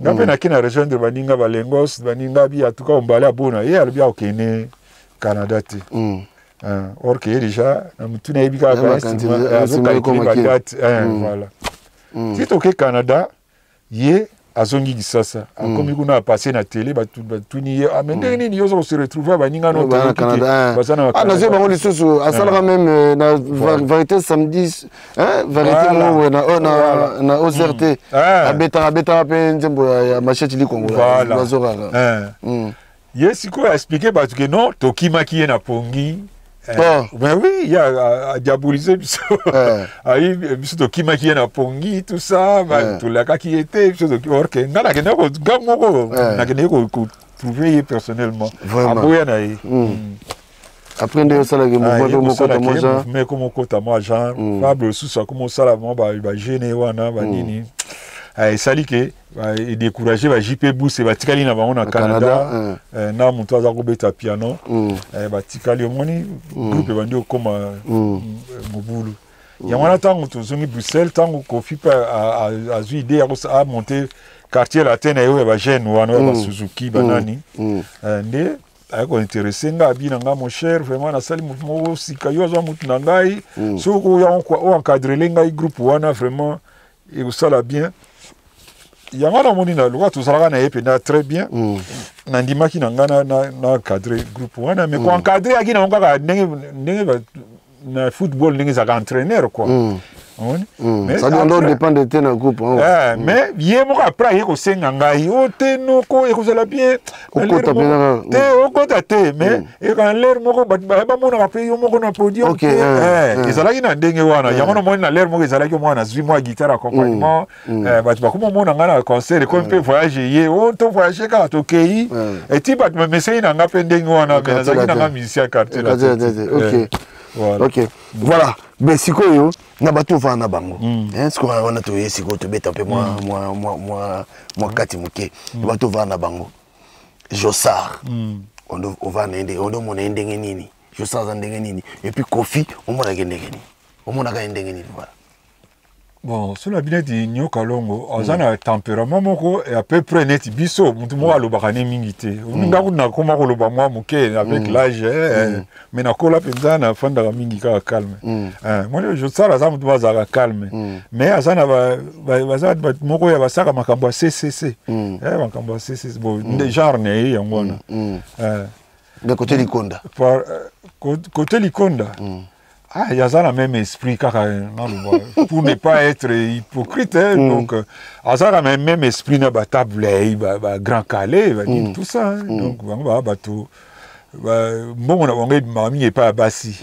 Nga mpe nake na rejoindre baninga balengos, baninga bi atuka ombale aboyi na ye, alobi akokende Canada te. Or que ye déjà na motu nayebi kaka azocalcule badate, voilà. Ti toke Canada, ye azongi Kisasa, akomi kuna, apasse na télé, batuni ye: "Ah, mais ndenge nini yo oza kose retrouve baninga no?" Baza na nazwi bango lisusu, asalaka même na variété samedi, variété moko na OCRT, abetaka mpe nzembo ya Machete Likongo bazokaka. Ye sikoyo aexplique bato ke non, tokimaki ye na pongi. Ben oui, ye adiabolise biso, ayi biso tokimaki ye na pongi, tout ça, tolakaki ye te biso. Or que nga nakendeki, nga moko nakendeki kotrouve ye personnellement, aboya na ye. Après nde osalaki mouvement mpe mokota mwa genre. Mouvement ekoma okota mwa genre, Fable lisusu akoma osala mwa bagene wana banini, esali ke edécourage ba JP Buse, batikali na bango na Canada na moto aza kobeta piano, batikali. Omoni, groupe ebandi okóma mobulu. Yango wana ntango tozongi Bruxelles, ntango Kofi mpe azwi idée ya amonte Quartier Latin na ye oyo ya bajeune wana oyo basuzuki banani, nde aye kointeresse nga, abi na nga: "Mon cher, vraiment nasali motu moko sika, yo azwa motu na ngai, soki oya oencadrele ngai groupe wana, vraiment ekosala bien." Yango namoni na lokola tozalaka na ye mpenza très bien, nandimaki na ngai na encadre groupe wana. Mais koencadre yaki nango kaka ndenge na football, ndenge ezalaka entraîneur quoi. Mais ça doit dépendre te na groupe. Mais ye moko après aye kosenga ngai: "O te, noko, ekozala bien te, okota te, mais ekana lere moko bamonaka mpe yo moko na podium te." Ezalaki na ndenge wana. Yango namoni na lere moko ezalaki mwana nazwi mwa guitare accompagnement, bato bakoma omona ngai na concert, ekomi mpe voyage ye o to voyage kaka tokei eti bato bamesei na nga mpe ndenge wana. Mais nazalaki na nga musicien Quartier. Voilà. Ok, voilà. Mais sikoyo na bato ovanda na bango, sikoyo wana toye sikoyo tobeta mpe mwa kati moke. Na bato ovanda na bango, Josar, ovanda ye ndenge omona ye ndenge nini? Josar aza ndenge nini? Et puis Kofi, omonaka ye ndenge nini? Omonaka ye ndenge nini? Voilà. Bon, so na bino neti Nyoka Longo aza na tempérament moko à peu près neti biso, motu moko alobaka ne mingi te. Nga kutu nakoma koloba mwa moke avec l'âge, mais nakola mpenza nafandaka mingi kaka calme. Moni Josar aza motu moko azalaka calme, mais aza na baza bato moko ya basaka makambo ya ccc, makambo ya ccc. Bon, genre na ye yango wana. De côté Likonda? Côté Likonda, ah, aza na même esprit kaka, naloba pour ne pas être hypocrite, hein, donc aza na même esprit na batable ba Grand Kallé banini, tout ça, hein. Donc bango baa bato mbongo na bango ebimaka mingi epai ya basi,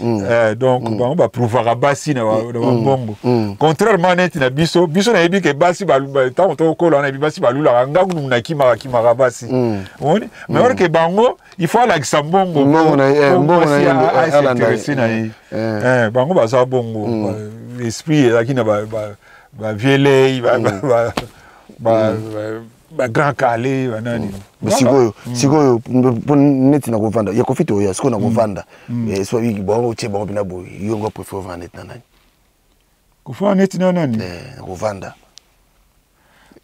donc bango baprouvaka basi na bambongo, contrairement neti na biso. Biso nayebi ke basi, ntango tokokola, nayebi basi balulaka nga kutu nakimaka kimaka basi, omoni. Mais or ke bango, il faut alakisa mbongo asinteresse na ye. Bango baza bongo, esprit ezalaki na bavielei, bagrand Kallé, banani. Sikoyo mpo neti na kovanda ya Kofi, toya sikoyo na kovanda, so bango otie bango mpena boye, yo ngo préfère ovanda neti na nani? Kofanda neti na nani? Na kovanda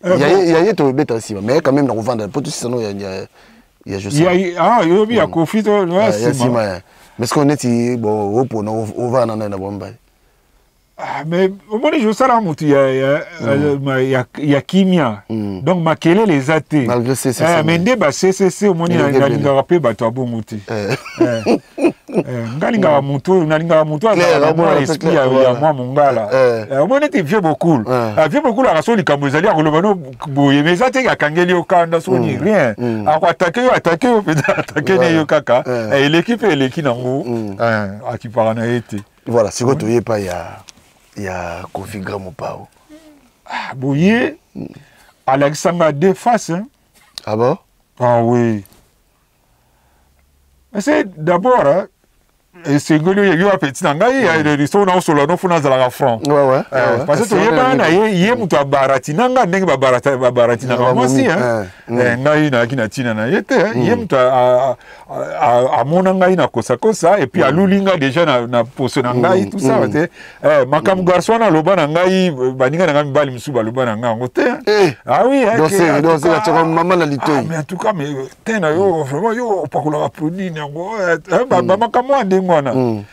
ya ye tobeta nsima, mais quand même na kovanda mpo tosisano ya Yobi ya Kofi to? Ya nsima. Mais sikoyo neti bon opona ovanda na nani na bombali? Ah, mais omoni josala motu ya kimia, donc makelele eza te. Mais nde ba ccc, omoni, nalingaka mpe bato ya bongo te. Nga lingaka motu oyo, nalingaka motu azalaka mwa esprit ya mwa mongala. Omoni ete vieux Bokul, vieux Bokul aka so likambo ezali akoloba no boye, mais eza te akangeli yo kanda soni, rien, akoatake yo, atake yo mpenza, atake ne yo kaka, eleki mpe eleki nango, akipaka na ye te. Voilà. Sikoyo toye epai ya Kofi, grand mopao. Ah, boye alakisanga deux faces, hein? Ah bon? Ah oui, c'est d'abord, hein, esengeli oyo yo apeti na ngai so naosolola no funa azalaka franc, parce que toyebana na ye, ye moto abaratina nga ndenge babaratinaka mwasi. Ngai nayaki na ntina na ye te, ye moto amona ngai na kosakosa et puis aluli nga déjà na poso na ngai, tout ça te. Makambo garçon wana aloba na ngai, baninga na ngai mibali mosusu baloba na ngai yango te. Ah oui. Mama na litoi. Mais en tout cas, mais te na yo vraiment, yo opakolaka produit yango, bamakambo ya ndenge. ndenge wana.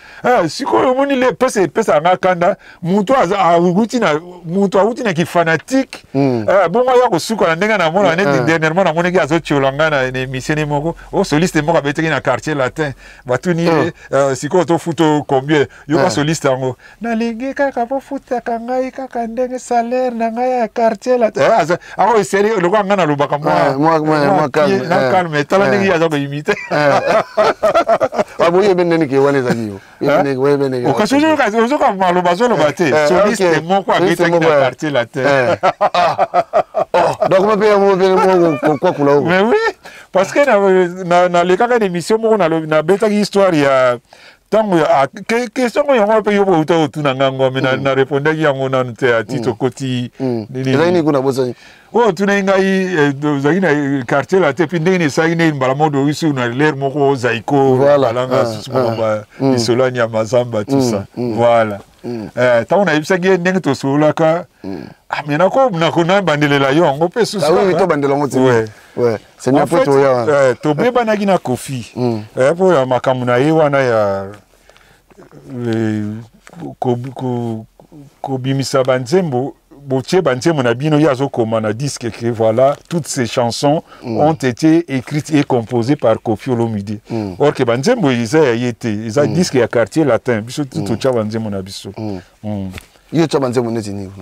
Sikoyo omoni le pesa epesaka nga kanda, moto awuti na moto awuti na kifanatike, bongo aya kosuka na ndenge namona neti dernièrement namonaki azotiola nga na émission ne moko o soliste moko abetaki na Quartier Latin. Batuni ye, sikoyo tofuta combien? Yoka, soliste yango: "Nalingi kaka bofutaka ngai kaka ndenge salaire na ngai ya Quartier Latin." Ako eseri lokola ngai nalobaka mwa calme, na calme. Tala ndenge ye aza koimiter. Boyebi ndenge ke wana ezali yo. Kasi ozoka maloba azoloba te, soliste moko abetaki na Quartier Latin. Donc mape yango mpe moko kokwakula oko. Mais oui, parce que nalekaka na émission moko, nabetaki histoire ya ntango question ngo yango mpe yo bouta otuna ngango, me na répondaki yango nanu te ati tokoti. Ezali nini kuna bosani? Oyo otunaki ngai, ozalaki na Quartier Latin, puis ndenge esalaki nde mbala moko toyisi na lere moko Zaiko balanga susu makambo lisolo ya nyama zamba, tout ça, voilà. Ntango nayebisaki ye ndenge tosololaka, mais nako bandelela yo yango mpe susu. Tobandela yango te, c'est bien po toya. Tobebanaki na Kofi mpo ya makambo na ye wana ya kobimisa banzembo, botie banzembo na bino, ye azokoma na disque que voilà, toutes ces chansons ont été écrites et composées par Kofi Olomide, or que banzembo eza ya ye te, eza disque ya Quartier Latin. Biso ti totya banzembo na biso. Yo tya banzembo neti nini?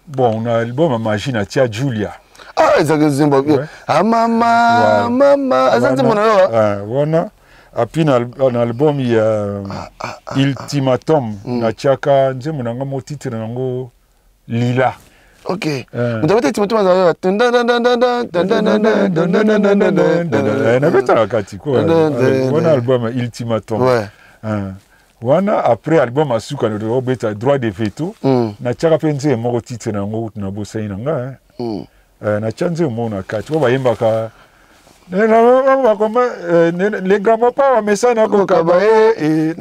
Bon, na album ya Magie natia Julia. Ah, ezalaki nzembo? Ah, mama, mama, eza nzembo na yo? Wana api na album ya Ultimatum natiaka nzembo na nga mo titre nango Lila. Ok, moto abeta Ultimatum azala. Nabetaka kati wana album ya Ultimatum wana. Après album asuka obeta Droit de veto, natiaka mpe nzembo moko, titre na yango nabosani na nga. Natia nzembo moko na kati po bayembaka les grands papa bamesana kokaba ye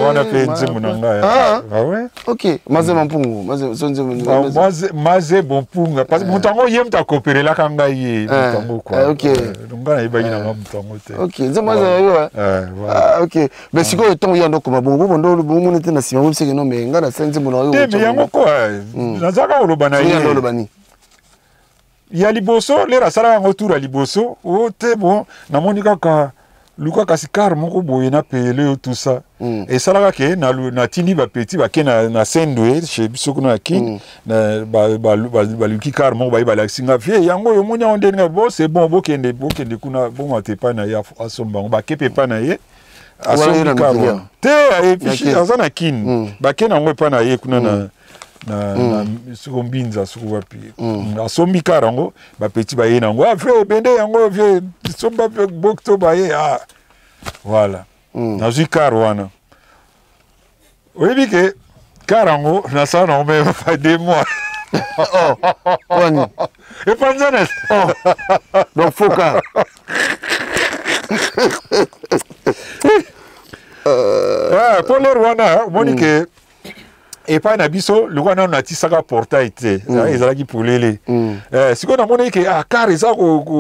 wana mpe nzembo na ngai. Ok, Mazemba Mpungu. Mazebo Mpunga, parce que moto yango ye moto akoperelaka ngai, ye moto yango kua ngai nayebaki nanga moto yango te. Ok, nzembo azala yo. Ok, mais sikoyo ntango yo andokoma bongo, bondo bomoni te na nsima bobiseke no, mais ngai nasali nzembo na yo. Te, mais yango kua nazalaka koloba na ye. Oloba nini? Ya liboso lere asalaka yango, tour ya liboso o te, bon, namoni kaka luka kasi car moko boye na peyele yo, tout ça. Esalaka ke natindi bapetits bake na Sendwe chez biso kuna na Kin, baluki car moko, baye balakisi nga: "Vie yango oyo, omoni yango ndenge bon, c'est bon, bokende, bokende kuna." Bomata epai na ye, asomba yango, bake mpe epai na ye, asombi car wana te, aza na Kin, bake na yango epai na ye kuna na soko Mbinza, soko wapi, asombi car yango, bapetits baye na yango: "Ah vie, ebende yango, vie, somba bokto." Baye, ah voilà, nazwi car wana. Oyebi ke car yango nasala nango même pas 2 mois. Oh, wani epanzana. Oh. Donc faux car. Mpo lere wana omoni ke epai na biso lokola nano natisaka portail te, ezalaki polele. Sikoyo namoni ke ah, car eza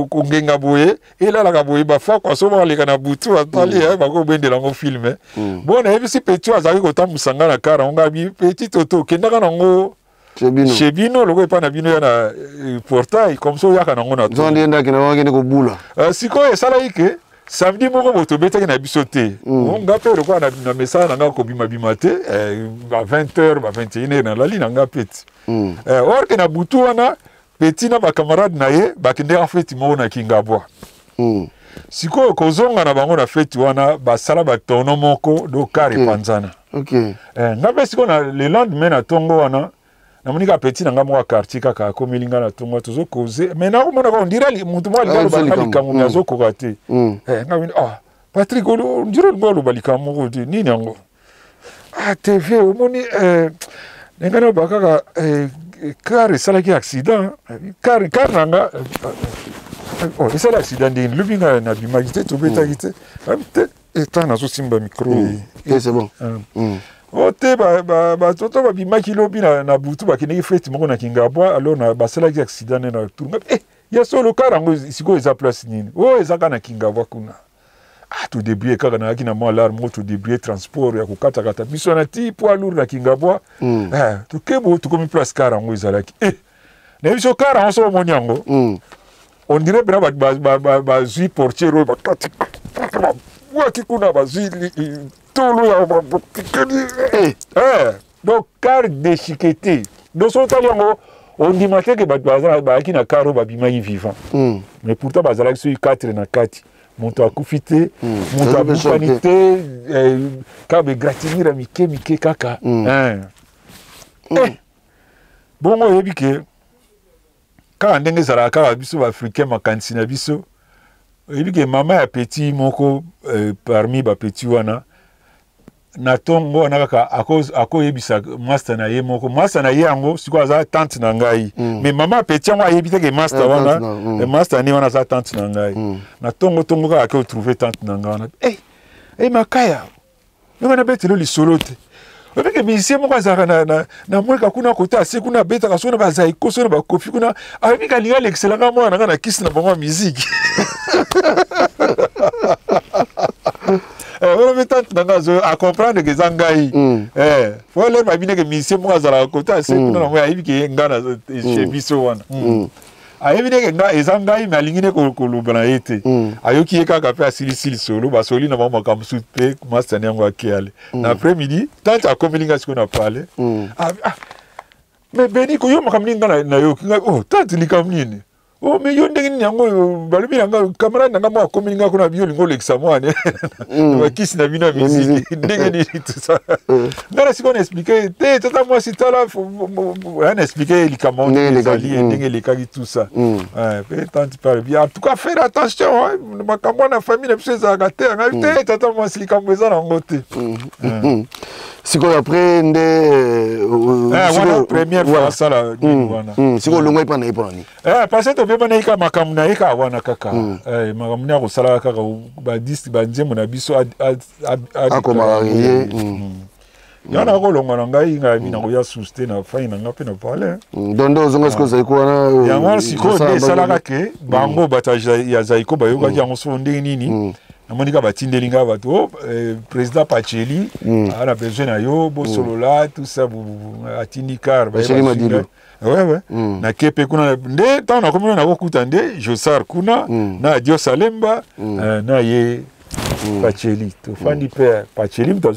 kongenga boye, elalaka boye, bafakwa so baleka na butu, batali, bakobendela yango film. Bon, nayebisi petit oyo azalaki kotambusa nga na car yango, ngabi: "Petit toto, okendaka nango chez bino, lokola epai na bino ya na portail, comme ça oyaka nango na." Ndenge kobula. Sikoyo esalaki ke samedi moko boye tobetaki na biso te, nga mpe lokola na mesala na nga kobimabima te, ba 20 heures, ba 21 heures nalali na nga mpe ti. Or ke na butu wana, petit na bacamarade na ye bakendeka feti moko na Kingabwa. Sikoyo kozonga na bango na feti wana, basala batono moko do car epanzana. Nga mpe sikoyo na le lendemain na ntongo wana, namoni kaka petit na nga moko ya quartier kaka akomeli nga na ntongo, tozokoze, mais nakomona kaka on dirait motu moko alingi aloba nga likambo, mais azokoka te. Nga bini: "Ah Patrick, on dirait olingi aloba likambo moko te, nini yango?" "Ah tv, omoni ndenge naloba kaka, car esalaki accident, car na nga esali accident." "Ndenge lobi nga nabimaki te, tobetaki te te, etan nazosimba micro." C'est bon. O te, batoto babimaki lobi na butu, bakendeki feti moko na Kingabwa, alors na basalaki accident nde na tour. Eh, ya solo, car yango sikoyo eza place nini? Oyo eza kaka na Kingabwa kuna. Ah, todébrouille kaka, nayaki na mwa alarme moko, todébrouille transport ya kokatakata biso wana ti poids lourd na Kingabwa. Eh, tokebo, tokomi place car yango ezalaki. Eh, nayebi so car yango, so omoni yango, on dirait mpena bato bazwi portière oyo, bakati, babwaki kuna, bazwi tolo ya batikeli. Eh, donc car déchiqueté. Donc so otali yango, ondima te ke bato bazalaki na car oyo babimaki vivant. Mais pourtant bazalaki soki 4 na kati, moto akufi te, moto abukani te, kaka baégratignures ya mike mike kaka. Eh, bongo oyebi ke kaka ndenge ezalaka kaka, biso baafricain, makanisi na biso, oyebi ke mama ya petit moko, parmi bapetits wana, na ntongo wana kaka akoyebisa master na ye moko. Master na ye yango sikoyo aza tante na ngai. Mais mama ya petit yango ayebi te ke master wana, master ne wana aza tante na ngai. Na ntongo ntongo kaka ake otrouve tante na ngai wana. Hey, hey, Makaya, yo wana, betelo lisolo te. Obeke musicien moko azalaka na mweka kuna, kote ase kuna, abetaka so na bazaiko, so na bakofi kuna, ayebi kalinga alekiselanga mwana na ngai na kisi na bango ya miziki. Wana mpe tante na ngai azo acomprendre ke eza ngai. Fo lere bayebi ndenge musicien moko azalaka kote ase kuna nango, ayebi ke ngai na chez biso wana, ayebi ndenge nga eza ngai, me alingi nde koloba na ye te. Ayoki ye kaka mpe asilisi lisolo, basoli na bango makambo mosusu mpe mastani yango ake ale. Na après midi, tante akomeli ngai sikoyo na pale. Ah, ah, mais Beniko, yo makambo nini nga nayoki ngai? Oh tante, likambo nini? Oh, mais yo ndenge nini yango oyo balobi na nga, camarade na nga moko akomeli nga kuna, yo olingi olekisa mwana na bakisi na bino ya miziki, ndenge nini, tout ça. Nga na sikoyo na explique te, tata mwasi, tala, ya na explique likambo Ndenge elekaki, ezali, ndenge elekaki, tout ça. Mpe tante parle bien: en tout cas, faire attention, hein, makambo wana famille na biso ezalaka te. Ngai te, tata mwasi, likambo eza nango te. Sikoyo après nde Eh, wana première fois asala nini wana. Sikoyo olongwaki mpa na ye mpo na nini? Eh, parce que tobebana ye kaka, makambo na ye kaka wana kaka. Eh, makambo nde akosalaka kaka badisques, banzembo na biso Akomaka ye. Yango nakolongwa na ngai, ngai nakoya susu te na fai na ngai mpe na parle. Donc nde ozonga sikoyo Zaiko wana? Yango wana sikoyo nde esalaka ke bango bato ya Zaiko bayokaki yango so ndenge nini. Namoni kaka batindeli ngai bato: oh, président Pacheli aza na besoin na yo, bosolola, tout ça. Atindi car. Pacheli Madilu. Ouais. Nake mpe kuna nde ntango nakomi wana, nakokuta nde Josar kuna na Adios Alemba, na ye Pacheli. Tofandi mpe Pacheli moto.